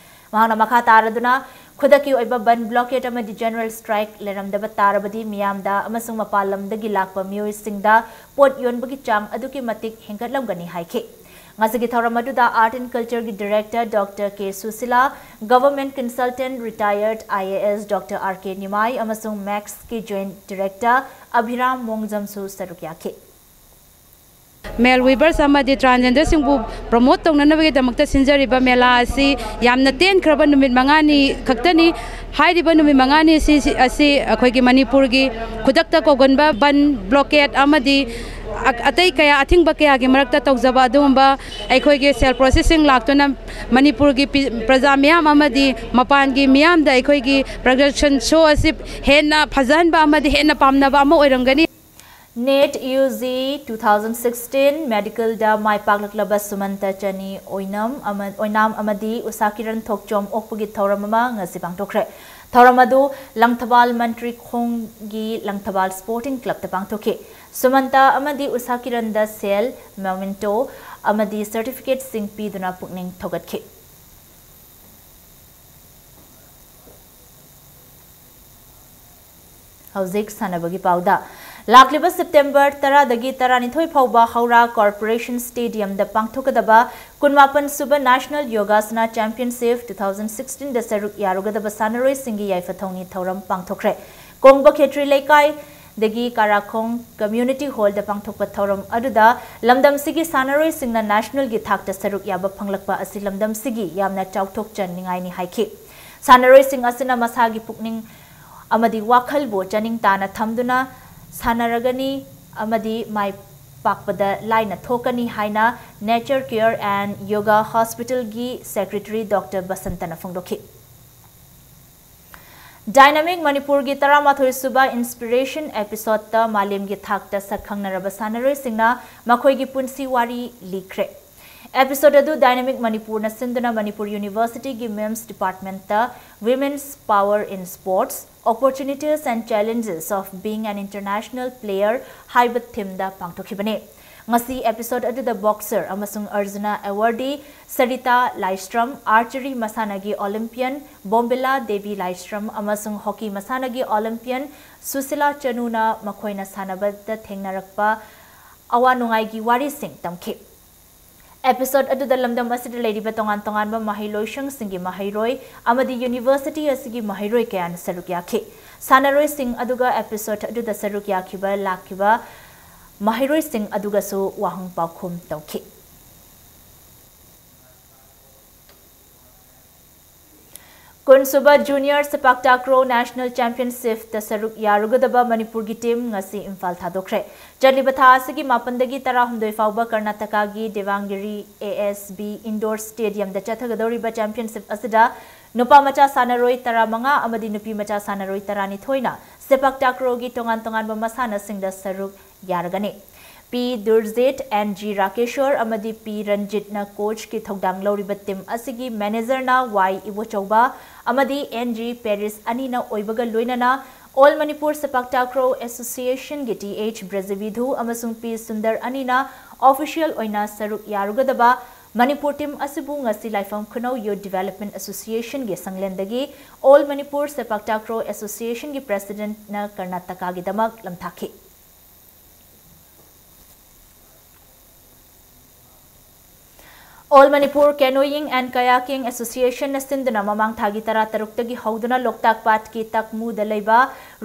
ꯃꯍꯥꯛꯅ ꯃꯈꯥ ꯇꯥꯔꯗꯨꯅ, ꯈꯨꯗꯛꯀꯤ ꯑꯣꯏꯕ ꯕꯟ, blockade ꯑꯃꯗꯤ general strike ꯂꯩꯔꯝꯗꯕ ꯇꯥꯔꯕꯗꯤ ꯃꯤꯌꯥꯝꯗ ꯑꯃꯁꯨꯡ ꯃꯄꯥꯟ ꯂꯝꯗꯒꯤ ꯂꯥꯛꯄ ꯃꯤꯑꯣꯏꯁꯤꯡꯗ ꯄꯣꯠ ꯌꯣꯟꯕꯒꯤ ꯆꯥꯡ ꯑꯗꯨꯛꯀꯤ ꯃꯇꯤꯛ ꯍꯦꯟꯒꯠꯂꯝꯒꯅꯤ ꯍꯥꯏꯈꯤ꯫ ꯉꯁꯤꯒꯤ ꯊꯧꯔꯝ ꯑꯗꯨꯗ Art and Cultureꯒꯤ Director Doctor K Sushila, Government Consultant Retired I A S Doctor R K ꯅꯤꯃꯥꯏ ꯑꯃꯁꯨꯡ ꯃꯦꯛꯁꯀꯤ Joint Director ꯑꯚꯤꯔꯥꯝ ꯃꯣꯡꯖꯝꯁꯨ ꯁꯔꯨꯛ ꯌꯥꯈꯤ꯫ Male weavers ꯑꯃꯗꯤ transgenderꯁꯤꯡꯕꯨ promote ꯇꯧꯅꯅꯕꯒꯤꯗꯃꯛꯇ ꯁꯤꯟꯖꯔꯤꯕ ꯃꯦꯂꯥ ꯑꯁꯤ ꯌꯥꯝꯅ ꯇꯦꯟꯈ꯭ꯔꯕ ꯅꯨꯃꯤꯠ ꯃꯉꯥꯅꯤ ꯈꯛꯇꯅꯤ꯫ ꯍꯥꯏꯔꯤꯕ ꯅꯨꯃꯤꯠ ꯃꯉꯥꯅꯤ ꯑꯁꯤ, ꯑꯁꯤ ꯑꯩꯈꯣꯏꯒꯤ ꯃꯅꯤꯄꯨꯔꯒꯤ ꯈꯨꯗꯛꯇ ꯀꯧꯒꯟꯕ ꯕꯟ, blockade ꯑꯃꯗꯤ ꯑ-, ꯑꯇꯩ ꯀꯌꯥ, ꯑꯊꯤꯡꯕ ꯀꯌꯥꯒꯤ ꯃꯔꯛꯇ ꯇꯧꯖꯕ ꯑꯗꯨꯒꯨꯝꯕ ꯑꯩꯈꯣꯏꯒꯤ sale processꯁꯤꯡ ꯂꯥꯛꯇꯨꯅ ꯃꯅꯤꯄꯨꯔꯒꯤ ꯄꯤ-, ꯄ꯭ꯔꯖꯥ ꯃꯤꯌꯥꯝ ꯑꯃꯗꯤ ꯃꯄꯥꯟꯒꯤ ꯃꯤꯌꯥꯝꯗ ꯑꯩꯈꯣꯏꯒꯤ production show ꯑꯁꯤ ꯍꯦꯟꯅ ꯐꯖꯍꯟꯕ ꯑꯃꯗꯤ ꯍꯦꯟꯅ ꯄꯥꯝꯅꯕ ꯑꯃ ꯑꯣꯏꯔꯝꯒꯅꯤ꯫ NEET UG two thousand sixteen medicalꯗ ꯃꯥꯏ ꯄꯥꯛꯂꯛꯂꯕ ꯁꯨꯃꯟꯇ ꯆꯅꯤ ꯑꯣꯏꯅꯝ ꯑꯃ-, ꯑꯣꯏꯅꯥꯝ ꯑꯃꯗꯤ ꯎꯁꯥ ꯀꯤꯔꯟ ꯊꯣꯛꯆꯣꯝ ꯑꯣꯛꯄꯒꯤ ꯊꯧꯔꯝ ꯑꯃ ꯉꯁꯤ ꯄꯥꯡꯊꯣꯛꯈ꯭ꯔꯦ꯫ ꯊꯧꯔꯝ ꯑꯗꯨ ꯂꯪꯊꯕꯥꯜ ꯃꯟꯇ꯭ꯔꯤ ꯈꯣꯡꯒꯤ ꯂꯪꯊꯕꯥꯜ Sporting Clubꯇ ꯄꯥꯡꯊꯣꯛꯈꯤ꯫ ꯁꯨꯃꯟꯇ ꯑꯃꯗꯤ ꯎꯁꯥ ꯀꯤꯔꯟꯗ ꯁꯦꯜ, memento ꯑꯃꯗꯤ certificateꯁꯤꯡ ꯄꯤꯗꯨꯅ ꯄꯨꯛꯅꯤꯡ ꯊꯧꯒꯠꯈꯤ꯫ ꯍꯧꯖꯤꯛ ꯁꯥꯟꯅꯕꯒꯤ ꯄꯥꯎꯗ꯫ ꯂꯥꯛꯂꯤꯕ September ꯇꯔꯥꯗꯒꯤ ꯇꯔꯥꯅꯤꯊꯣꯏ ꯐꯥꯎꯕ ꯍꯧꯔꯥ Corporation Stadiumꯗ ꯄꯥꯡꯊꯣꯛꯀꯗꯕ ꯀꯨꯟꯃꯥꯄꯟ ꯁꯨꯕ National Yogasana Championship two thousand sixteenꯗ ꯁꯔꯨꯛ ꯌꯥꯔꯨꯒꯗꯕ ꯁꯥꯟꯅꯔꯣꯏꯁꯤꯡꯒꯤ ꯌꯥꯏꯐ ꯊꯧꯅꯤ ꯊꯧꯔꯝ ꯄꯥꯡꯊꯣꯛꯈ꯭ꯔꯦ꯫ ꯀꯣꯡꯕ ꯈꯦꯇ꯭ꯔꯤ ꯂꯩꯀꯥꯏꯗꯒꯤ ꯀꯥꯔꯥꯈꯣꯡ Community Hallꯗ ꯄꯥꯡꯊꯣꯛꯄ ꯊꯧꯔꯝ ꯑꯗꯨꯗ ꯂꯝꯗꯝꯁꯤꯒꯤ ꯁꯥꯟꯅꯔꯣꯏꯁꯤꯡꯅ nationalꯒꯤ ꯊꯥꯛꯇ ꯁꯔꯨꯛ ꯌꯥꯕ ꯐꯪꯂꯛꯄ ꯑꯁꯤ ꯂꯝꯗꯝꯁꯤꯒꯤ ꯌꯥꯝꯅ ꯆꯥꯎꯊꯣꯛꯆꯅꯤꯡꯉꯥꯏꯅꯤ ꯍꯥꯏꯈꯤ꯫ ꯁꯥꯟꯅꯔꯣꯏꯁꯤꯡ ꯑꯁꯤꯅ ꯃꯁꯥꯒꯤ ꯄꯨꯛꯅꯤꯡ ꯑꯃꯗꯤ ꯋꯥꯈꯜꯕꯨ ꯆꯅꯤꯡ ꯇꯥꯅ ꯊꯝꯗꯨꯅ ꯁꯥꯟꯅꯔꯒꯅꯤ ꯑꯃꯗꯤ ꯃꯥꯏ ꯄꯥꯛꯄꯗ ꯂꯥꯏꯅ ꯊꯣꯛꯀꯅꯤ ꯍꯥꯏꯅ Nature Care and Yoga Hospitalꯒꯤ Secretary Doctor ꯕꯁꯟꯇꯅ ꯐꯣꯡꯗꯣꯛꯈꯤ꯫ Dynamic ꯃꯅꯤꯄꯨꯔꯒꯤ ꯇꯔꯥꯃꯥꯊꯣꯏ ꯁꯨꯕ Inspiration episodeꯇ ꯃꯥꯂꯦꯝꯒꯤ ꯊꯥꯛꯇ ꯁꯛꯈꯪꯅꯔꯕ ꯁꯥꯟꯅꯔꯣꯏꯁꯤꯡꯅ ꯃꯈꯣꯏꯒꯤ ꯄꯨꯟꯁꯤ ꯋꯥꯔꯤ ꯂꯤꯈ꯭ꯔꯦ꯫ Episode ꯑꯗꯨ Dynamic ꯃꯅꯤꯄꯨꯔꯅ ꯁꯤꯟꯗꯨꯅ Manipur Universityꯒꯤ MEMS departmentꯇ Women's Power in Sports, Opportunities and Challenges of Being an International Player ꯍꯥꯏꯕ themeꯗ ꯄꯥꯡꯊꯣꯛꯈꯤꯕꯅꯤ꯫ ꯉꯁꯤ episode ꯑꯗꯨꯗ boxer ꯑꯃꯁꯨꯡ Arjuna awardee ꯁꯔꯤꯇꯥ ꯂꯥꯏꯁ꯭ꯔꯝ, archery ꯃꯁꯥꯟꯅꯒꯤ Olympian ꯕꯣꯝꯕꯤꯂꯥ ꯗꯦꯕꯤ ꯂꯥꯏꯁ꯭ꯔꯝ ꯑꯃꯁꯨꯡ hockey ꯃꯁꯥꯟꯅꯒꯤ Olympian ꯁꯨꯁꯤꯂꯥ ꯆꯅꯨꯅ ꯃꯈꯣꯏꯅ ꯁꯥꯟꯅꯕꯗ ꯊꯦꯡꯅꯔꯛꯄ ꯑꯋꯥ ꯅꯨꯡꯉꯥꯏꯒꯤ ꯋꯥꯔꯤꯁꯤꯡ ꯇꯝꯈꯤ꯫ Episode ꯑꯗꯨꯗ ꯂꯝꯗꯝ ꯑꯁꯤꯗ ꯂꯩꯔꯤꯕ ꯇꯣꯉꯥꯟ ꯇꯣꯉꯥꯟꯕ ꯃꯍꯩꯂꯣꯏꯁꯪꯁꯤꯡꯒꯤ ꯃꯍꯩꯔꯣꯏ ꯑꯃꯗꯤ university ꯑꯁꯤꯒꯤ ꯃꯍꯩꯔꯣꯏ ꯀꯌꯥꯅ ꯁꯔꯨꯛ ꯌꯥꯈꯤ꯫ ꯁꯥꯟꯅꯔꯣꯏꯁꯤꯡ ꯑꯗꯨꯒ episode ꯑꯗꯨꯗ ꯁꯔꯨꯛ ꯌꯥꯈꯤꯕ ꯂꯥꯛꯈꯤꯕ ꯃꯍꯩꯔꯣꯏꯁꯤꯡ ꯑꯗꯨꯒꯁꯨ ꯋꯥꯍꯪ ꯄꯥꯎꯈꯨꯝ ꯇꯧꯈꯤ꯫ ꯀꯨꯟꯁꯨꯕ Junior Sepak Takraw National Championshipꯇ ꯁꯔꯨꯛ ꯌꯥꯔꯨꯒꯗꯕ ꯃꯅꯤꯄꯨꯔꯒꯤ team ꯉꯁꯤ ꯏꯝꯐꯥꯜ ꯊꯥꯗꯣꯛꯈ꯭ꯔꯦ꯫ ꯆꯠꯂꯤꯕ ꯊꯥ ꯑꯁꯤꯒꯤ ꯃꯥꯄꯟꯗꯒꯤ ꯇꯔꯥꯍꯨꯝꯗꯣꯏ ꯐꯥꯎꯕ ꯀꯔꯅꯥꯇꯀꯥꯒꯤ ꯗꯦꯕꯥꯡꯒꯤꯔꯤ A S B Indoor Stadiumꯗ ꯆꯠꯊꯒꯗꯧꯔꯤꯕ championship ꯑꯁꯤꯗ ꯅꯨꯄꯥ ꯃꯆꯥ ꯁꯥꯟꯅꯔꯣꯏ ꯇꯔꯥꯃꯉꯥ ꯑꯃꯗꯤ ꯅꯨꯄꯤ ꯃꯆꯥ ꯁꯥꯟꯅꯔꯣꯏ ꯇꯔꯥꯅꯤꯊꯣꯏꯅ sepak takraw ꯒꯤ ꯇꯣꯉꯥꯟ ꯇꯣꯉꯥꯟꯕ ꯃꯁꯥꯟꯅꯁꯤꯡꯗ ꯁꯔꯨꯛ ꯌꯥꯔꯒꯅꯤ꯫ ꯄꯤ ꯗꯨꯔꯖꯤꯠ, ꯑꯦꯟ ꯖꯤ ꯔꯥꯀꯦꯁꯣꯔ ꯑꯃꯗꯤ ꯄꯤ ꯔꯟꯖꯤꯠꯅ coachꯀꯤ ꯊꯧꯗꯥꯡ ꯂꯧꯔꯤꯕ team ꯑꯁꯤꯒꯤ managerꯅ ꯋꯥꯏ ꯏꯕꯣꯆꯧꯕ ꯑꯃꯗꯤ ꯑꯦꯟ ꯖꯤ ꯄꯦꯔꯤꯁ ꯑꯅꯤꯅ ꯑꯣꯏꯕꯒ ꯂꯣꯏꯅꯅ All Manipur Sepak Takraw Associationꯒꯤ ꯇꯤ ꯑꯩꯆ ꯕ꯭ꯔꯖꯕꯤꯙꯨ ꯑꯃꯁꯨꯡ ꯄꯤ ꯁꯨꯟꯗꯔ ꯑꯅꯤꯅ official ꯑꯣꯏꯅ ꯁꯔꯨꯛ ꯌꯥꯔꯨꯒꯗꯕ ꯃꯅꯤꯄꯨꯔ team ꯑꯁꯤꯕꯨ ꯉꯁꯤ ꯂꯥꯏꯐꯝ ꯈꯨꯅꯧ Youth Development Associationꯒꯤ ꯁꯪꯂꯦꯟꯗꯒꯤ All Manipur Sepak Takraw Associationꯒꯤ presidentꯅ ꯀꯔꯅꯥꯇꯀꯥꯒꯤꯗꯃꯛ ꯂꯝꯊꯥꯈꯤ꯫ All Manipur Canoeing and Kayaking Associationꯅ ꯁꯤꯟꯗꯨꯅ ꯃꯃꯥꯡ ꯊꯥꯒꯤ ꯇꯔꯥꯇꯔꯨꯛꯇꯒꯤ ꯍꯧꯗꯨꯅ ꯂꯣꯛꯇꯥꯛ ꯄꯥꯠꯀꯤ ꯇꯛꯃꯨꯗ ꯂꯩꯕ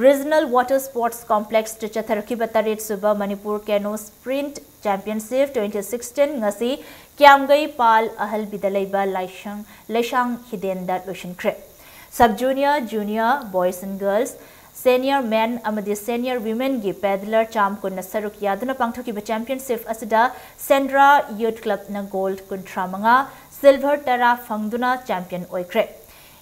Regional Water Sports Complexꯇ ꯆꯠꯊꯔꯛꯈꯤꯕ ꯇꯔꯦꯠꯁꯨꯕ Manipur Canoe Sprint Championship twenty sixteen ꯉꯁꯤ ꯀ꯭ꯌꯥꯝꯒꯩ ꯄꯥꯜ ꯑꯍꯜꯕꯤꯗ ꯂꯩꯕ ꯂꯥꯏꯁꯪ, ꯂꯩꯁꯥꯡ ꯍꯤꯗꯦꯟꯗ ꯂꯣꯏꯁꯤꯟꯈ꯭ꯔꯦ꯫ Sub Junior, Junior, Boys and Girls, Senior Men ꯑꯃꯗꯤ Senior Womenꯒꯤ paddler ꯆꯥꯝ ꯀꯨꯟꯅ ꯁꯔꯨꯛ ꯌꯥꯗꯨꯅ ꯄꯥꯡꯊꯣꯛꯈꯤꯕ championship ꯑꯁꯤꯗ ꯁꯦꯟꯗ꯭ꯔꯥ Youth Clubꯅ gold ꯀꯨꯟꯊ꯭ꯔꯥ ꯃꯉꯥ, silver ꯇꯔꯥ ꯐꯪꯗꯨꯅ champion ꯑꯣꯏꯈ꯭ꯔꯦ꯫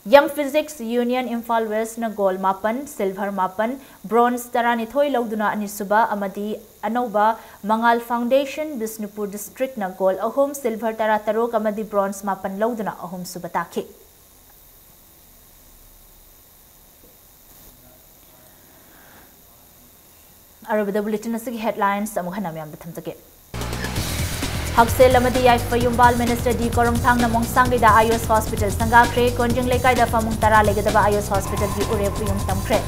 Young Physiques Union Imphal Westꯅ gold ꯃꯥꯄꯟ, silver ꯃꯥꯄꯟ, bronze ꯇꯔꯥꯅꯤꯊꯣꯏ ꯂꯧꯗꯨꯅ ꯑꯅꯤꯁꯨꯕ ꯑꯃꯗꯤ ꯑꯅꯧꯕ ꯃꯉꯥꯜ Foundation ꯕꯤꯁꯅꯨꯄꯨꯔ districtꯅ gold ꯑꯍꯨꯝ, silver ꯇꯔꯥꯇꯔꯨꯛ ꯑꯃꯗꯤ bronze ꯃꯥꯄꯟ ꯂꯧꯗꯨꯅ ꯑꯍꯨꯝꯁꯨꯕ ꯇꯥꯈꯤ꯫ ꯑꯔꯣꯏꯕꯗ bulletin ꯑꯁꯤꯒꯤ headlines ꯑꯃꯨꯛ ꯍꯟꯅ ꯃꯌꯥꯝꯗ ꯊꯝꯖꯒꯦ꯫ ꯍꯛꯁꯦꯜ ꯑꯃꯗꯤ ꯌꯥꯏꯐ ꯌꯨꯝꯕꯥꯜ minister ꯗꯤ ꯀꯣꯔꯣꯝꯊꯥꯡꯅ ꯃꯣꯡꯁꯥꯡꯒꯩꯗ ꯑꯥꯌꯨꯁ hospital ꯁꯪꯒꯥꯈ꯭ꯔꯦ꯫ ꯀꯣꯟꯖꯤꯡ ꯂꯩꯀꯥꯏꯗ ꯐꯃꯨꯡ ꯇꯔꯥ ꯂꯩꯒꯗꯕ ꯑꯥꯌꯨꯁ hospitalꯒꯤ ꯎꯔꯦꯞ ꯎꯌꯨꯡ ꯇꯝꯈ꯭ꯔꯦ꯫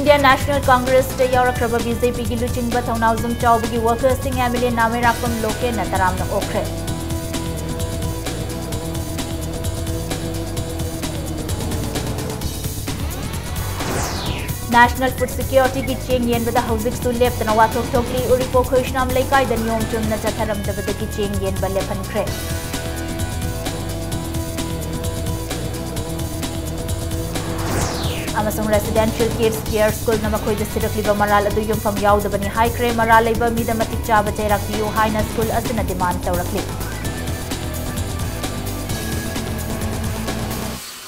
Indian National Congressꯇ ꯌꯥꯎꯔꯛꯈ꯭ꯔꯕ ꯕꯤ ꯖꯦ ꯄꯤꯒꯤ ꯂꯨꯆꯤꯡꯕ ꯊꯧꯅꯥꯎꯖꯝ ꯆꯥꯎꯕꯒꯤ ꯋꯥꯈꯜꯁꯤꯡ ꯑꯦꯝ ꯑꯦꯜ ꯑꯦ ꯅꯥꯃꯩꯔꯥꯛꯄꯝ ꯂꯣꯀꯦꯟꯅ ꯇꯔꯥꯝꯅ ꯑꯣꯛꯈ꯭ꯔꯦ꯫ National Food Security ꯒꯤ ꯆꯦꯡ ꯌꯦꯟꯕꯗ ꯍꯧꯖꯤꯛꯁꯨ ꯂꯦꯞꯇꯅ ꯋꯥꯊꯣꯛ ꯊꯣꯛꯂꯤ꯫ ꯎꯔꯤꯄꯣꯛ ꯈꯣꯏꯁꯅꯥꯝ ꯂꯩꯀꯥꯏꯗ ꯅꯤꯌꯣꯝ ꯆꯨꯝꯅ ꯆꯠꯊꯔꯝꯗꯕꯗꯒꯤ ꯆꯦꯡ ꯌꯦꯟꯕ ꯂꯦꯞꯍꯟꯈ꯭ꯔꯦ꯫ ꯑꯃꯁꯨꯡ Residential Kids Care School ꯅ ꯃꯈꯣꯏꯗ ꯁꯤꯔꯛꯂꯤꯕ ꯃꯔꯥꯜ ꯑꯗꯨ ꯌꯨꯝꯐꯝ ꯌꯥꯎꯗꯕꯅꯤ ꯍꯥꯏꯈ꯭ꯔꯦ꯫ ꯃꯔꯥꯜ ꯂꯩꯕ ꯃꯤꯗ ꯃꯇꯤꯛ ꯆꯥꯕ ꯆꯩꯔꯥꯛ ꯄꯤꯌꯨ ꯍꯥꯏꯅ ꯁ꯭ꯀꯨꯜ ꯑꯁꯤꯅ demand ꯇꯧꯔꯛꯂꯤ꯫